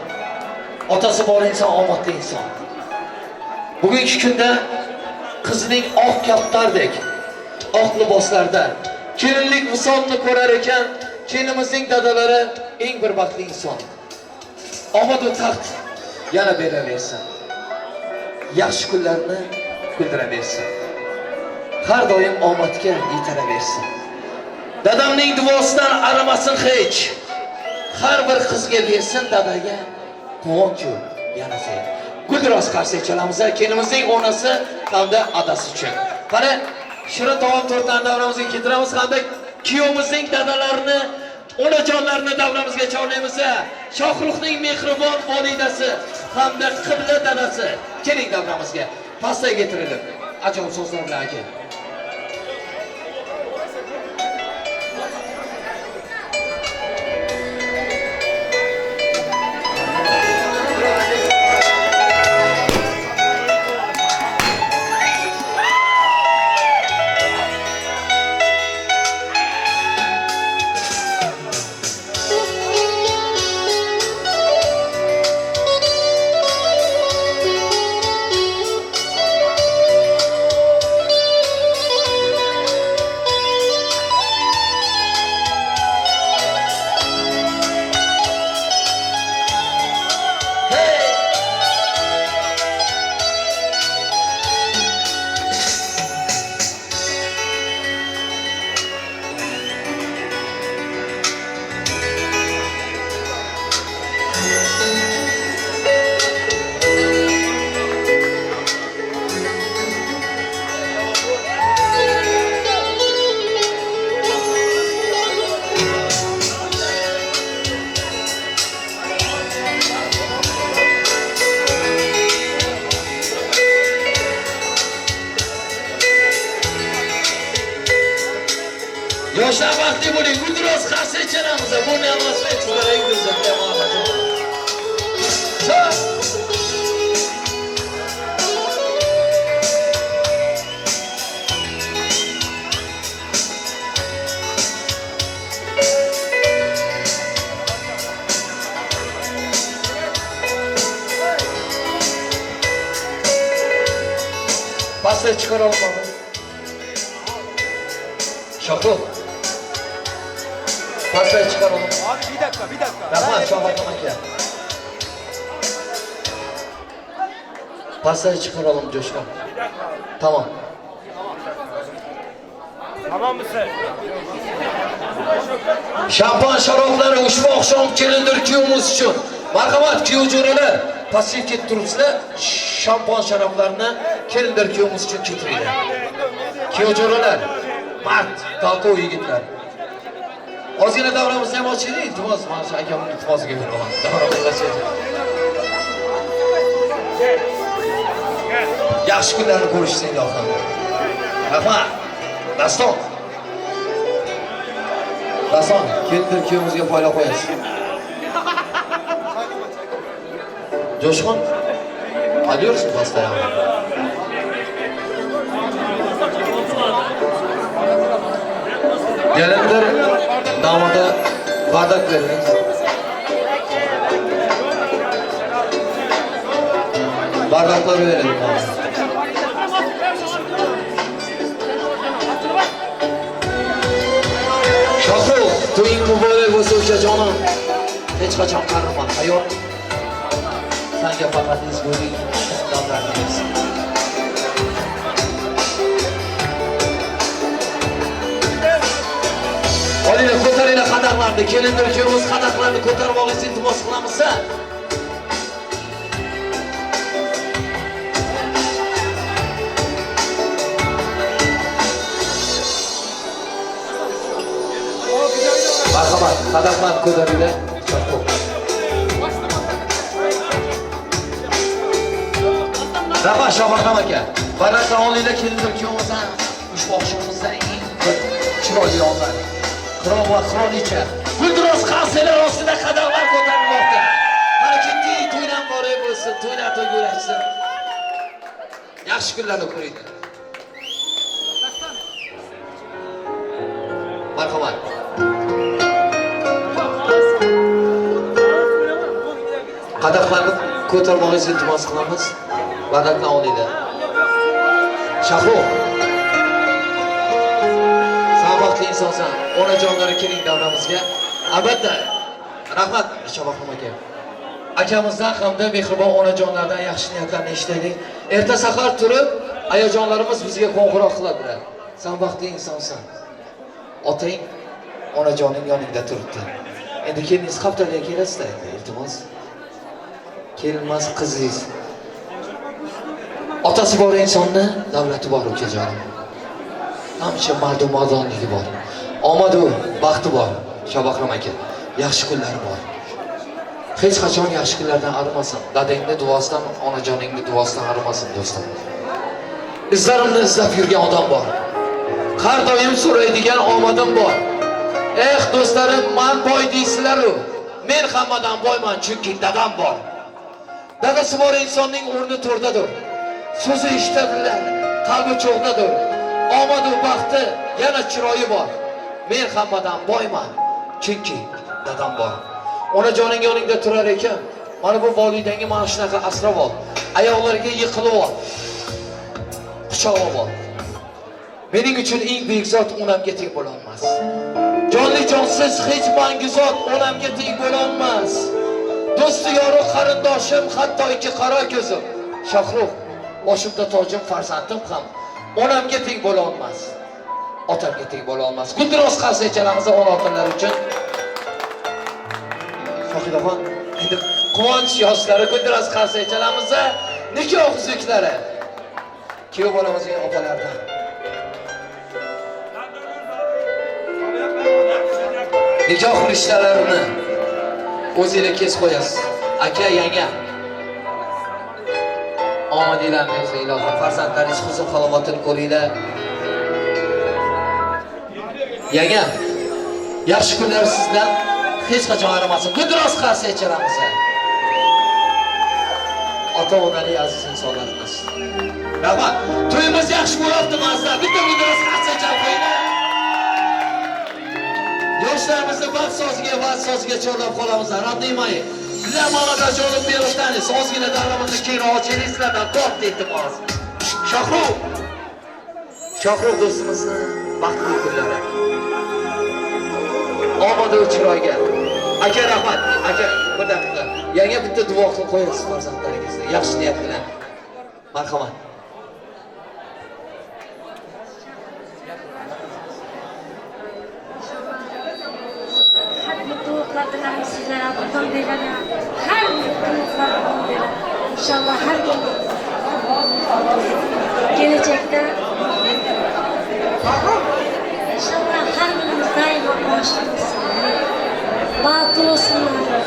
Otasi bor inson omadli inson. Bugungi kunda qizining oq kaftardek oq liboslarda kelinlik visolini ko'rar ekan, kelinimizning dadalari eng bir baxtli inson. Omad va taxt yana beraversin. Yaxshi kunlarni kuldiraversin. Har doim omadga yetaraversin. Dadamning duosidan arimasin hech. Har bir qizga bersin dadaga quvonch-u yana sen. Guldiroz qarsak chalamiz kelinimizning onasi hamda adasi uchun. Qani shirin taom tortlarni davramizga keltiramiz hamda kuyovimizning dadalarini, onajonlarini davramizga chorlaymiz. Shohruxning mehribon volidasi hamda qibla dadasi keling davramizga. Pastga getirilib, ajoyib so'zlar bilan aka. Yoshlar baxtli bo'ling. Guldiroz qarsak chalamiz. Buni emasmi sizlar go'zal jamoalar. Pastayı çıkaralım abi. Şahrux. Pastayı çıkaralım. Abi bir dakika, bir dakika. Rahmat, Şahbaz aka. Pastayı çıkaralım Coşkun. Tamam. Tamam mısın? Şampan şarapları ushbu oqshom kelindir kuyovimiz uchun. Marhamat kuyov jo'ralar, pastga ketib turibsizlar. Şampan sharoblarini kelindir kuyovimiz uchun ketiringlar. Kuyov jo'ralar, mard, talqov yigitlar. Ozgina davramizni ham ochaylik, iltimos, mana shu akamning iltimosiga beraman. Davramizni ochaylik. Yaxshi kunlarni ko'rishsin ilohim. Rahmat. Daston. Daston, kelindir kuyovimizga poylab qo'yasiz. Coşkun, alıyorsun pastayı abi. Gelindir damada bardak veriniz. Bardakları verelim abi. Shohrux, to'ying muborak bo'lsin ukajonim. Hech qachon qarima, hayot sanga faqat ezgulik damlarni bersin. Olinglar, ko'taringlar qadahlarni. Kelindir kuyovimiz qadahlarni ko'tarib olishni iltimos qilamiz. Marhamat, qadahlarni ko'taringlar. Rahmat Shohbaxram aka. Baraka olinglar, kelindir kuyovimizdan ushbu oqshomimizda eng bir chiroyli onlar. Qirol va qirolicha. Guldiroz qarsalar ostida qadamlar ko'tarilmoqda. Mana ketdik, to'ydan muborak bo'lsin, to'ylar to'yga ulashsin. Yaxshi kunlarni ko'ringlar. Marhamat. Qadahlarni ko'tarmoqingizni iltimos qilamiz. Bardakdan olinglar. Shahrux. Sen baxtli insonsan. Onajonlari keling davramizga. Albatta, rahmat Shabahrom aka. Akamizdan hamda mehribon onajonlardan yaxshi niyatlarni eshitaylik. Erta sahar turib, ayajonlarimiz bizga qo'ng'iroq qiladilar. Sen baxtli insonsan. Otang, onajoning yoningda turibdi. Endi keliningiz haftaliga kelasizlar endi, iltimos. Kelinmas qizingiz. Otasi bor insonni davlati bor ukajonim. Hamisha mardu mardonligi bor. Omadu baxti bor Shabahrom aka. Yaxshi kunlari bor. Hech qachon yaxshi kunlardan arimasin. Dadangni duosidan, onajoningni duosidan arimasin do'stim. Izlarimni izlab yurgan odam bor. Har doim so'raydigan omadim bor. Eh do'stlarim, man boy deysizlar-u. Men hammadan boyman chunki dadam bor. Dadasi bor insonning o'rni to'rdadir. So'zi eshitadilar, qalbi cho'g'dadir. Omadu baxti, yana chiroyi bor. Men hammadan boyman chunki dadam bor. Onajoning yoningda turar ekan, mana bu volidangni mana shunaqa asrab ol. Oyoqlariga yiqilib ol. Quchog'ib ol. Mening uchun eng buyuk zot onamga teng bo'la olmas. Jonli jonsiz hech mangu zot onamga teng bo'la olmas. Do'sti yoru qarindoshim, hattoki qora ko'zim. Shohrux, boshimda tojim, farzandim ham onamga teng bo'la olmas. Otamga teng bo'la olmas. Guldiroz qarsak chalamiz ona otalar uchun. Shohidaxon, endi quvonch yoshlari guldiroz qarsak chalamiz nikoh uzuklari. Kuyov bolamizning opalaridan. Nikoh rishtalarini o'zingizlar kesib qo'yasiz. Aka, yanga. Omadinglarni bersin ilohim. Farzandlaringiz huzur halovatini ko'ringlar. Yanga, yaxshi kunlar sizdan hech qachon arimasin. Guldiroz qarsak chalamiz. Ota-onali aziz insonlarimiz. Rahmat. To'yimiz yaxshi bo'lyapti, azizlar. Bitta guldiroz qarsak chalib qo'yinglar. Yoshlarimizni baxt soziga, vaz soziga chorlab qolamiz. Родные. Для молодоженов белый танец. Ozgina davramizni keyinroq ochaylik, sizlardan katta iltimos. Shohrux. Shohrux do'stimizni baxtli kunlari. Omadu chiroyga. Aka rahmat. Aka, bir daqiqa. Yanga bitta duo qilib qo'yasiz farzandlaringizni yaxshi niyat bilan. Marhamat. Mutluluklar dilerim sizlere, buradan verene, her mutluluklar dilerim. İnşallah her gün gelecekte, inşallah her birimiz daima kuvvetli olsun, bahtlı olsunlar.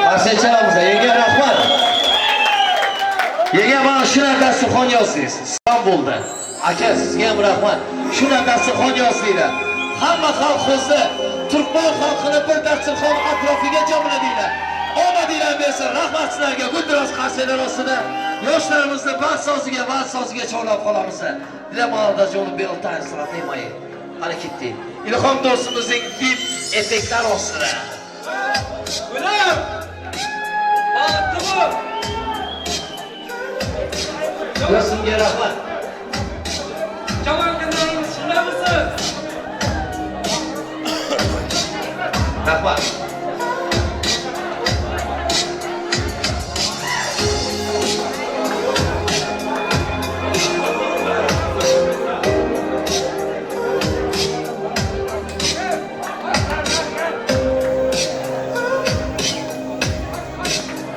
Qarsak chalamiz, yanga rahmat. Yanga mana shunaqa dasturxon yozdingiz İstanbulda. Aka, sizga ham rahmat. Shunaqa dasturxon yozdinglar. Hamma xalq o'zi Turkman xalqini bir dasturxon atrofiga jamladinglar. Omadinglar bersin. Rahmat sizlarga. Guldiroz qarsaklar ostida yoshlarimizni baxt soziga, vaz soziga chorlab qolamiz. Для молодоженов белый танец, родные мои. Qani ketdik. Ilhom do'stimizning VIP effektlar ostida. Ular! Baxtli bo'l! Do'stimga rahmat. Yomon kunlaringiz shunday bo'lsin. Rahmat.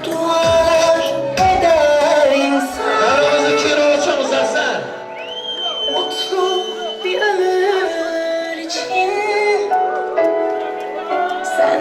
Dualar eder insan. Aramızı kere açamız Aslan. Mutlu bir ömür için. Sen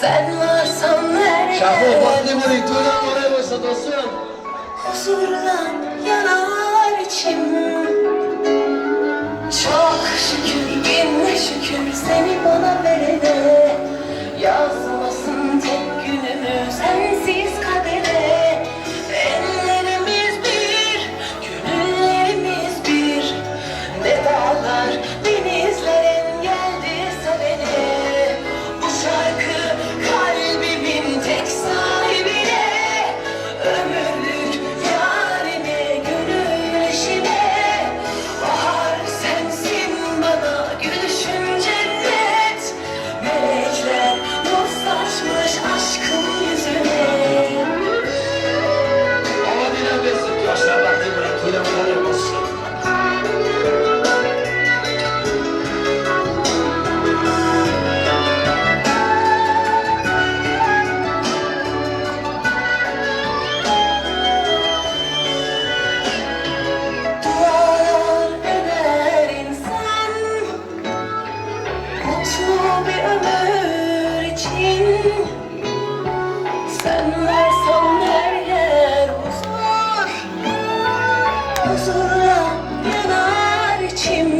Sen varsan her Şahruh baxtli bo'ling, to'ylar muborak bo'lsin do'stim. Huzurla yanar içim. Çok şükür, bin şükür seni bana verene. Yazmasın tek günümü sensiz kadere. Ellerimiz bir, gönüllerimiz bir. Ne dağlar, denizler engeldir sevene. Bu şarkı kalbimin tek sahibine. Ömürlük yarime, gönül eşime. Bahar sensin bana, gülüşün cennet. Melekler nur saçmış aşkın yüzüne. Omadinglar bersin, yoshlar baxtli bo'ling, to'ylar muborak bo'lsin. Dualar eder insan mutlu bir ömür için. Sen varsan her yer huzur, huzurla yanar içim.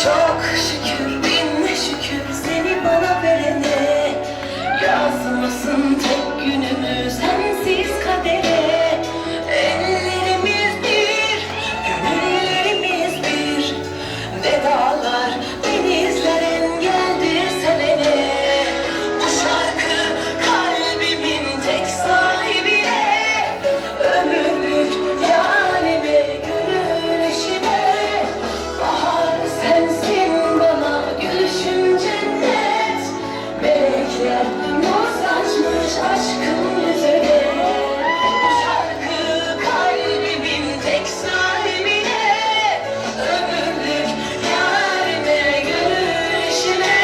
Çok şükür, bin şükür seni bana verene. Yazmasın tek günümü sensiz kadere. Ellerimiz bir, gönüllerimiz bir. Ne dağlar, denizler engeldir sevene. Bu şarkı kalbimin tek sahibine. Ömürlük yarime, gönül eşime. Bahar sensin bana, gülüşün cennet. Melekler nur saçmış aşkın yüzüne. Bu şarkı kalbimin tek sahibine. Ömürlük yarime, gönül eşime.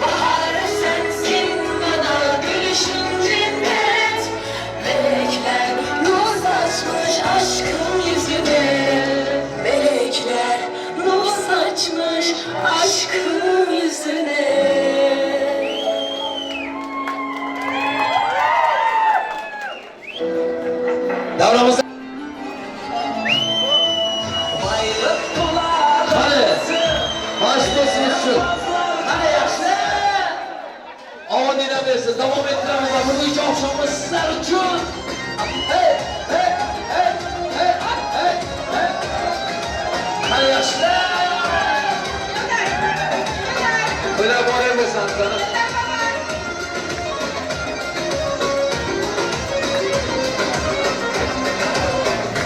Bahar sensin bana, gülüşün cennet. Melekler nur saçmış aşkın yüzüne. Melekler nur saçmış aşkın yüzüne. Davramiz Qani, baş bo'lsin shu. Qani yaxshi. Omadinglar bersin. Davom ettiramiz. Bugungi oqshomimiz sizlar uchun. Hey, hey, hey, hey, hey, hey. Qani yaxshilar. To'ylar muborak bo'lsin azizlarim.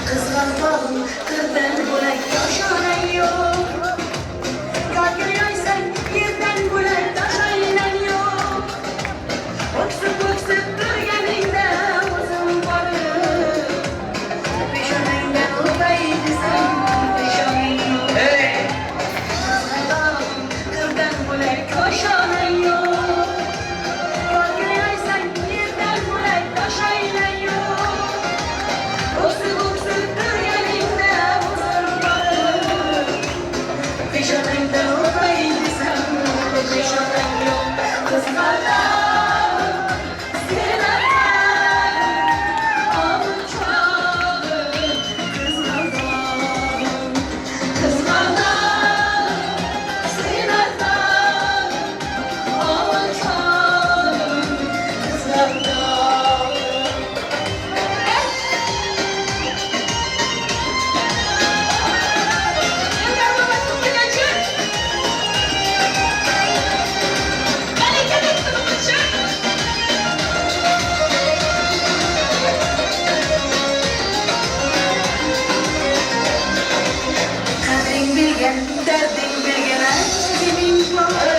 Qizg'aldoq qirdan bo'lak koshonang yo'q. Yorga yoysang yerdan bo'lak toshoynang yo'q. O'ksib o'ksib turganingda o'zim borib peshonangdan o'pay desam peshonang yo'q. Qizg'aldoq qirdan bo'lak koshonang yo'q. Yorga yoysang yerdan bo'lak toshoynang yo'q. O'ksib o'ksib turganingda o'zim borib peshonangdan o'pay desam peshonang yo'q. Qizg'aldoq senaman ovuchog'im, qizg'aldoq, qizg'aldoq senaman ovuchog'im, qizg'aldoq. Qadring bilgan, darding bilgan aziming bor.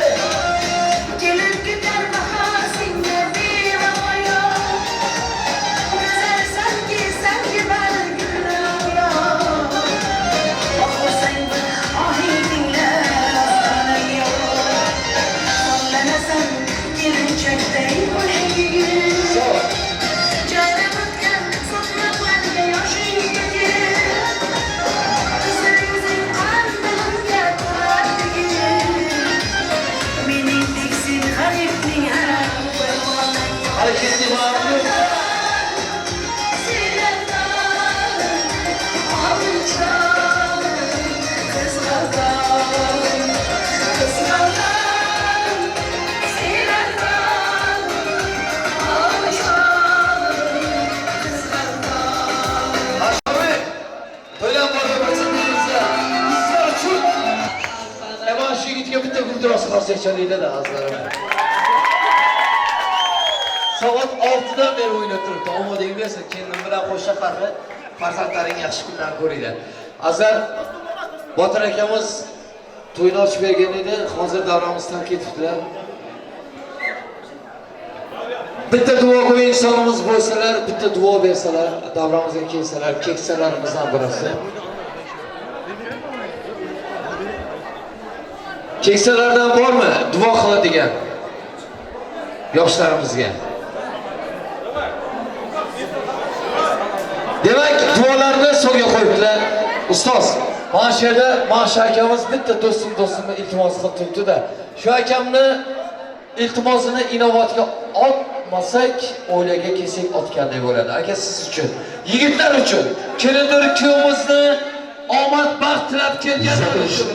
Kelib ketar bahor senga bevafoyo. Go'zalsanki senga bargullar yo'q. Oxursang bir ohing tinglar ostonang yo'q. Sonlanasan kelinchakday bo'lgin. Jayrab o'tgan so'qmoqlarga yoshing to'kib. Qizil yuzing qandilimga to'lar tugin. Meningdek sen g'arib Hareketli var mı? Bitta da azizlarim. Soat 6dan beri o'ynab turibdi. Omading bersin, kelin bilan qo'sha qari farzandlaring yaxshi kunlar ko'ringlar. Azizlar, Botir akamiz to'yni ochib bergan edi. Hozir davramiz tark etibdilar. Bitta duogo'y insonimiz bo'lsalar, bitta duo bersalar, davramizga kelsalar, keksalarimizdan birisi. Keksalardan bormi duo qiladigan yoshlarimizga? Demak, duolarni so'ngga qo'yibdilar. Ustoz, mana shu yerda mana shu akamiz bitta do'stimni iltimos qilib turibdi-da. Shu akamni iltimosini inobatga otmasak, oilaga kelsak otgandek bo'ladi. Aka, siz uchun, yigitlar uchun, kelindir kuyovimizni omad baxt tilab kelganlar uchun.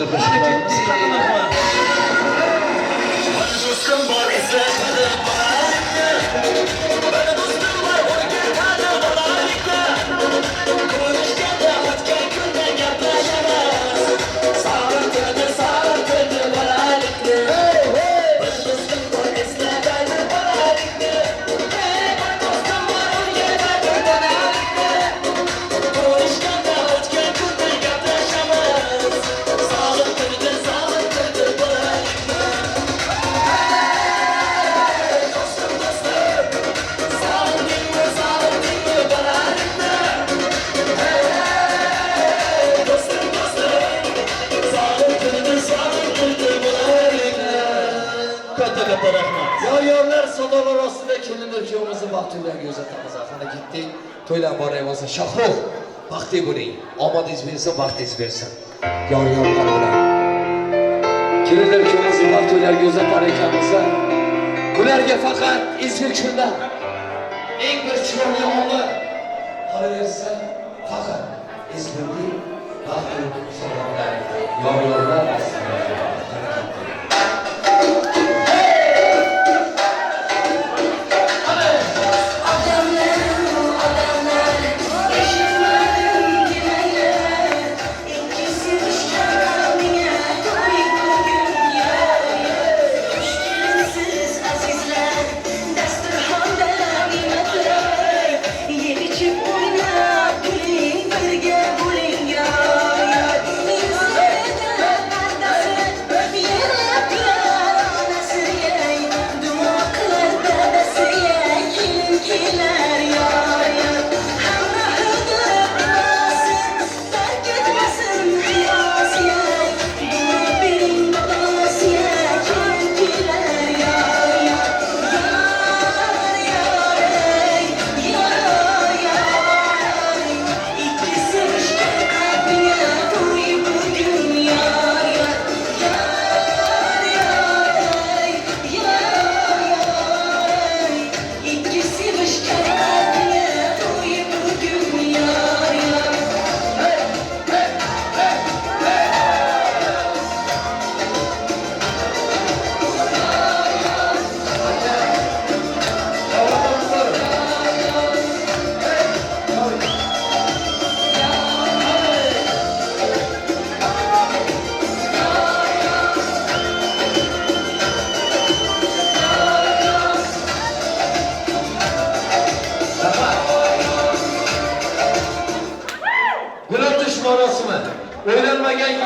Yor-yorlar sadolar ostida kelindir kuyovimizni baxt to'ylarga uzatamiz. Qani ketdik. To'ylar boray bo'lsin. Shohrux, baxtli bo'ling. Omadingiz bersin, baxtingiz bersin. Yor-yorlar bilan. Kelindir kuyovimizni baxt to'ylarga uzatar ekanmiz. Bularga faqat ezgu kunlar, eng bir chiroyli onlar qolaversa, faqat ezgulik, baxtli sog'liklar, yor-yorlar ostida.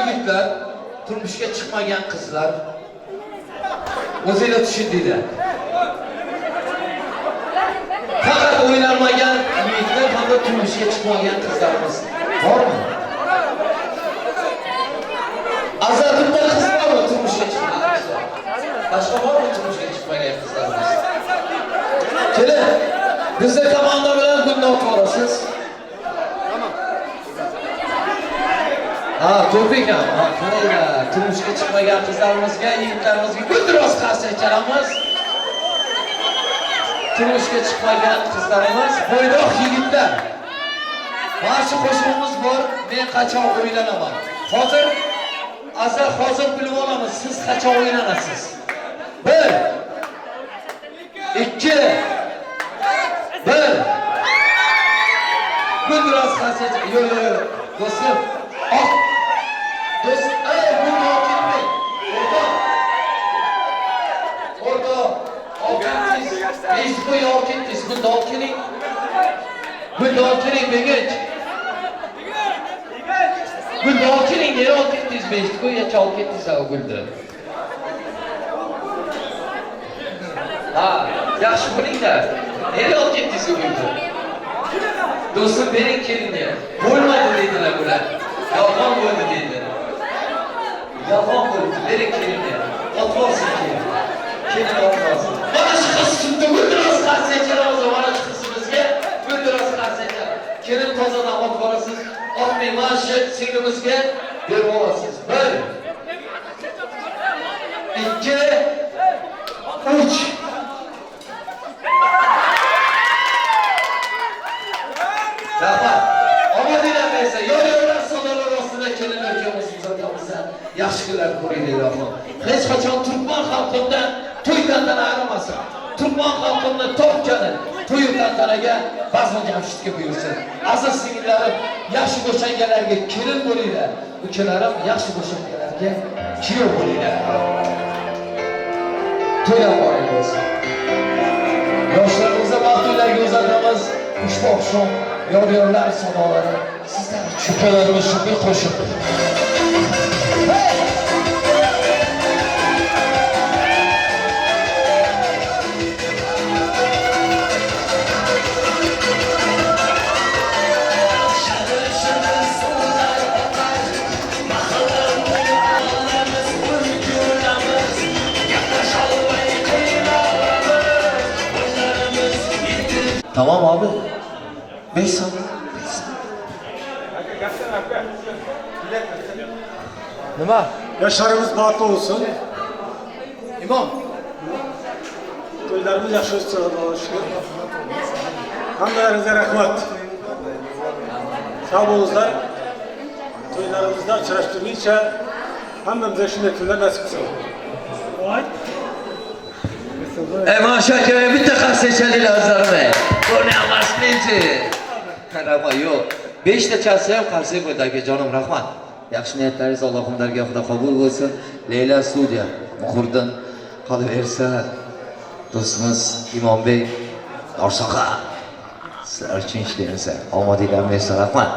Yigitlar, turmushga chiqmagan qizlar o'zinglar tushundinglar. Faqat o'ylanmagan yigitlar hamda turmushga chiqmagan qizlarimiz bormi? Azar bitta qiz bormi turmushga chiqmagan qizlar? Boshqa bormi turmushga chiqmagan qizlarimiz? Kelin, bizda komanda bilan bundan o'tib. Ha, ko'p ekan. Ha, qaranglar, turmushga chiqmagan qizlarimizga, yigitlarimizga guldiroz qarsak chalamiz. Turmushga chiqmagan qizlarimiz, bo'ydoq yigitlar. Mana shu qo'shig'imiz bor, men qachon uylanaman. Hozir azal hozir bilib olamiz, siz qachon uylanasiz. 1 2 1 Gulduros qarshi. Yo'q, yo'q, yo'q. Do'stim, oq. Do'st, ey, gulni olib ketmang. O'rtoq. O'rtoq, olib ketdingiz. Eshitib olib ketdingiz. Gulni olib keling. Gulni olib keling, Begich. Gulni olib keling, nega olib ketdingiz? Beshit qo'ygacha olib ketdingiz u gulni. Ha, yaxshi bo'ling-da. Nega olib ketdingiz u gulni? Do'stim, bering kelinga. Bo'lmadi dedilar bular. Yolg'on bo'ldi dedilar. Yolg'on bo'ldi, bering kelinga. Otib olsin kelin. Kelin otib olsin. Mana shu qiz sutni Guldiroz qarshi o'zi, mana shu qizimizga Guldiroz qarshi. Kelin tozadan otib olasiz. Otmang, mana shu singlimizga berib olasiz. 1 2 3 Rahmat. Omadinglar bersin. Yor-yorlar sadolar ostida kelinlar kuyovimizni uzatamiz. Yaxshi kunlar ko'ringlar ilohim. Hech qachon turkman xalqimdan to'y tantana ayirmasin. Turkman xalqimni topgani to'y tantanaga bazmi jamshidga buyursin. Aziz singillarim, yaxshi bo'shanganlarga kelin bo'linglar. Ukalarim, yaxshi bo'shanganlarga kuyov bo'linglar. To'ylar muborak bo'lsin. Yoshlarimizni baxtli uzatamiz. Ushbu oqshom yor-yorlar sadolari sizlar uchun. Ukalarimiz shu bir qo'shiq. Tamam abi. 5 saniye. 5 saniye. Nima? Yaşlarımız bahtlı olsun. İmom. To'ylarimiz yaxshi o'tsin, Allohga shukr. Hammalaringizga rahmat. Sog' bo'linglar. To'ylarimizda uchrashtirguncha hammamizga shunday kunlar nasib qilsin. Mana shu akaga bitta qarsak chalinglar o'zlarim. Buni emasminchi? Rahmat, yo'q. 5 ta chalsa ham qarsak bo'ldi aka jonim, rahmat. Yaxshi niyatlaringiz Allohim dargohida qabul bo'lsin. Leyla studiya Muhurdin qolaversa do'stimiz Imombek Orsoqa sizlar uchun ishlaymiz. Omadinglar bersin, rahmat.